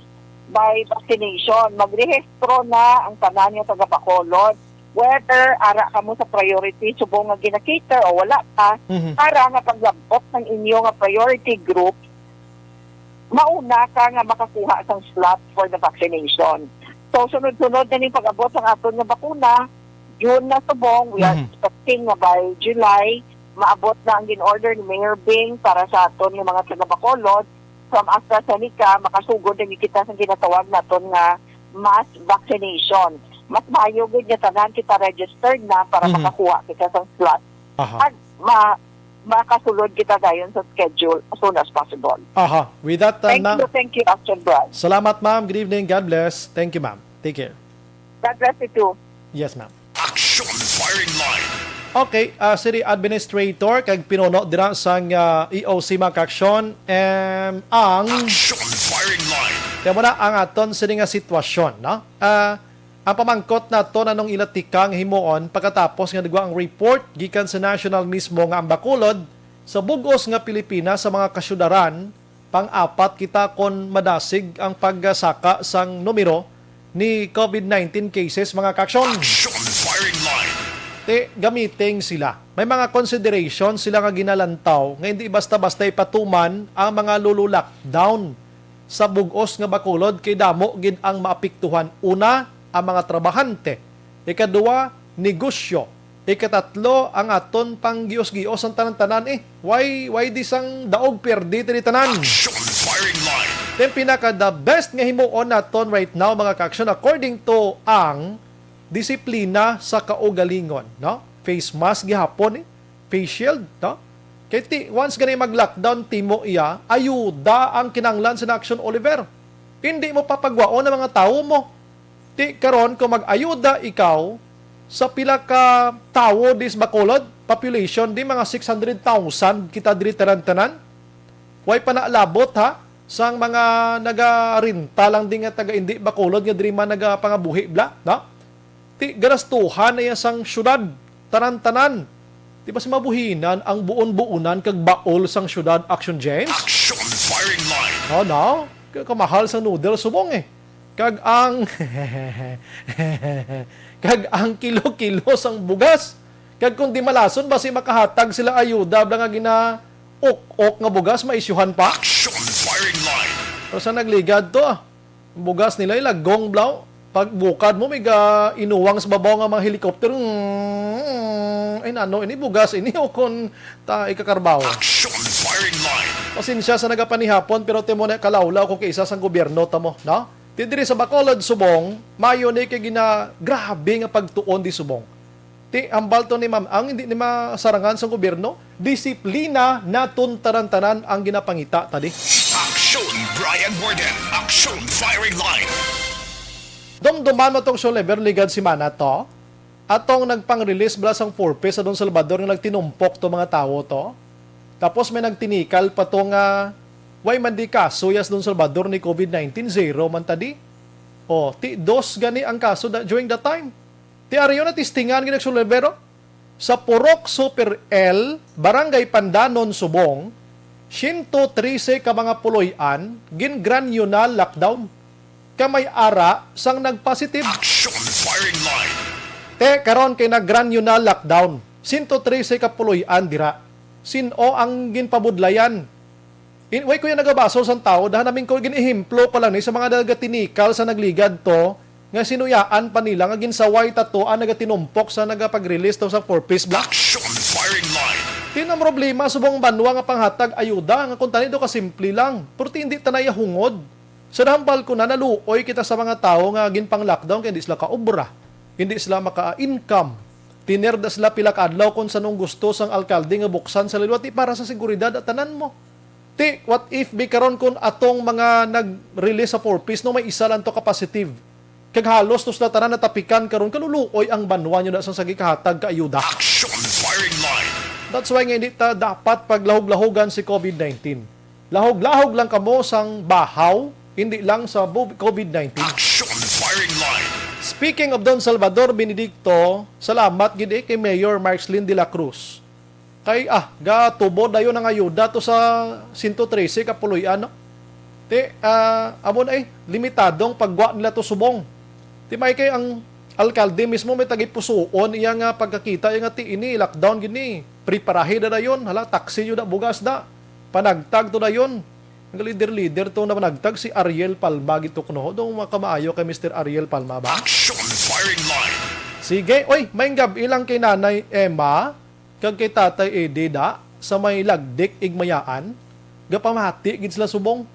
by vaccination. Magrehistro na ang tanan nga taga Bacolod, whether ara kamo sa priority subong nga gina-cater o wala pa, Mhm. para nga paglabot ng inyo nga priority group, mauna ka nga makakuha sang slot for the vaccination. So, sunod-sunod na ning pag-abot sang aton nga bakuna, June na subong, we are Mhm. expecting nga by July, maabot na ang gin-order ni Mayor Bing para sa aton nga mga taga Bacolod. From AstraZeneca, makasugod na gid kita sa ginatawag naton nga mass vaccination. Mas maayo gid nga tanan kita registered na para Mhm. makakuha kita sa slot. Aha. At ma-, makasulod kita dayon sa schedule as soon as possible. Aha. With that, uh, Thank na- you, thank you, Action Brad. Salamat, ma'am. Good evening. God bless. Thank you, ma'am. Take care. God bless you too. Yes, ma'am. Action Firing Line. Okay, ah, City Administrator, kag pinuno dira sang, ah, E O C, mga kaaksyon, em, ang Action Firing Line. Kaya mo na ang aton sini nga sitwasyon, no? Ah, ang pamangkot nato, anong ila tikang himuon pagkatapos nga nagwa ang report gikan sa national mismo nga ang Bacolod sa bug-os nga Pilipinas sa mga kasyudaran, pang-apat kita kon madasig ang pagsaka sang numero ni covid nineteen cases, mga kaaksyon. Action Firing Line. Ti, gamiting sila. May mga consideration sila nga ginalantaw nga hindi basta-basta ipatuman ang mga lulu lockdown sa bug-os nga Bacolod, kay damo gid ang maapektuhan. Una, ang mga trabahante. Ikadua, negosyo. Ikatatlo, ang aton panggios-gios ang tanan-tanan, eh. Why, why di sang daog perdi diri tanan? Action Firing Line. Then pinaka the best nga himuon naton right now, mga kaaksyon, according to ang disiplina sa kaugalingon, no? Face mask gihapon, eh. Face shield, no? Kay ti, once gani mag-lockdown, timo iya, ayuda ang kinahanglan sa Action Oliver. Hindi mo papagwaon ang mga tawo mo. Ti karon, kung mag-ayuda ikaw sa pila ka tawo dis Bacolod, population di mga six hundred thousand kita diri tanan-tanan. Way pa naalabot, ha, sang mga nagarenta lang di nga taga indi Bacolod nga diri man nagapangabuhi bla, no? Ti garastuhan na iya sang syudad, tanan-tanan. Di ba si mabuhinan ang buon-buonan kag baol sang syudad, Action James? Action Firing Line. No, no. Kay kamahal sang noodle subong, eh. Kag ang, kag ang kilo-kilo sang bugas. Kag kung di malason, basi makahatag sila ayuda bla nga gina-ok-ok nga bugas, maisyuhan pa. Action Firing Line. Pero sa nagligad to, ah. Bugas nila ilagong, blaw. Pag bukad mo, may ga-inuwang sa babaw nga mga helicopter. Mm, ay, nano, ini bugas, ini o kon ta ikakarbaw. Action Firing Line. Pasensya sa nagapanihapon, pero timo na kalawlaw ko kay isa sang gobyerno ta mo, no? Ti diri sa Bacolod, subong, mayo ni kay gina-, grabe nga pagtuon di subong. Ti hambal to ni ma'am, ang hindi ni masarangan sa gobyerno, disiplina naton tanan-tanan ang ginapangita ta di. Action Brian Warden, Action Firing Line. Dumduman mo tong Sullivan ligad semana to. Atong nagpang-release bala sang four Ps sa Don Salvador nga nagtinumpok to mga tawo to. Tapos may nagtinikal pa to nga way man di kaso ya sa Don Salvador ni COVID nineteen, zero man ta di. O, ti dos gani ang kaso da, during that time. Ti ari na testingan gid nagsulibero. Sa Purok Super L, Barangay Pandanon, Subong, siyento trese ka mga puloy-an gin-granular lockdown. Ka may ara sang nagpositive. Action Firing Line. Te, karon kay nag-granular lockdown. Siyento trese ka puloy-an dira. Sin-o ang ginpabudlayan? In, way ko yan nagabasol sang tao, dahan namin ko gin-ehemplo pa lang ni sa mga nagatinikal sa nagligad to, nga sinuyaan pa nila nga ginsaway ta to ang nagatinumpok sa nagapag-release to sa four Ps block. Action Firing Line. Ti na ang problema subong banwa nga panghatag ayuda nga kung tani do kasimple lang, pero ti hindi ta nayahungod. Sa hambal ko na, naluoy kita sa mga tawo nga ginpang-lockdown kay hindi sila kaobra, hindi sila maka-income. Tinerda sila pila ka adlaw kung sanong gusto sang alkalde nga buksan sa liwat, ti para sa seguridad at tanan mo. Ti, what if bi karon kung atong mga nag-release sa four Ps, no, may isa lang to ka positive? Kag halos to sila tanan natapikan karon, kaluluoy ang banwa nyo na sang sagi kahatag ka ayuda. Action Firing Line. That's why nga hindi ta dapat paglahog-lahogan si COVID nineteen. Lahog-lahog lang kamo sang bahaw, hindi lang sa bu-, COVID nineteen. Action Firing Line. Speaking of Don Salvador Benedicto, salamat gid eh kay Mayor Marcelin de la Cruz. Kay, ah, gatubo dayon ang ayuda to sa siyento trese ka puloy-an, no? Ti, ah, amo na eh, limitadong paggwa nila to subong. Ti may kay ang alkalde mismo may tagipusuon iya nga pagkakita iya nga ti ini lockdown gid ni. Preparahi da dayon, hala, taksi yun na, bugas da. Panagtag to dayon. Ang leader-leader to na panagtag si Ariel Palma gid to kuno. Daw makamaayo kay Mister Ariel Palma ba? Action Firing Line. Sige, oy, may gab ilang kay Nanay Emma. Kag kay Tatay Eddie da, sa may Lagdik, Igmayaan, gapamati gid sila subong.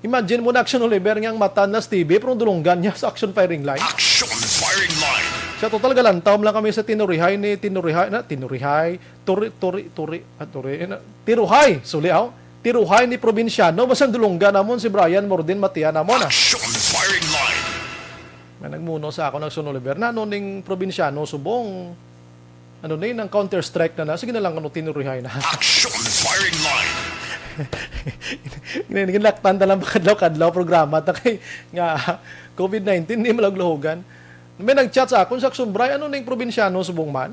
Imagine mo na, Action Oliver, nga ang mata na Stevie, pero dulunggan niya sa Action Firing Line. Action Firing Line. Sa total, galantaw lang kami sa tinurihay ni, tinurihay, na, tinurihay, turi, turi, turi, ah, turi, eh, na, tiruhay, suli, aw. Tiruhay ni Probinsyano, basta dulunggan namon si Brian Mordin Matian namon, ah. Action Firing Line. May nagmuno sa ako, Action Oliver, na ano ning Probinsyano subong? Ano na yun, ang Counter-Strike na na. Sige na lang, ano, tinurihay na. Action Firing Line. Ginlaktan na lang kadlaw-kadlaw programa ta kay nga COVID nineteen, di malaglahugan. May nag-chat sa akon, sa Action Bray, ano ning probinsyano subong man?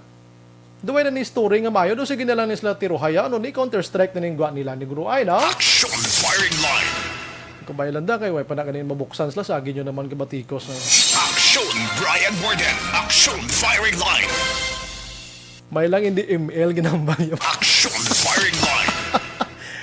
Duway na ni story nga maayo, do sige na lang ni sila tiruhaya, ano ni Counter-Strike na ning gwa nila ni Guru ay na? Action Firing Line. Kabay lang da kay way pa na ganin mabuksan sila, sa agi nyo naman kabatikos na. Action Brian Warden. Action Firing Line. May lang hindi M L ginambal yung Action Firing Line.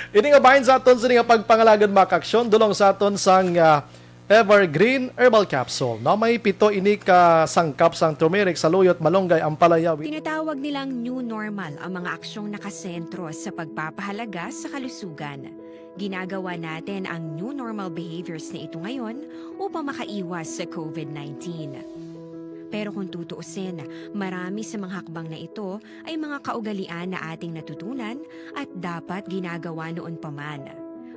Ini nga bahin sa aton sa nga pagpangalagad, mga kaaksyon, dulong sa aton sang, ah, Evergreen Herbal Capsule. No, may pito ini ka sangkap sang turmeric, saluyot, malunggay, ampalaya, wi- Tinatawag nilang new normal ang mga aksyong nakasentro sa pagpapahalaga sa kalusugan. Ginagawa natin ang new normal behaviors na ito ngayon upang makaiwas sa COVID nineteen. Pero kung tutuusin, marami sa mga hakbang na ito ay mga kaugalian na ating natutunan at dapat ginagawa noon pa man.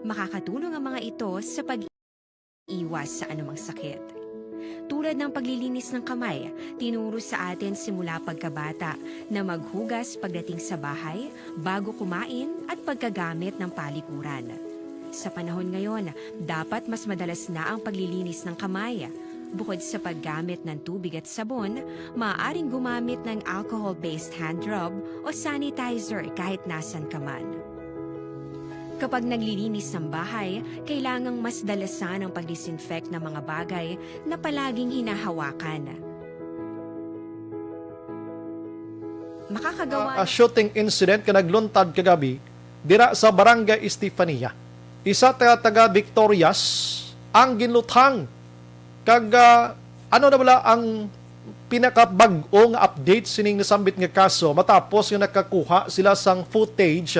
Makakatulong ang mga ito sa pag-iwas sa anumang sakit. Tulad ng paglilinis ng kamay, tinuro sa atin simula pagkabata na maghugas pagdating sa bahay, bago kumain, at pagkagamit ng palikuran. Sa panahon ngayon, dapat mas madalas na ang paglilinis ng kamay. Bukod sa paggamit ng tubig at sabon, maaaring gumamit ng alcohol-based hand rub o sanitizer kahit nasan ka man. Kapag naglilinis ng bahay, kailangang mas dalasan ang pag-disinfect ng mga bagay na palaging hinahawakan. Makakagawa A shooting incident nga nagluntad kagabi dira sa Barangay Estefania. Isa ta-, taga Victorias ang ginluthang. Kag, ah, ano na bala ang pinakabag-o nga update sining nasambit nga kaso matapos nga nakakuha sila sang footage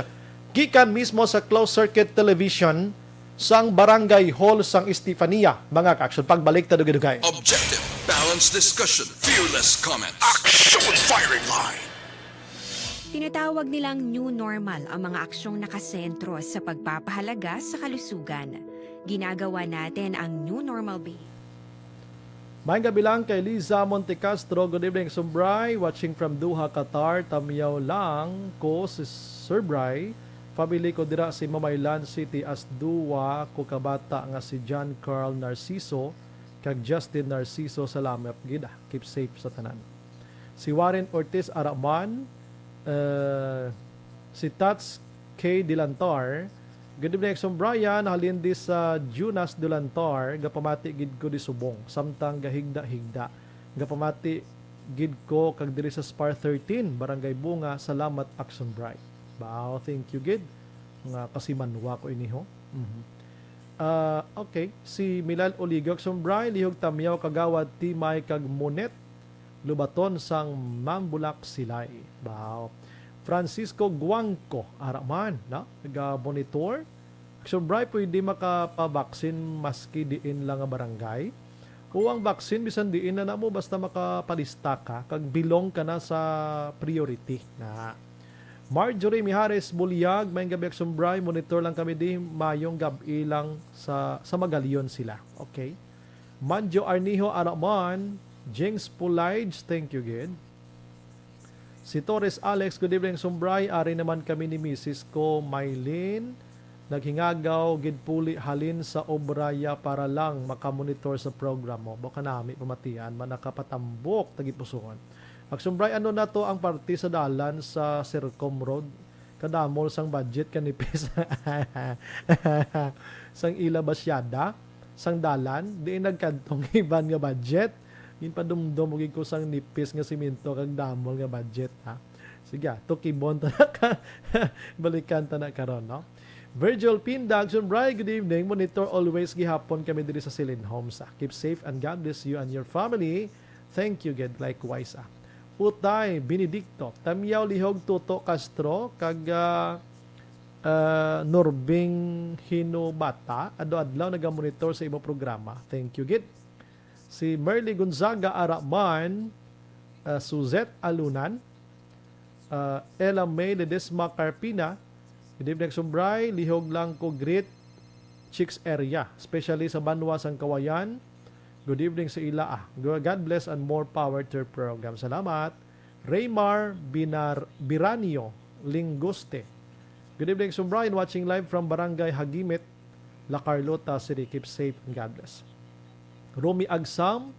gikan mismo sa closed circuit television sang Barangay Hall sang Estefania, mga ka-aksyon. Pagbalik ta dugay-dugay. Objective, balanced discussion, fearless comment. Action Firing Line! Tinatawag nilang new normal ang mga aksyong nakasentro sa pagpapahalaga sa kalusugan. Ginagawa natin ang new normal behavior. Maayong gabi lang kay Liza Montecastro. Good evening, Sir Bry. Watching from Doha, Qatar. Tamyaw lang ko si Sir Bry. Family ko dira si Mamaylan City as duwa ko kabata nga si John Carl Narciso kag Justin Narciso. Salamat gid, ah. Keep safe sa tanan. Si Warren Ortiz Araman, eh, si Tats K Dilantar. Good evening, Exxon Brian. Halin di sa Junas Dilantar, gapamati gid ko di subong. Samtang gahigda-higda, gapamati gid ko kag diri sa Spar thirteen, Barangay Bunga. Salamat, Axon Bright. Wow, thank you gid. Nga kasimanwa ko ini, ho. Mhm. Ah, okay. Si Milal Oligo, Axon Bright, lihog tamyaw, kagawad Timay kag Monet Lubaton sang Mambulak Silay. Wow. Francisco Guangco, ara man, no? Naga-monitor. Axon Bright, pwede makapabaksin maski diin lang nga barangay? O ang vaccine, bisan diin na namo, basta makapalista ka, kag belong ka na sa priority na. Marjorie Mijares Bulyag, maayong gabi, Axon Bright. Monitor lang kami di, mayong gab-i lang sa, sa Magalion sila. Okay. Manjo Arnijo Araman, James Pulaids, thank you gid. Si Torres Alex, good evening, Axon Bright. Ari naman kami ni misis ko, Mylene. Naghingagaw gid puli halin sa obra ya para lang makamonitor sa program mo. Baka nami pamatian man nakapatambok tagipusoon. Axon Bright, ano na to ang parte sa dalan sa Sercom Road? Kadamol sang budget, kanipis sang ila basyada sang dalan, diin nagkadtong iban nga budget. Ginpadumdom ko gid ko sang nipis nga simento kag damol nga budget, ha. Sige, ah, tukibon ta na ka. Balikan ta na karon, no? Virgil Pinda, Axon Bright, good evening. Monitor always gihapon kami diri sa Silin Homes, ah. Keep safe and God bless you and your family. Thank you, gid. Likewise, ah. Utay Benedicto, Tamyaw Lihog, Tuto Castro, kag, ah, ah, Norbing Hinobata, adlaw-adlaw nagamonitor sa imo programa. Thank you, gid. Si Merly Gonzaga Araman, ah, Suzette Alunan, ah, Ella May Ledesma Carpina. Good evening, Axon Bright. Lihog lang ko greet Chicks area, especially sa banwa sang Kawayan. Good evening sa ila, ah. Go-, God bless and more power to your program. Salamat. Raymar Binar-, Biranio Linguste. Good evening, Axon Bright. Watching live from Barangay Hagimit, La Carlota City. Keep safe and God bless. Romy Agsam,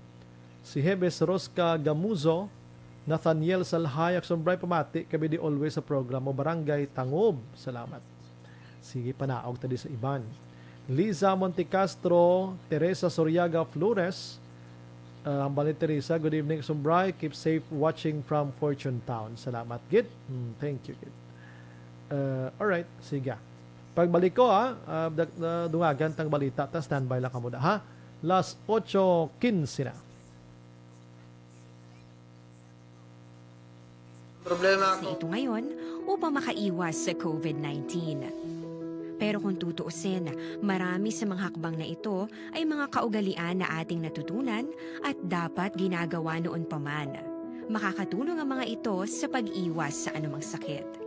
si Jebes Rosca Gamuzo, Nathaniel Salhay, Axon Bright, pamati kami di always sa programa, Barangay Tangob. Salamat. Sige, panaog ta di sa iban. Liza Montecastro, Teresa Soriaga Flores, ah, hambal ni Teresa, good evening, Axon Bright. Keep safe watching from Fortune Town. Salamat, gid. Hmm, thank you, gid. Uh, alright, sige. Pagbalik ko, ha, ah, dak-, ah, dungagan tang balita, ta standby lang kamo da, ha? Las ocho quince na. Problema Sa ako. ito ngayon upang makaiwas sa COVID nineteen. Pero kung tutuusin, marami sa mga hakbang na ito ay mga kaugalian na ating natutunan at dapat ginagawa noon pa man. Makakatulong ang mga ito sa pag-iwas sa anumang sakit.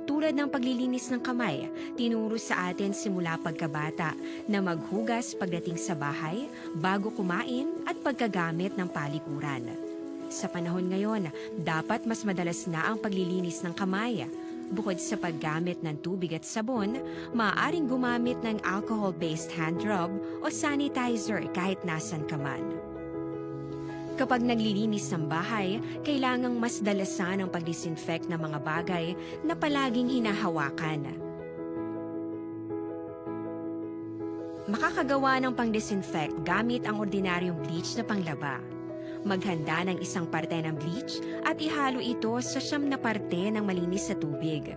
Tulad ng paglilinis ng kamay, tinuro sa atin simula pagkabata na maghugas pagdating sa bahay, bago kumain at pagkagamit ng palikuran. Sa panahon ngayon, dapat mas madalas na ang paglilinis ng kamay. Bukod sa paggamit ng tubig at sabon, maaaring gumamit ng alcohol-based hand rub o sanitizer kahit nasan ka man. Kapag naglilinis ng bahay, kailangang mas dalasan ang pag-disinfect ng mga bagay na palaging hinahawakan. Makakagawa ng pang-disinfect gamit ang ordinaryong bleach na panglaba. Maghanda ng isang parte ng bleach at ihalo ito sa siyam na parte ng malinis na tubig.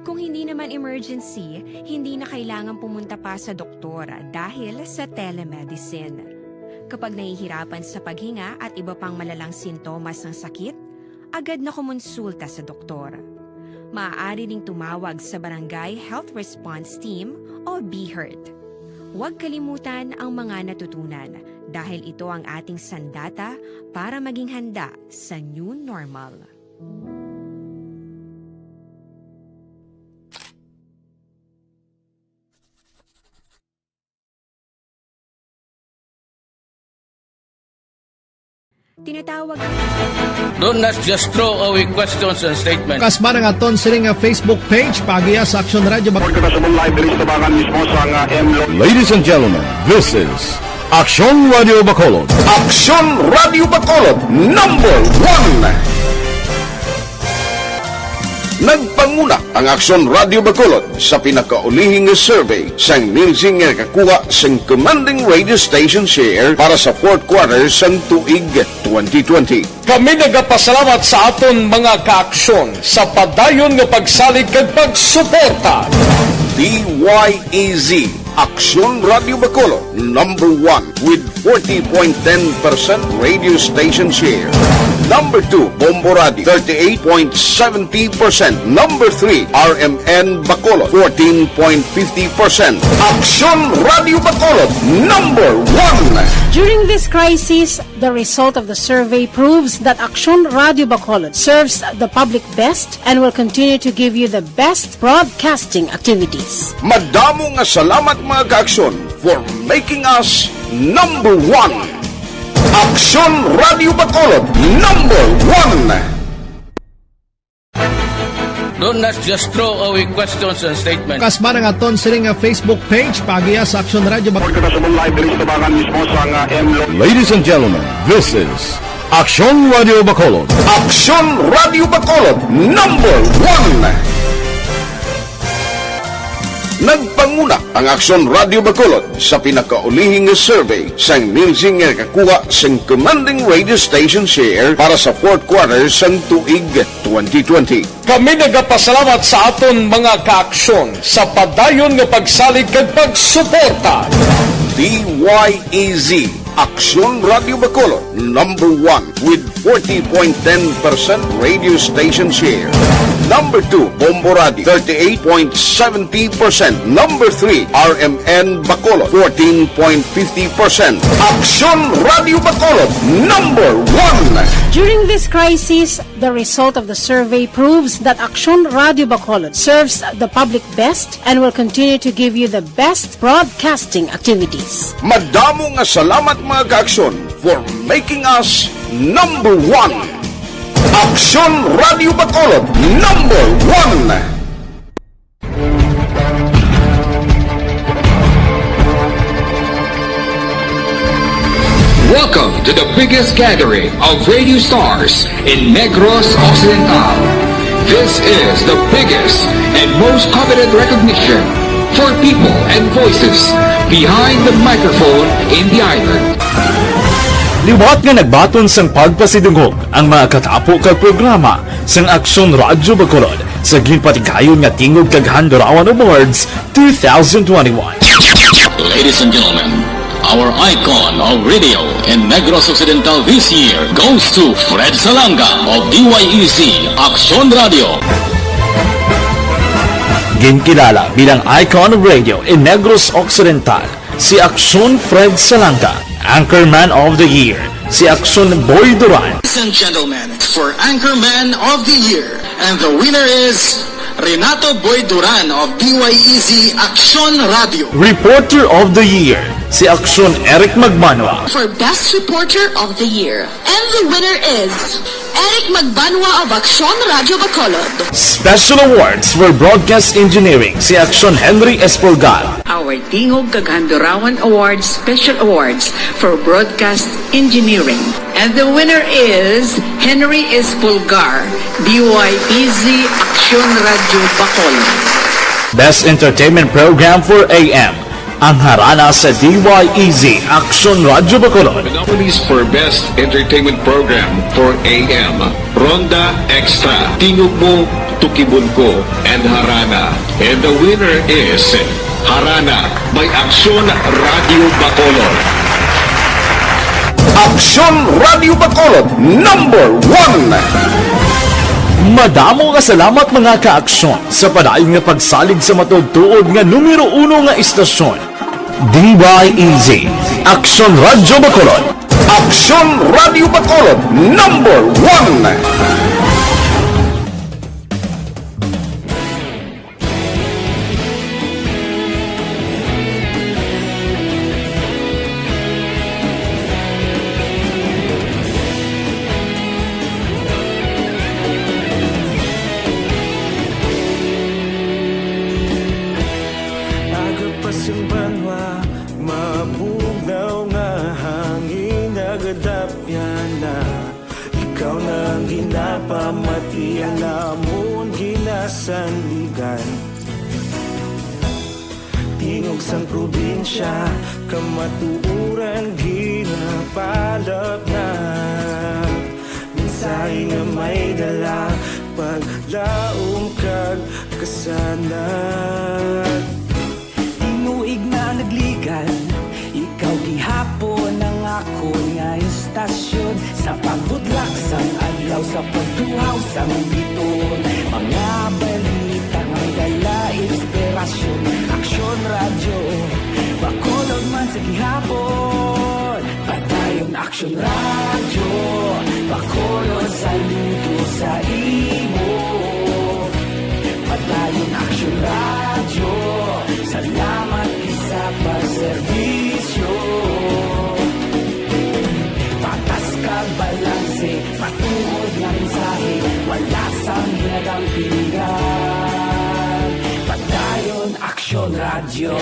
Kung hindi naman emergency, hindi na kailangan pumunta pa sa doktor dahil sa telemedicine. Kapag nahihirapan sa paghinga at iba pang malalang sintomas ng sakit, agad na kumonsulta sa doktor. Maaari ring tumawag sa Barangay Health Response Team o BHERT. Huwag kalimutan ang mga natutunan dahil ito ang ating sandata para maging handa sa new normal. Tinatawag Don't just throw away questions and statements. Kasbara nga aton sini nga Facebook page, paagiha sa Aksyon Radio Bac- Report kita sa live diri sa tabangan mismo sa nga M Lo- Ladies and gentlemen, this is Aksyon Radio Bacolod. Aksyon Radio Bacolod, number one. Nagpanguna ang Aksyon Radio Bacolod sa pinakaulihi nga survey sang Nielsen nga nakakuha sang commanding radio station share para sa fourth quarter sang tuig twenty twenty. Kami nagapasalamat sa aton mga kaaksyon sa padayon nga pagsalig kag pagsuporta. D Y E Z, Aksyon Radio Bacolod, number one with forty point ten percent radio station share. Number two, Bombo Radio, thirty-eight point seventy percent. Number three, R M N Bacolod, fourteen point fifty percent. Aksyon Radio Bacolod, number one. During this crisis, the result of the survey proves that Aksyon Radio Bacolod serves the public best and will continue to give you the best broadcasting activities. Madamo nga salamat, mga kaaksyon, for making us number one. Aksyon Radio Bacolod, number one. Don't just throw away questions and statements. Kasbara nga aton sini nga Facebook page, paagiha sa Aksyon Radio Bac- Report kita sa live diri sa tabangan mismo sa nga M Lo- Ladies and gentlemen, this is Aksyon Radio Bacolod. Aksyon Radio Bacolod, number one. Nagpanguna ang Aksyon Radio Bacolod sa pinakaulihi nga survey sang Nielsen nga nakakuha sang commanding radio station share para sa fourth quarter sang tuig twenty twenty. Kami nagapasalamat sa aton mga kaaksyon sa padayon nga pagsalig kag pagsuporta. D Y E Z, Aksyon Radio Bacolod, number one with forty point ten percent radio station share. Number two, Bombo Radio, thirty-eight point seventy percent. Number three, R M N Bacolod, fourteen point fifty percent. Aksyon Radio Bacolod, number one. During this crisis, the result of the survey proves that Aksyon Radio Bacolod serves the public best and will continue to give you the best broadcasting activities. Madamo nga salamat, mga kaaksyon, for making us number one. Aksyon Radio Bacolod, number one. Welcome to the biggest gathering of radio stars in Negros Occidental. This is the biggest and most coveted recognition for people and voices behind the microphone in the island. Liwat nga nagbaton sang pagpasidungog ang mga katapo kag programa sang Aksyon Radyo Bacolod sa ginpatigayon nga Tingog kag Handurawan Awards two thousand twenty-one. Ladies and gentlemen, our icon of radio in Negros Occidental this year goes to Fred Salanga of D Y E Z Aksyon Radio. Ginkilala bilang icon of radio in Negros Occidental si Aksyon Fred Salanga, Anchorman of the Year si Aksyon Boy Duran. Ladies and gentlemen, for Anchorman of the Year, and the winner is Renato Boy Duran of D Y E Z Aksyon Radio. Reporter of the Year si Aksyon Eric Magbanwa. For Best Reporter of the Year, and the winner is Eric Magbanwa of Aksyon Radio Bacolod. Special Awards for Broadcast Engineering si Aksyon Henry Espolgar. Our Tingog kag Handurawan Awards Special Awards for Broadcast Engineering. And the winner is Henry Espolgar, D Y E Z Aksyon Radio Bacolod. Best Entertainment Program for A M, ang harana sa D Y E Z Aksyon Radio Bacolod. The nominees for Best Entertainment Program for A M, Ronda Extra, Tingog Mo, Tukibon Ko, and Harana. And the winner is Harana by Aksyon Radio Bacolod. Aksyon Radio Bacolod, number one. Madamo nga salamat, mga ka-aksyon, sa padayon nga pagsalig sa matuod-tuod nga numero uno nga istasyon, D Y E Z, Aksyon Radyo Bacolod. Aksyon Radyo Bacolod, number one. Aga pa sing banwa, mabugnaw nga hangin nagadapyan na. Ikaw na ang ginapamatian namon ginasandigan. Tingog sang probinsya, kamatuoran ginapalapnat. Mensahe nga may dala, paglaom kag kasanag. Tinuig na nagligan, ikaw gihapon ang akon nga istasyon. Sa pagbudlak sang adlaw, sa pagtuhaw sang bituon, mga balita nga may dala inspirasyon. Aksyon Radyo, Bacolod man sa gihapon. Padayon Aksyon Radyo, Bacolod, saludo sa imo. Padayon Aksyon Radyo, salamat gid sa pagserbisyo. Patas kag balanse, matuod nga mensahe, wala sang ginadampigan. Padayon Aksyon Radyo.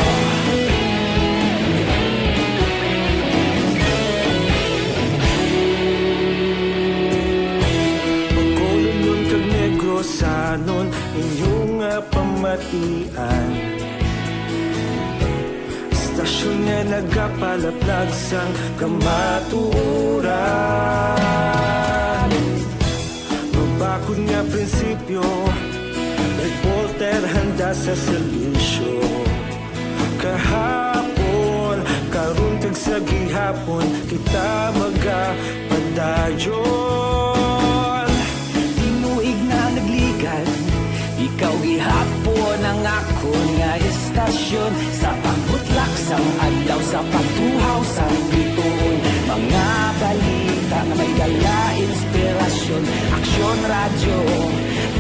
Bacolodnon kag Negrosanon, inyo nga pamatian. Istasyon nga nagapalaplag sang kamatuoran. Mabakod nga prinsipyo, reporter handa sa serbisyo. Kahapon, karon kag sa gihapon, kita magapadayon. Tinuig na nagligan, ikaw gihapon ang akon nga istasyon. Sa pagbutlak sang adlaw, sa pagtuhaw sang bituon, mga balita nga may dala inspirasyon. Aksyon Radyo,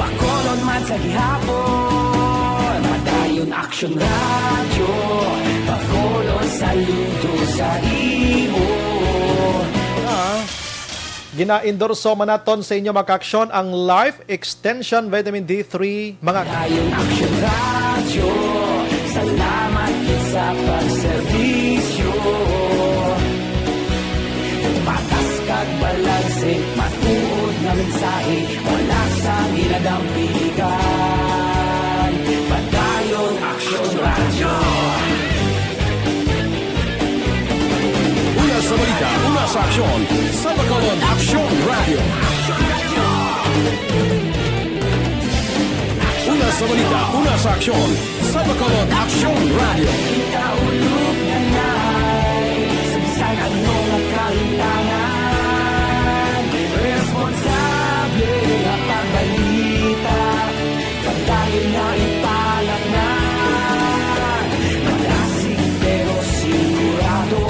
Bacolod man sa gihapon. Padayon Aksyon Radyo, Bacolod, saludo sa imo. Ah, gina-endorso man naton sa inyo, mga ka-aksyon, ang Life Extension Vitamin D three, mga ka- Padayon Aksyon Radyo, salamat gid sa pagserbisyo. Patas kag balanse, matuod nga mensahe, wala sang ginadampigan. Padayon Aksyon Radyo. Una sa balita, una sa aksyon, sa Bacolod Aksyon Radyo. Una sa balita, una sa aksyon, sa Bacolod Aksyon Radyo. Kita ulog na nai, sa bisan ano nga kahitangan, responsable nga pagbalita, pagdayon nga ipalatnan, malasig pero sigurado.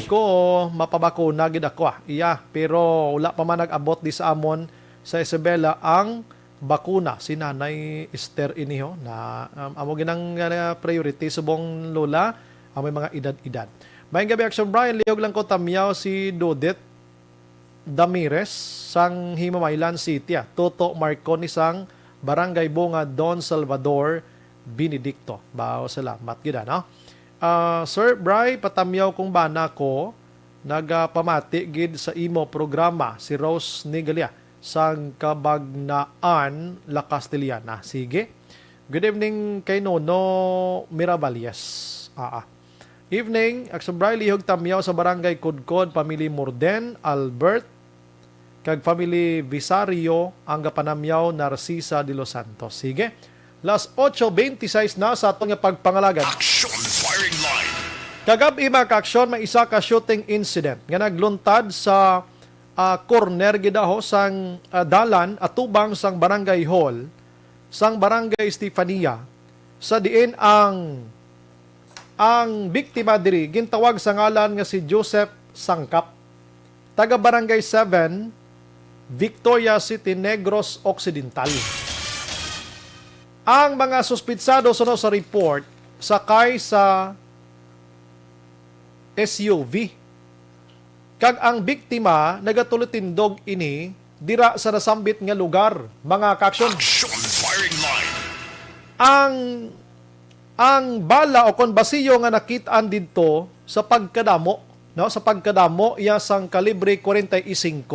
Ko, mapabakuna gid ako, ah. Iya, pero wala pa man nag-abot di sa amon sa Isabela ang bakuna si Nanay Esther iniho na, um, amo ginang, uh, priority subong lola ang may mga edad-edad. Maayong gabi, Action Brian. Lihog lang ko tamyaw si Dodit Damires sang Himamaylan City, ah. Toto Marconi sang Barangay Bunga, Don Salvador Benedicto. Bao, salamat gid, ano? Ah, Sir Bry, patamyaw kong bana ko, nagapamati gid sa imo programa, si Rose Nigalia sang Cabagnaan, La Castellana. Sige. Good evening kay Nono Miravalles. Ah, ah. Evening, Action Bry, lihog tamyaw sa Barangay Kudkod, family Morden, Albert, kag family Visario, ang gapanamyaw Narcisa de los Santos. Sige. Las ocho veintiséis na sa aton nga pagpangalagad. Action Firing Line. Kagab-i, mga ka-aksyon, may isa ka shooting incident nga nagluntad sa ah, corner gid daw sang, ah, dalan atubang sang Barangay Hall sang Barangay Estefania, sa diin ang, ang biktima diri gintawag sa ngalan nga si Joseph Sangkap, taga Barangay seven, Victoria City, Negros Occidental. Ang mga suspitsado, suno sa report, sakay sa S U V. Kag ang biktima nagatulotindog ini dira sa nasambit nga lugar, mga kaaksyon. Action firing line. Ang, ang bala o kon basiyo nga nakit-an didto sa pagkadamo, no, sa pagkadamo iya sang kalibre forty-five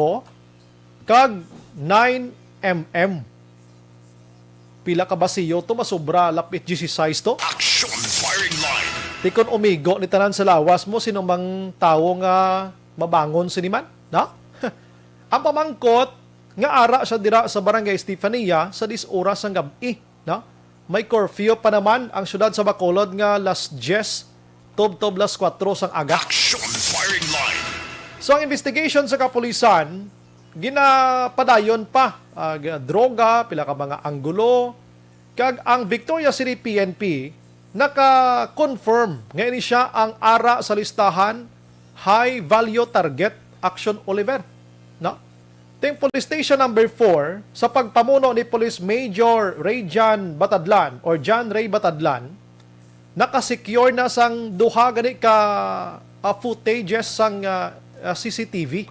kag nine M M. Pila ka basiyo to, masobra lapit disisais to. Action firing line. Ti kon umigo ni tanan sa lawas mo, sino mang tawo nga mabangon sini man, no? Ang pamangkot nga ara siya dira sa Barangay Estefania sa diyes oras sang gab-i, no? May curfew pa naman ang siyudad sa Bacolod nga las diyes tubtob las kuwatro sang aga. Action firing line. So, ang investigation sa kapulisan, ginapadayon pa. Ah, g-, droga, pila ka mga anggulo, kag ang Victoria City P N P naka-confirm nga ini sia ang ara sa listahan high value target, Action Oliver, no? Ting Police Station number four, sa pagpamuno ni Police Major Ray John Batadlan or John Ray Batadlan, naka-secure na sang duha gani ka, ah, footages sang, ah, ah, C C T V.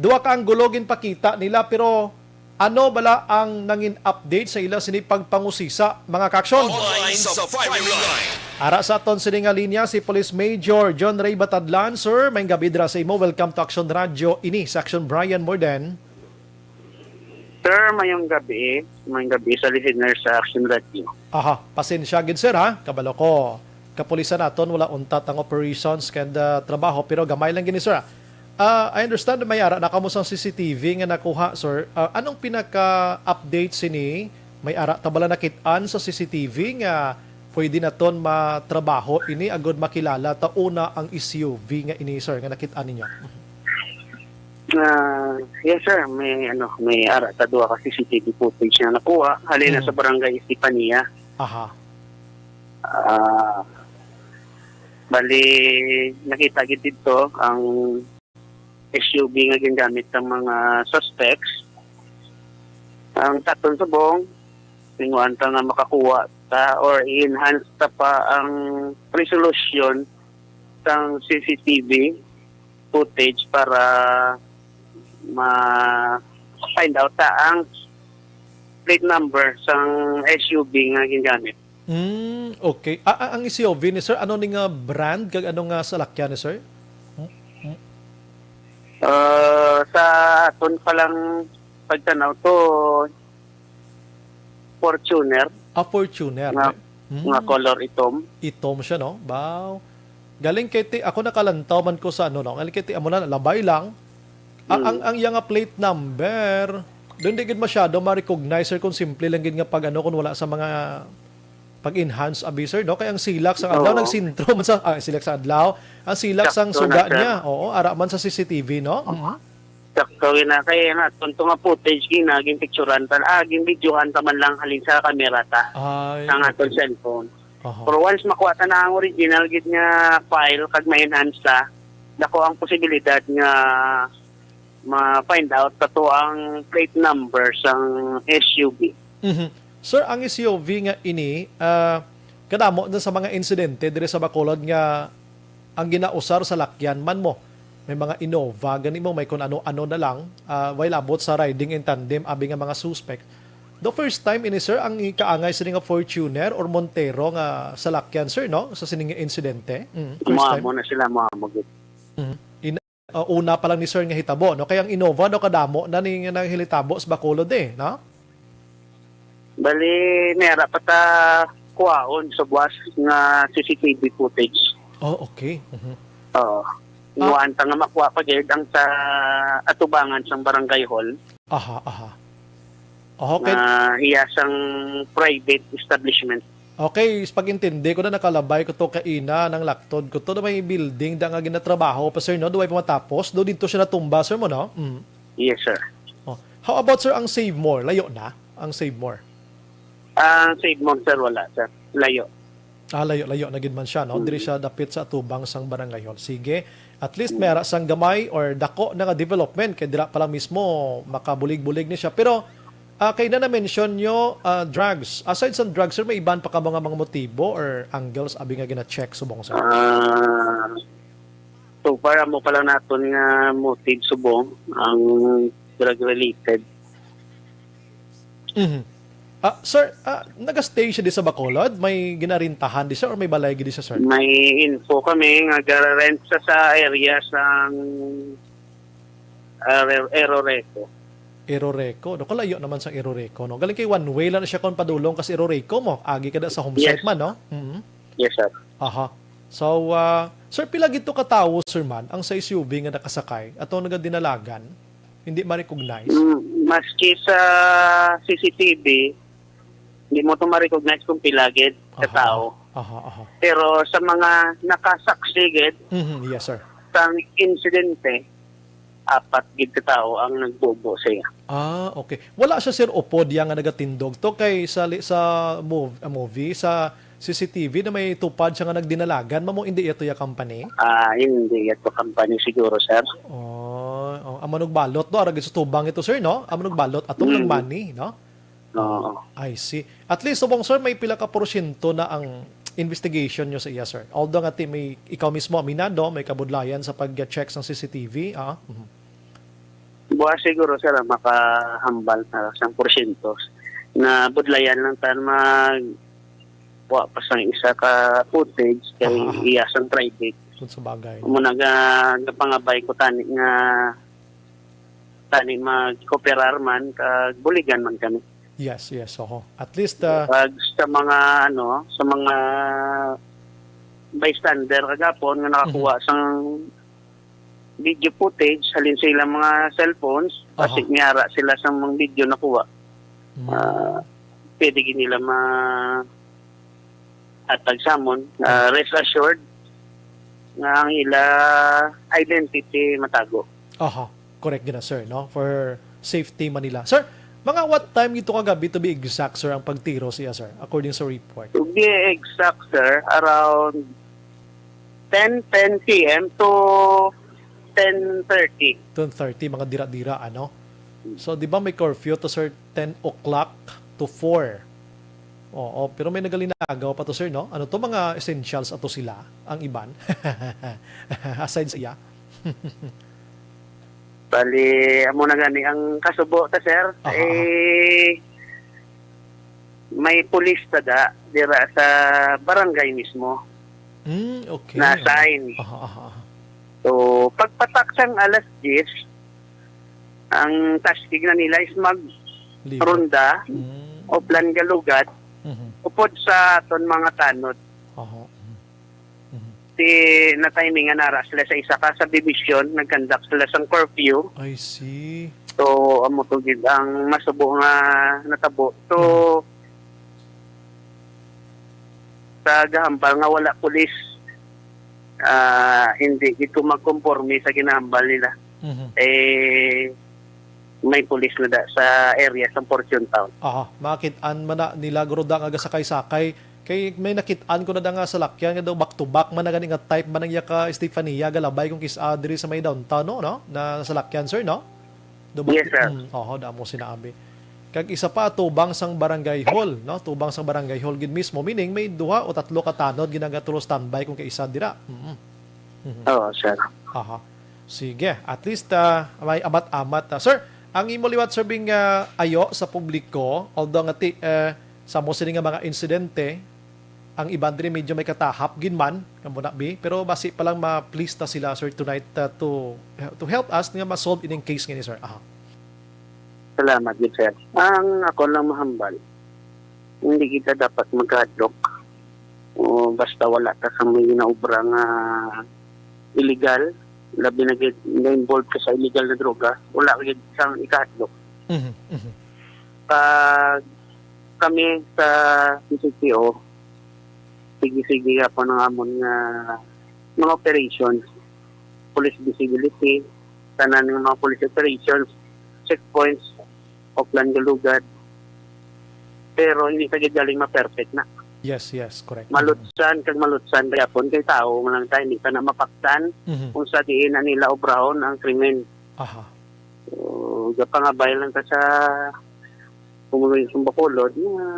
Duha ka anggulo ginpakita nila, pero ano bala ang nangin update sa ila sini pagpangusisa, mga kaaksyon? Online sa firing line. Ara sa aton sini nga linya si Police Major John Ray Batadlan. Sir, maayong gabi dira sa imo. Welcome to Action Radio. Ini sa Action, Brian Morden. Sir, mayong gabi. Mayong gabi sa listener sa Action Radio. Aha, pasensya gid, sir, ha? Kabalo ko, kapulisan naton wala untat ang operations kag, ah, trabaho, pero gamay lang gini, sir, ha? Ah, I understand may ara na kamo sang C C T V nga nakuha, sir. Ah, anong pinaka-update sini? May ara ta bala nakit-an sa C C T V nga pwede naton matrabaho ini agud makilala ta una ang S U V nga ini, sir, nga nakit-an ninyo? Ah, yes, sir. May, ano, may ara ta duha ka C C T V footage na nakuha. Halin na Mm. sa Barangay Estefania. Aha. Ah, bali, nakita gid dito ang S U V nga gingamit ng mga suspects. Ang sa aton subong, tinguan ta nga makakuha ta or i-enhance ta pa ang resolution sang C C T V footage para ma-find out ta ang plate number sang S U V nga gingamit. Mm, okay. Ah, ah, ang S U V ni sir, ano ni nga brand kag ano nga salakyan ni sir? Mm, mm. Ah, sa aton pa lang pagtanaw to, Fortuner. Ah, Fortuner, Nga, eh. Mm. nga color itom. Itom siya, no? Baw. Galing kay ti, ako nakalantaw man ko sa ano, no? Galing kay ti, amo na, labay lang. Ah, Mm. ang, ang iya nga plate number, doon di gid masyado ma-recognize, sir, kung simple lang gid nga pag ano, kung wala sa mga pag-enhance abi, sir, no? Kay ang silak sa adlaw, Oo. nagsentro man sa, ah, silak sa adlaw, ang silak sang Sakto na, suga sir. niya, oo, ara man sa C C T V, no? Mhm. Sakto gina kay nga tunto nga footage gina ginpicturan ta, ah, ginbidyohan ta man lang halin sa kamera ta, Ay, sa aton okay. cellphone. Aha. Pero once makuha ta na ang original gid nga file kag ma-enhance ta, dako ang posibilidad nga ma-find out kato ang plate number sang S U V. Mhm. Sir, ang S U V nga ini, ah, kadamo na sa mga insidente diri sa Bacolod nga ang ginausar sa lakyan man mo. May mga Innova, gani mo, may kun ano-ano na lang, ah, way labot sa riding in tandem, abi nga mga suspect. The first time ini, sir, ang ikaangay sini nga Fortuner or Montero nga salakyan, sir, no? Sa sining nga insidente? Mm, first Mga time? mo na sila, mga mo gid. Mhm. In-, ah, una pa lang ni sir nga hitabo, no? Kay ang Innova, no, kadamo na ni nga nahilitabo sa Bacolod, eh, no? Bali, may ara pa ta kuhaon sa buwas nga C C T V footage. Oh, okay. Mhm. Oo. Ah. Inuan ta nga makuha pa gid ang sa atubangan sang barangay hall Aha, aha. Oh, okay. nga iya sang private establishment. Okay, sa pag-intindi ko na, nakalabay ko to kaina, nang laktod ko to na may building da nga ginatrabaho pa, sir, no? Duway pa matapos. Do dito siya natumba, sir, mo, no? Mm. Yes, sir. Oh. How about, sir, ang Save More? Layo na ang Save More? Ang Save More, sir, wala, sir. Layo. Ah, layo-layo na gid man siya, no? Mm. Diri siya dapit sa atubang sang barangay hall. Sige. At least may ara sang gamay or dako na nga development kay dira pa lang mismo makabulig-bulig ni siya. Pero, ah, kay na na-mention nyo, ah, drugs. Aside sa drugs, sir, may iban pa ka mga, mga motibo or angles abi nga gina-check subong, sir? Ah, so far, amo pa lang naton nga motive subong ang drug-related. Mhm. Ah, sir, ah, naga-stay siya di sa Bacolod? May ginarintahan di siya or may balay gid siya, sir? May info kami nga gara-rent sa, sa area sang, ah, Re-, Eroreco. Eroreco. No, kalayo naman sa Eroreco, no? Galing kay one way lang siya kon padulong kas Eroreco mo. Agi ka da sa home Yes. site man, no? Mhm. Yes, sir. Aha. So, ah, sir, pila gid to ka tawo, sir, man, ang sa S U V nga nakasakay ato nagadinalagan? Hindi ma-recognize? Mm, maski sa C C T V, hindi mo to ma-recognize kung pila gid ka Aha, tawo. aha, aha. Pero sa mga nakasaksi gid, Mhm, yes, sir. sang insidente, apat gid ka tawo ang nagbubo siya. Ah, okay. Wala siya, sir, upod iya nga nagatindog to kay sa li-, sa mov-, ah, movie, sa C C T V na may tupad siya nga nagdinalagan, mamo hindi ito ya company? Ah, hindi ito company siguro, sir. Oh, oh, ang manugbalot do, arag sa tubang ito, sir, no? Ang manugbalot atong Mm. nagmani, no? Oo. I see. At least, subong, sir, may pila ka porsyento na ang investigation nyo sa iya, sir? Although nga ti-, may, ikaw mismo, aminado, may kabudlayan sa pag-check sang C C T V, ah? Mhm. Buwas siguro, sir, ang makahambal na sang porsyento. Na budlayan lang tan mag wa pa sang isa ka footage kay Aha. iya sang private. Kung sa bagay. Amo na ga-, gapangabay ko tani nga tani mag-cooperar man kag buligan man kami. Yes, yes, oho. At least, ah, Kag sa mga, ano, sa mga bystander kagapon nga nakakuha Mhm. sang video footage, halin sa ilang mga cellphones, Aha. kasi niara sila sa mga video nakuha. Mm. Ah, pwede gid nila ma-, hatag sa amon, ah, rest assured nga ang ila identity matago. Aha, correct gid na, sir, no? For safety man nila. Sir, mga what time gito kagabi, to be exact, sir, ang pagtiro siya, sir, according sa report? To be exact, sir, around ten, ten P M to ten thirty. Ten thirty, mga dira-dira, ano? So, di ba may curfew to, sir, ten o'clock to four? Oo, pero may nagalinagaw pa to, sir, no? Ano to, mga essentials ato sila, ang iban? Aside sa iya. Bali, amo na gani ang kasubo ta, sir. Aha, aha. Eh, may pulis ta da, dira sa barangay mismo. Mm, okay. Na sign. Aha, aha, aha. So, pagpatak sang alas diyes, ang tasking na nila is mag Ligo. ronda Mm. o plan galugad Mhm. upod sa aton mga tanod. Aha. Mhm. Mhm. Ti na timing nga nara sila sa isa ka subdivision, nag-conduct sila sang curfew. I see. So, amo to gid ang masubo nga natabo. So, Mhm. sa gahambal nga wala pulis, ah, hindi gid ko magkonforme sa ginahambal nila. Mhm. Eh, may pulis na da sa area sa Fortune Town. Aha, makit-an man na nila guro da nga gasakay-sakay. Kay may nakit-an ko na da nga salakyan nga daw back to back man na gani nga type man ang iya ka Estefania galabay kung kis-a diri sa may downtown, no, no? Na salakyan, sir, no? Do ba Yes, sir. Mm, oho, damo sinabi. Kag isa pa, tubang sang barangay hall, no? Tubang sang barangay hall gid mismo, meaning may duha o tatlo ka tanod ginagatulo standby kung kaisa dira. Mm. Mhm. Oo, sir. Aha. Sige, at least, ah, may amat-amat, ah. Sir, ang imo liwat, sir, bing, ah, ayo sa publiko, although nga ti-, eh, sa mo sini nga mga insidente, ang iban diri medyo may katahap gid man, kamo na, bi, pero basi pa lang ma-please ta sila, sir, tonight, uh, to, to help us nga ma-solve ining case ngini, sir. Aha. Salamat gid, sir. Ang ako lang mahambal, hindi kita dapat magkahadlok. O basta wala ta sa may ginaobra nga illegal, labi na gid na involved ka sa illegal na droga, wala gid sang ikahadlok. Mhm, mhm. Pag kami sa C C P O, sige-sige gihapon ang amon nga mga operations, police visibility, tanan nga mga police operations, checkpoints, Oplan Galugad. Pero hindi sa galing ma-perfect na. Yes, yes, correct. Malutsan kag malutsan gihapon kay tao man lang tayo, hindi ka na mapaktan Mhm. kung sa diin na nila obrahon ang krimen. Aha. So, gapangabay lang ka sa kumuloy sa Bacolod nga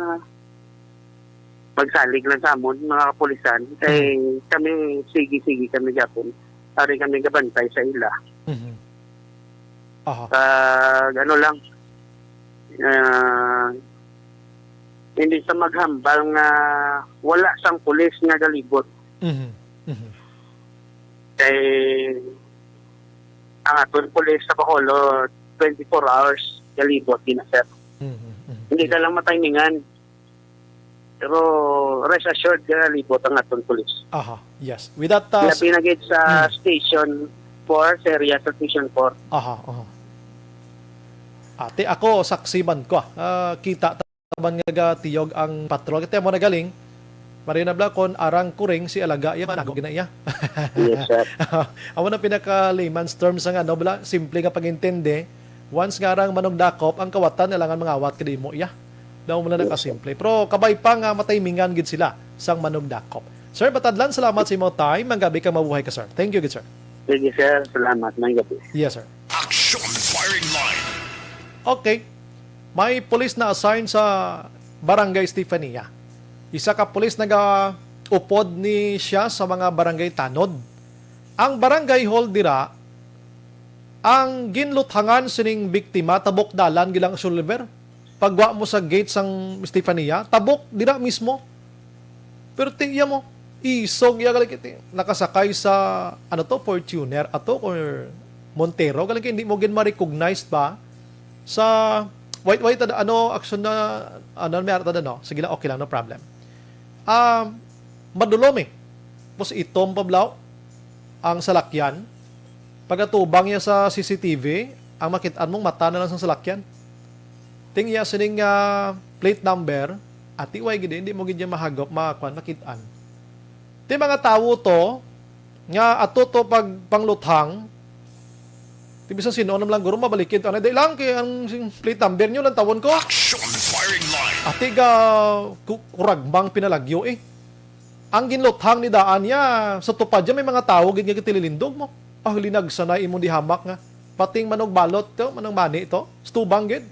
magsalig lang sa amon mga kapulisan kay kami sige-sige kami gapon. Ari kami gabantay sa ila. Mhm. Aha. Kag ano lang, ah, hindi sa maghambal nga wala sang pulis nga galibot. Mhm. Mhm. Kay ang aton pulis sa Bacolod, twenty-four hours galibot din, sir. Mhm. Mhm. Hindi ka lang matimingan. Pero rest assured, galibot ang aton pulis. Aha. Yes. With that, uh, Labi na gid sa Mm. Station four, sa area sa Station four. Aha, aha. Ate, ako, saksi man ko, ah. Ah, kita ta man nga gatiyog ang patrol. Kaya mo nagaling, Marina Blacon, arang kuring si alaga iya, manago gina iya. Yes, sir. Amo na pinaka layman's terms ang ano, bala, simple nga pag-intindi. Once nga arang manugdakop, ang kawatan, kailangan mangawat ka di mo iya. Daw mo na nakasimple. Pero kabay pa nga matimingan gid sila sang manugdakop. Sir Batadlan, salamat sa imong time. Manggabi ka, mabuhay ka, sir. Thank you gid, sir. Sige, sir. Salamat. May gabi. Yes, sir. Action Firing Line. Okay. May pulis na assign sa Barangay Estefania. Isa ka pulis nagaupod ni siya sa mga barangay tanod. Ang barangay hall dira ang ginluthangan sining biktima, tabok dalan gilang Oliver. Pagwa mo sa gate sang Estefania, tabok dira mismo. Pero ti iya mo, isog iya galing kiti. Nakasakay sa, ano to, Fortuner ato or Montero. Galing kay hindi mo gin ma-recognize ba sa, wait, wait, ano, action na, ano, may arata na, no? Sige lang, okay lang, no problem. Ah, madulom eh. Tapos itom pa blaw ang salakyan. Pagatubang niya sa C C T V, ang makit-an mong mata na lang sa salakyan. Ting iya sining, ah, plate number, ati way gid, hindi mo gid niya mahagop, makuan, makit-an. Ti mga tawo to, nga ato to pag pangluthang, ti bisan sino naman lang guro, mabalikid, ano, di lang, kay ang sing plate number niyo lang tawon ko. Action Firing Line. Ati ga ku- kuragmang pinalagyo eh. Ang ginluthang ni daan niya, sa tupad niya may mga tawo gid nga gitililindog mo. Ah, linagsanay imong dihamak nga. Pating manugbalot to, manang mani to. Stubang gid.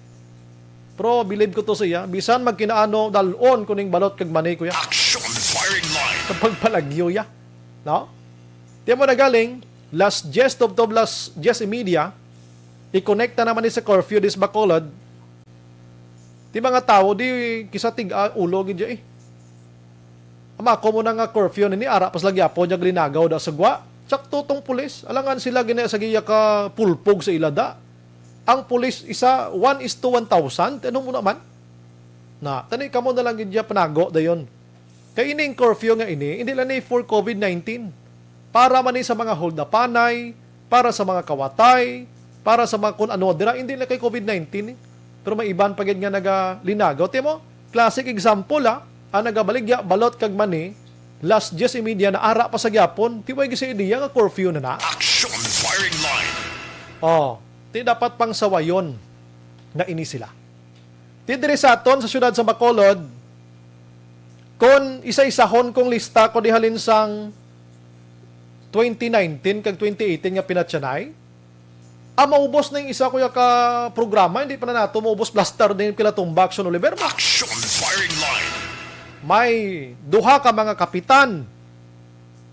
Pero bilib ko to sa iya. Bisan magkinaano, dalon ko ning balot kag mani, kuya. Action Firing Line. Sa pagpalagyo ya. No? Tiyan mo na galing, last jest of the last jest media, i-connect na naman ni sa curfew dis Bacolod. Ti mga tawo, di kisa tig-a ulo gid eh. Ama ko mo na nga curfew nini, ara pas lagi apo niya linagaw da sa gwa. Sakto tong pulis. Alangan sila gina sa giya ka pulpog sa ilada. Ang pulis isa, one is to one thousand. Ano mo naman? Na, tani kamo na lang gid ya panago dayon. Kay ining curfew nga ini, hindi lang ni for COVID nineteen. Para man ni sa mga holdapanay, para sa mga kawatay, para sa mga kun ano dira, hindi lang kay COVID nineteen eh. Pero may iban pa gid nga nagalinagaw. Ti mo, classic example ah, ang nagabaligya, balot kag mani, last jest y media na ara pa sa gyapon, ti way gid sa ideya nga curfew na na. Action Firing Line. Oh, ti dapat pang sawayon na ini sila. Ti diri sa aton sa siyudad sa Bacolod, kon isa-isahon kong lista ko di halin sang twenty nineteen kag twenty eighteen nga pinatyanay, ah, maubos na yung isa ko ya ka programa, hindi pa na nato maubos plaster din pila tumba Action Oliver. Action Firing Line. May duha ka mga kapitan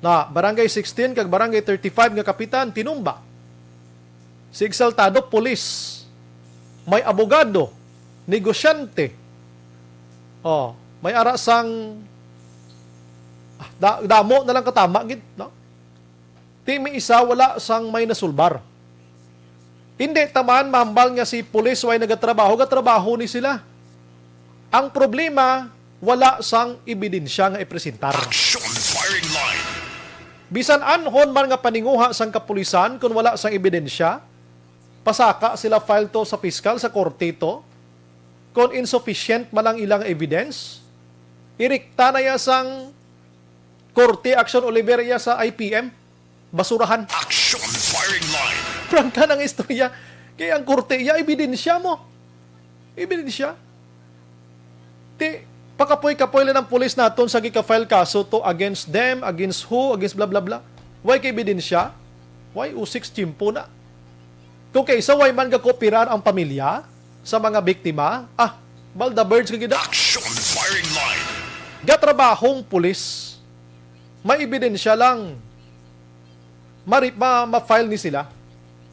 na Barangay sixteen kag Barangay thirty-five nga kapitan tinumba. Si Exaltado, pulis. May abogado, negosyante. Oh, may ara sang ah, da, damo na lang katama gid, no? Ti may isa wala sang may nasulbar. Hindi taman mahambal nga si pulis way nagatrabaho, gatrabaho ni sila. Ang problema, wala sang ebidensya nga ipresentar. Action Firing Line. Bisan anhon man nga paninguha sang kapulisan kun wala sang ebidensya, pasaka sila file to sa piskal, sa korte to. Kun insufficient man ang ilang evidence, irikta na ya sang Korte, Action Oliver, iya sa I P M, basurahan. Action Firing Line. Prangka ng istorya. Kaya ang korte, iya, ebidensya mo. Ebidensya. Ti, pakapoy-kapoy lang ang pulis naton sa gika-file kaso to against them, against who, against blah, blah, blah. Why kay ebidensya? Why usik tiyempo na? Kung kaysa, why man gakooperar ang pamilya sa mga biktima? Ah, balda birds ka gid, ah. Action Firing Line. Gatrabahong pulis. May ebidensya lang. Mari-, ma-, ma-file ni sila.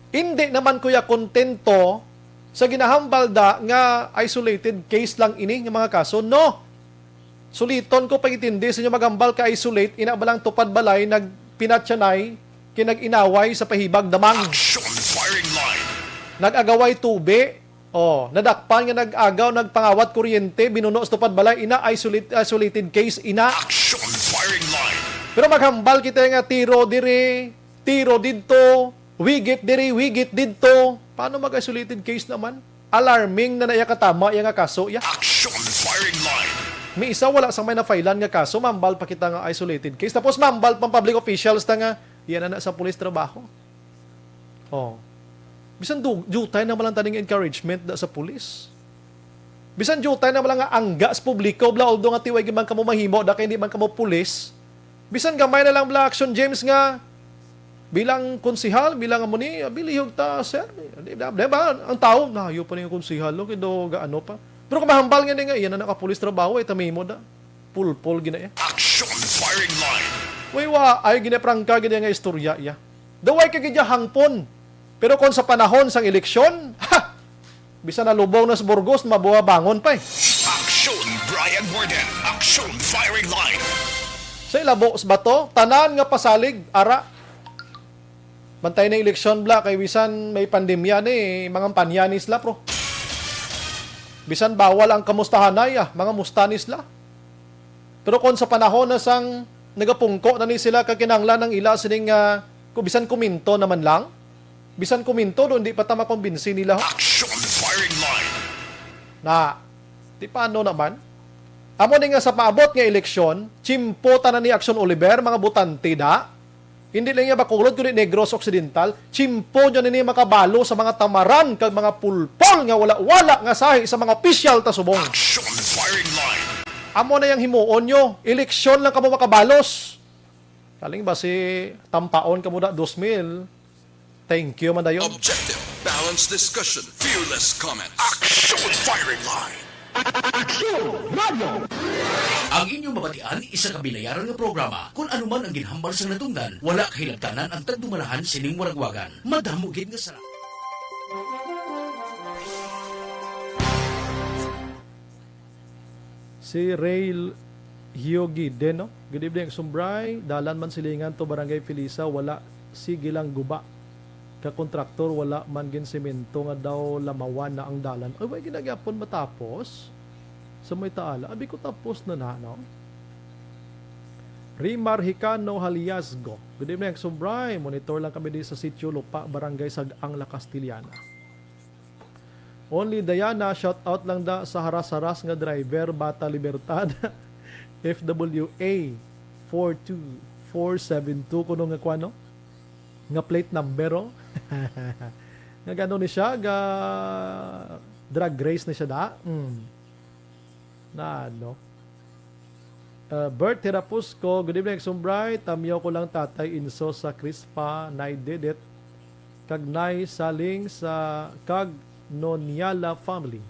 Hindi naman ko ya kontento sa ginahambal da nga isolated case lang ini nga mga kaso. No! Suliton ko pag-intindi sa inyo maghambal ka isolate, ina ba lang tupad balay, nagpinatyanay, kinag-inaway sa pahibag damang. Action Firing Line. Nag-agaway tubi, oh, nadakpan nga nag-agaw, nagpangawat kuryente, binuno sa tupad balay, ina isolate, isolated case, ina. Action Firing Line. Pero maghambal kita nga tiro diri, tiro didto, wigit diri, wigit didto. Paano mag-isolated case naman? Alarming na na iya katama iya nga kaso, iya. Action Firing Line. May isa wala sang may na-filean nga kaso, mambal pa kita nga isolated case. Tapos mambal pang public officials ta nga, yan na na sa pulis trabaho. Oh. Bisan du-, jutay na malang taning encouragement da sa pulis. Bisan jutay na malang nga angga sa publiko, bla, although nga tiway man kamo mahimo, da kay hindi man kamo pulis. Bisan gamay na lang, bla, Action James, nga bilang konsihal, bilang amo ni, bilihog ta, sir. Di, di, di ba? Ang tao, nahayo pa ning konsihal, no? Kay do, ga-, ano pa. Pero kung mahambal nga ni nga, iya na nakapulis trabaho, eh, tamimo da. Pulpol gina iya. Action Firing Line. Way wa, ay ginaprangka gid nga istorya iya. Daway ka gid iya hangpon. Pero kung sa panahon sang eleksyon, ha! Bisan nalubong na sa Burgos, mabuha bangon pa eh. Action Brian Warden. Action Firing Line. Sa ilabos ba to? Tanan nga pasalig, ara. Bantay na eleksyon, bla, kay bisan may pandemya ni, mga panyanis la, pro. Bisan bawal ang kamustahanay, ah, mga mustanis la. Pero kung sa panahon na sang nagapungko na ni sila, kag kinahanglan ang ila sining, ah, kung bisan komento naman lang, bisan komento, do, hindi pa ta makumbinsi nila. Action Firing Line. Na, di paano naman? Amo ni nga sa paabot nga eleksyon, tiyempo tanan ni Action Oliver, mga botante da. Hindi lang niya Bacolod, kundi Negros Occidental. Tiyempo niya nini makabalo sa mga tamaran kag mga pulpol nga wala-wala nga sahi sa mga opisyal ta subong. Action Firing Line. Amo na yang himuon nyo. Eleksyon lang kamo makabalos. Kaling ba si tampaon kamo da dos mil? Thank you man dayon. Objective, balanced discussion, fearless comment. Action Firing Line. Action Radio. Ang inyong mabatian, isa ka binayaran nga programa. Kung ano man ang ginhambal sang natungdan, wala kahilabtanan ang tagdumalahan sining waragwagan. Madamo gid nga salamat. Si Ray L-, Hyogi din, no? Good evening, Sumbray. Dalan man silingan to Barangay Felisa, wala. Sige lang guba. Ka kontraktor, wala man gin semento nga daw lamawan na ang dalan. Ay, way ginagyapon matapos sa may taala. Abi ko tapos na na, no? Rimar Hicano Haliasgo. Good evening, Sumbray. Monitor lang kami di sa Sitio Lupa, Barangay Sag-ang, La Castellana. Only Diana, shout out lang da sa haras-haras nga driver, Bata Libertad, F W A four two four seven two, kuno nga kuwan, no? Nga plate number, oh. Nga gano ni siya, ga drag race ni siya da. Mm. Na ano? Uh, Bert Hirapusco, good evening, Sumbray. Tamyaw ko lang Tatay Inso sa Crispa, Nay Didit, kag Nay Saling sa kag Noniala family.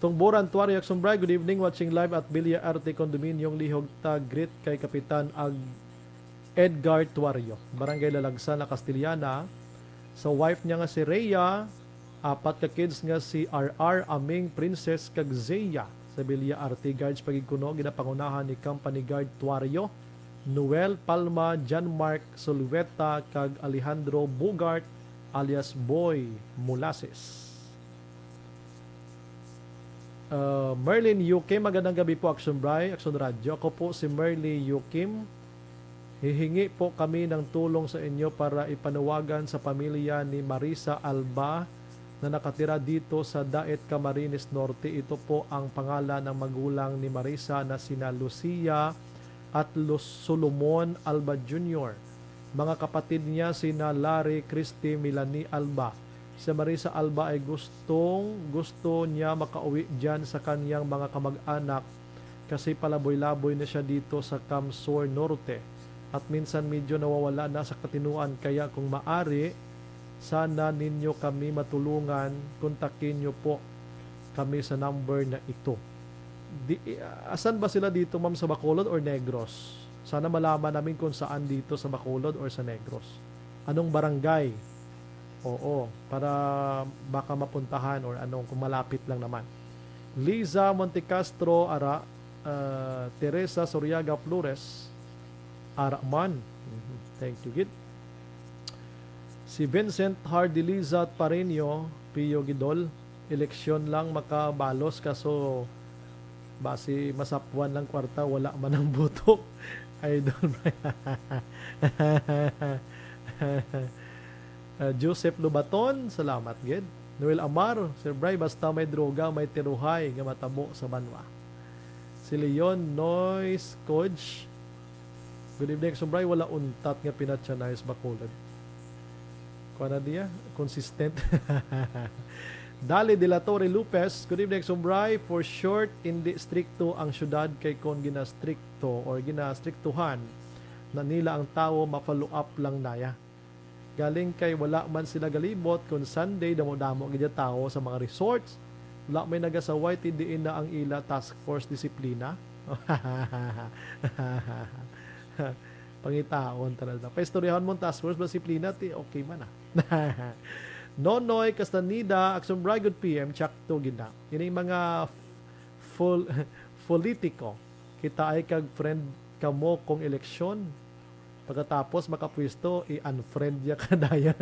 Tungboran Tuario, Sumbray, good evening, watching live at Villa Arte Condominium, lihog ta greet kay Kapitan Ag Edgar Tuario, Barangay Lalagsan, La Castellana, sa wife niya nga si Rhea, apat ka kids nga si R R, Aming, Princess, kag Zea. Sa Villa Arte Guards pa gid kuno, ginapangunahan ni Company Guard Tuario, Noel Palma, John Mark Solueta, kag Alejandro Bugart alias Boy Mulases. Uh, Merlin Yukim, magandang gabi po, Action Bray, Action Radyo. Ako po si Merly Yukim. Hihingi po kami ng tulong sa inyo para ipanawagan sa pamilya ni Marisa Alba na nakatira dito sa Daet, Camarines Norte. Ito po ang pangalan ng magulang ni Marisa na sina Lucia at Lu-, Solomon Alba Junior. Mga kapatid niya sina Larry, Christy, Melanie Alba. Si Marisa Alba ay gustong gusto niya makauwi dyan sa kanyang mga kamag-anak kasi palaboy-laboy na siya dito sa Camsor Norte at minsan medyo nawawala na sa katinuan. Kaya kung maari, sana ninyo kami matulungan, kontakin nyo po kami sa number na ito. Di, asan ba sila dito, ma'am, sa Bacolod or Negros? Sana malaman namin kung saan dito sa Bacolod or sa Negros. Anong barangay? Oo, para baka mapuntahan or anong, kung malapit lang naman. Liza Montecastro, ara, ah, Teresa Soriaga Flores, ara man. Mhm. Thank you, gid. Si Vincent Hardy Liza Pareño, Pio Gidol, eleksyon lang makabalos, kaso basi masapwan lang kwarta, wala man ang buto. Idol. Ah, Joseph Lubaton, salamat gid. Noel Amar, Sir Bry, basta may droga, may tiruhay nga matabo sa banwa. Si Leon Noise Codge, good evening, Sir Bry, wala untat nga pinatyanay sa Bacolod. Kuha na diya, consistent. Dali de la Torre Lopez, good evening, Sir Bry. For short, hindi strikto ang syudad kay kon ginastrikto or ginastriktuhan na nila ang tawo, ma-follow up lang naya. Galing kay wala man sila galibot kon Sunday, damo-damo gid ang tawo sa mga resorts. Wala may nagasaway, ti diin na ang ila task force disiplina. Pangitaon talaga. Paistoryahon mo ang task force disiplina, ti okay man, ah. Nonoy Castaneda, Action Bry, good P M, tsakto gid na. Ining mga fol-, politiko, kita ay kag friend kamo kung eleksyon. Pagkatapos makapwesto, i-unfriend niya ka dayon.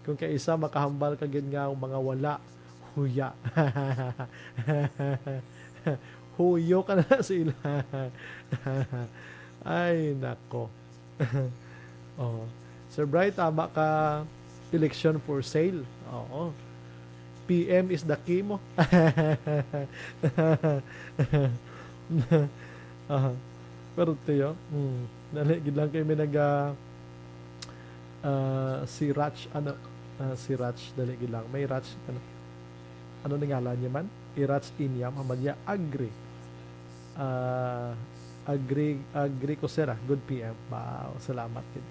Kung kaisa makahambal ka gid nga mga wala, huya. Huyo ka na sa ila. Ay, nako. Oh. Sir Bright, tama ka, election for sale. Oo. P M is the key mo. Aha. Pero tiyo, mm, dali gid lang kay may naga, ah, si Rach, ano, ah, si Rach, dali gid lang. May Rach, ano, ano ni ngalan niya man? I Rach Inyam, Amalia Agri. Ah, Agri, Agri Cosera, good P M. Wow, salamat gid.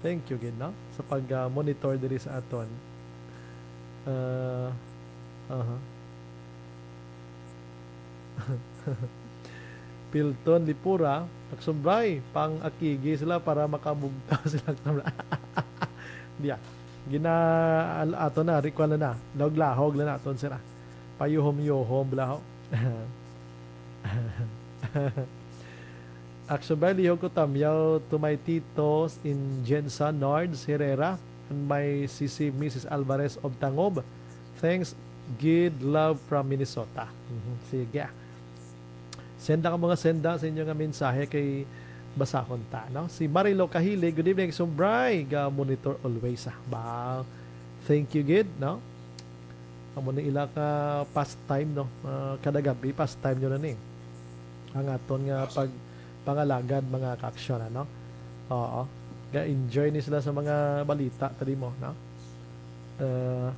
Thank you gid, no? Sa pag, ah, monitor diri sa aton. Ah, aha. Pilton Lipura, Action Bry, pang-akigi sila para makabugtaw sila. Diya. Gina, al-, ato na, rikuan na na. Lahog-lahog na naton sila. Payuhom-yuhom, bala ho. Action Bry, lihog ko tamyaw to my tito in Jensa, Nards Herrera, and my sisi, Missus Alvarez of Tangob. Thanks, gid love from Minnesota. Mhm, sige. Senda ka mga senda sa inyo nga mensahe kay basahon ta, no? Si Marilo Kahili, good evening, Action Bry, ga monitor always, ah. Ba, thank you gid, no? Amo ni ila ka pastime, no? Ah, kada gabi, pastime nyo na ni. Ang aton nga pag-, pangalagad, mga ka-action, ano? Oo. Ga-enjoy ni sila sa mga balita, tadi mo, no? Ah,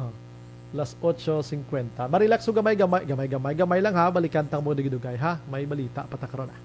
oh. Las ocho cincuenta. Marilax ko gamay-gamay, gamay-gamay, gamay lang ha. Balikan ta mo dugay-dugay ha. May balita pa ta karon, ah.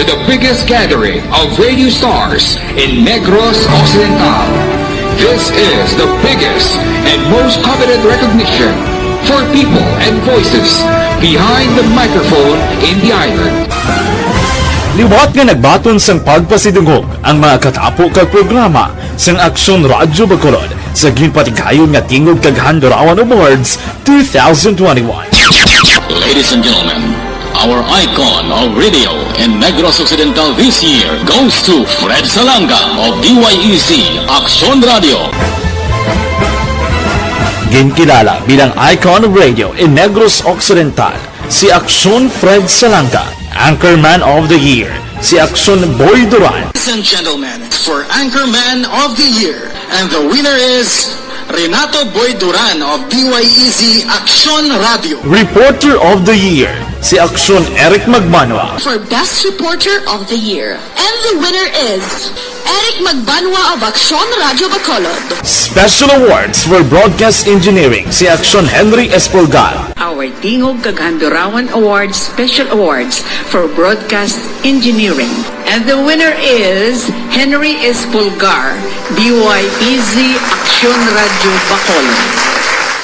The biggest gathering of radio stars in Negros Occidental. This is the biggest and most coveted recognition for people and voices behind the microphone in the island. Liwat nga nagbaton sang pagpasidungog ang mga katapo kag programa sang Aksyon Radyo Bacolod sa ginpatigayon nga Tingog kag Handurawan Awards two thousand twenty-one. Ladies and gentlemen, our icon of radio in Negros Occidental this year goes to Fred Salanga of D Y E Z Aksyon Radio. Ginkilala bilang icon of radio in Negros Occidental si Aksyon Fred Salanga, Anchorman of the Year si Aksyon Boy Duran. Ladies and gentlemen, for Anchorman of the Year, and the winner is Renato Boy Duran of D Y E Z Aksyon Radio. Reporter of the Year si Aksyon Eric Magbanwa. For Best Reporter of the Year, and the winner is Eric Magbanwa of Aksyon Radio Bacolod. Special Awards for Broadcast Engineering si Aksyon Henry Espolgar. Our Tingog kag Handurawan Awards Special Awards for Broadcast Engineering. And the winner is Henry Espolgar, D Y E Z Aksyon Radio Bacolod.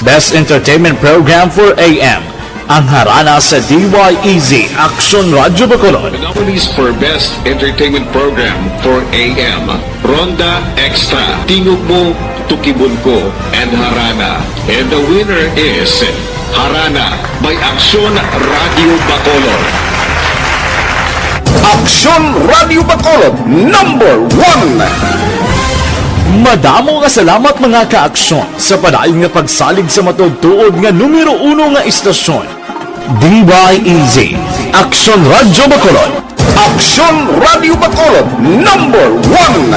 Best Entertainment Program for A M, ang Harana sa D Y E Z Aksyon Radio Bacolod. The nominees for Best Entertainment Program for A M, Ronda Extra, Tingog Mo, Tukibon Ko, and Harana. And the winner is Harana by Aksyon Radio Bacolod. Aksyon Radio Bacolod, number one. Madamo nga salamat, mga ka-aksyon, sa padayon nga pagsalig sa matuod-tuod nga numero uno nga istasyon. D Y E Z, Aksyon Radyo Bacolod. Aksyon Radyo Bacolod, number one.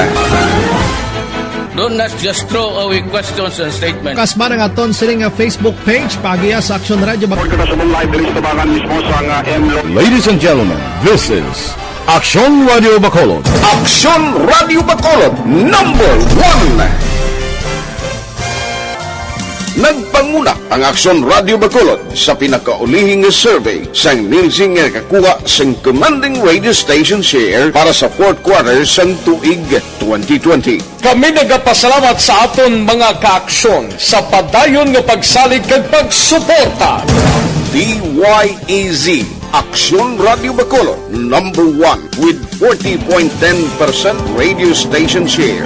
Don't not just throw away questions and statements. Kasman ang aton sini nga Facebook page, paagiya sa Aksyon Radyo Bacolod. Report kita sa live diri sa tabangan mismo sa nga M Lo- Ladies and gentlemen, this is Aksyon Radyo Bacolod. Aksyon Radyo Bacolod, number one. Nagpanguna ang Aksyon Radyo Bacolod sa pinakaulihing nga survey sang Nielsen nga nakakuha sang commanding radio station share para sa fourth quarter sang tuig twenty twenty. Kami nagapasalamat sa aton mga kaaksyon sa padayon nga pagsalig kag pagsuporta. D Y E Z, Aksyon Radyo Bacolod, number one with forty point ten percent radio station share.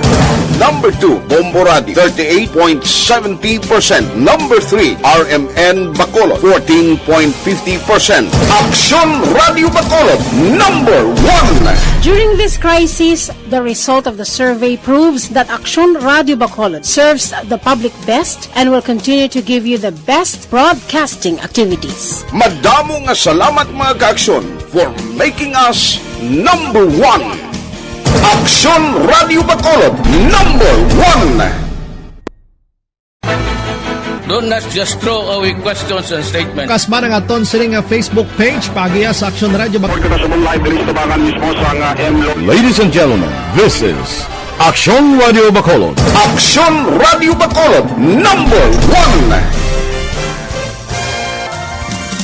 Number two, Bombo Radio, thirty-eight point seventy percent. Number three, R M N Bacolod, fourteen point fifty percent. Aksyon Radyo Bacolod, number one. During this crisis, the result of the survey proves that Aksyon Radyo Bacolod serves the public best and will continue to give you the best broadcasting activities. Madamo nga salamat, mga kaaksyon, for making us number one. Aksyon Radyo Bacolod, number one. Don't not just throw away questions and statements. Kasman ang aton sini nga Facebook page, paagiya sa Aksyon Radyo Bacolod. Report kita sa live diri sa tabangan mismo sa nga M Lo- Ladies and gentlemen, this is Aksyon Radyo Bacolod. Aksyon Radyo Bacolod, number one.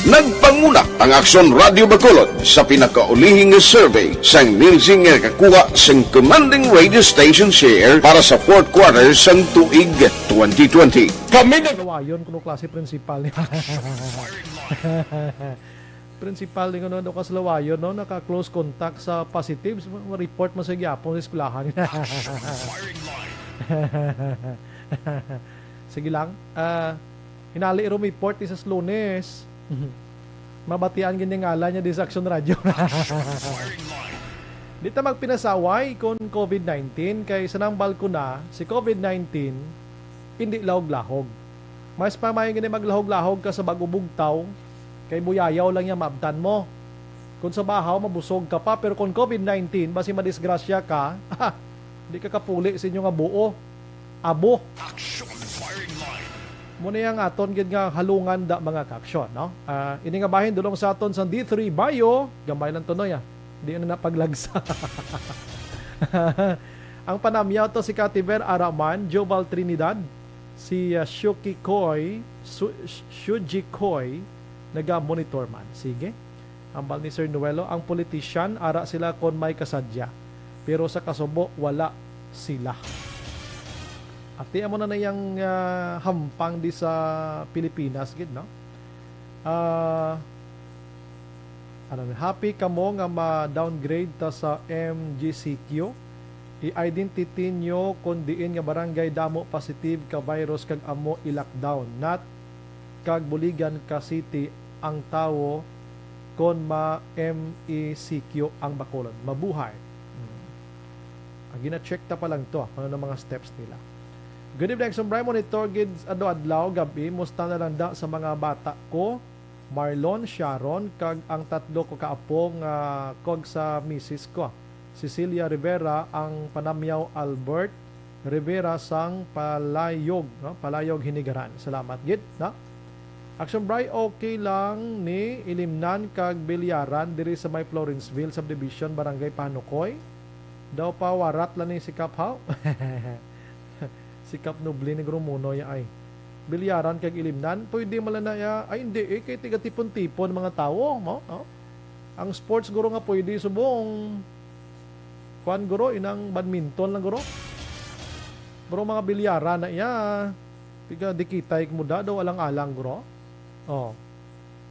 Nagpanguna ang Aksyon Radyo Bacolod sa pinakaulihing nga survey sang Nielsen nga nakakuha sang commanding radio station share para sa fourth quarter sang tuig twenty twenty. Kami nag- Lawayon kuno klase principal ni. Principal ni kuno do ka sa Lawayon, no? Naka-close contact sa positives, report man sa gyapon sa eskwelahan. Sige lang. Ah, hinali ro report sa Lunes. Mabatian gid ni ngalan niya di sa Aksyon Radyo. Di ta magpinasaway kon covid nineteen, kay sa nang balkon na, si covid nineteen, hindi lahog-lahog. Mas pamayo gani maglahog-lahog ka sa bag-o bugtaw, kay buyayaw lang niya maabtan mo. Kung sa bahaw, mabusog ka pa, pero kung covid nineteen, basi madisgrasya ka, di ka kapuli sa inyo nga buo. Abo. Action firing line. Mao na ang aton gid nga halungan da, mga kaaksyon, no? Ah, ini nga bahin dulong sa aton sa D three Bio, gamay lang tunoy, ah. Di na napaglagsa. Ang panamyaw to si Kativer Araman, Jobal Trinidad, si, ah, Shuki Koy, Su-, Shuji Koy, naga-monitor man. Sige. Ambal ni Sir Noelo, ang politician, ara sila kon may kasadya. Pero sa kasubo, wala sila. Ati amo na na iyang, ah, hampang di sa Pilipinas, gid, no? Ah, ano, happy kamo nga ma-downgrade ta sa M G C Q? I-identity nyo kon diin nga barangay damo positive ka virus kag amo i-lockdown. Not kag buligan ka city ang tawo kon ma-M E C Q ang Bacolod. Mabuhay. Hmm. Ah, gina-check ta pa lang to, ah, kung ano ang mga steps nila. Good evening, Action Brian. Monitor gid adlaw-adlaw, gabi. Musta na lang da sa mga bata ko, Marlon, Sharon, kag ang tatlo ko ka apo nga kog sa misis ko, Cecilia Rivera, ang panamyaw Albert Rivera sang Palayog, no? Palayog, Hinigaran. Salamat gid, no? Action Bry, okay lang ni ilimnan kag bilyaran diri sa may Florenceville Subdivision, Barangay Panukoy? Daw pa warat lang ni sikap, haw? Sikap nubli ni Grumunoy ay. Bilyaran kag ilimnan, pwede man lang na ya. Ay, hindi eh, kay tiga-tipon-tipon mga tawo, mo, no? Ang sports guro nga pwede subong, kuan guro, inang badminton lang guro. Pero mga bilyaran na iya, tiga dikitay mo da, daw alang-alang guro. Oh.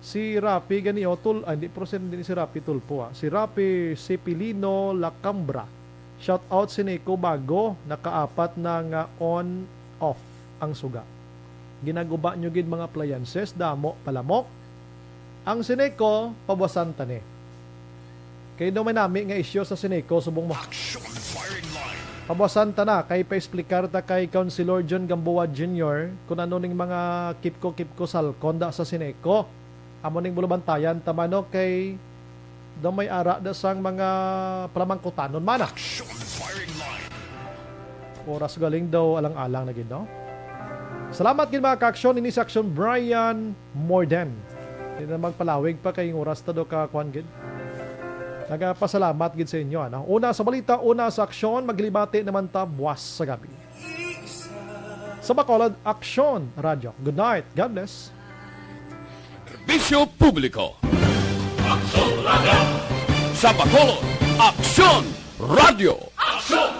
Si Rafi gani, oh, Tul-, ah, hindi, pero si, hindi si Rafi Tulfo, ah. Si Rafi Sipilino Lacambra. Shout out, Sineco Bago, nakaapat na nga on off ang suga. Ginaguba nyo gid mga appliances, damo, palamok. Ang Sineco, pabuasan ta ni. Kay daw may nami nga isyu sa Sineco, subong mo. Action firing line. Pabuasan ta na, kay pa-explicar ta kay Councilor John Gamboa Junior kung ano ning mga kipko-kipko salkon da sa Sineco. Amo ning bulubantayan ta man, no, kay daw may ara da sang mga palamangkutanon man, ah. Action firing line. Oras galing daw alang-alang na gid, no? Salamat gid, mga ka-action. Ini si Action Brian Morden. Di na magpalawig pa kay ang oras ta do ka kuan gid. Nagapasalamat gid sa inyo, ano? Una sa balita, una sa aksyon, maglibati naman ta buwas sa gabi. Sa Bacolod, Aksyon Radyo. Good night. God bless. Serbisyo publiko. Aksyon Radyo. Sa Bacolod, Aksyon Radyo. Aksyon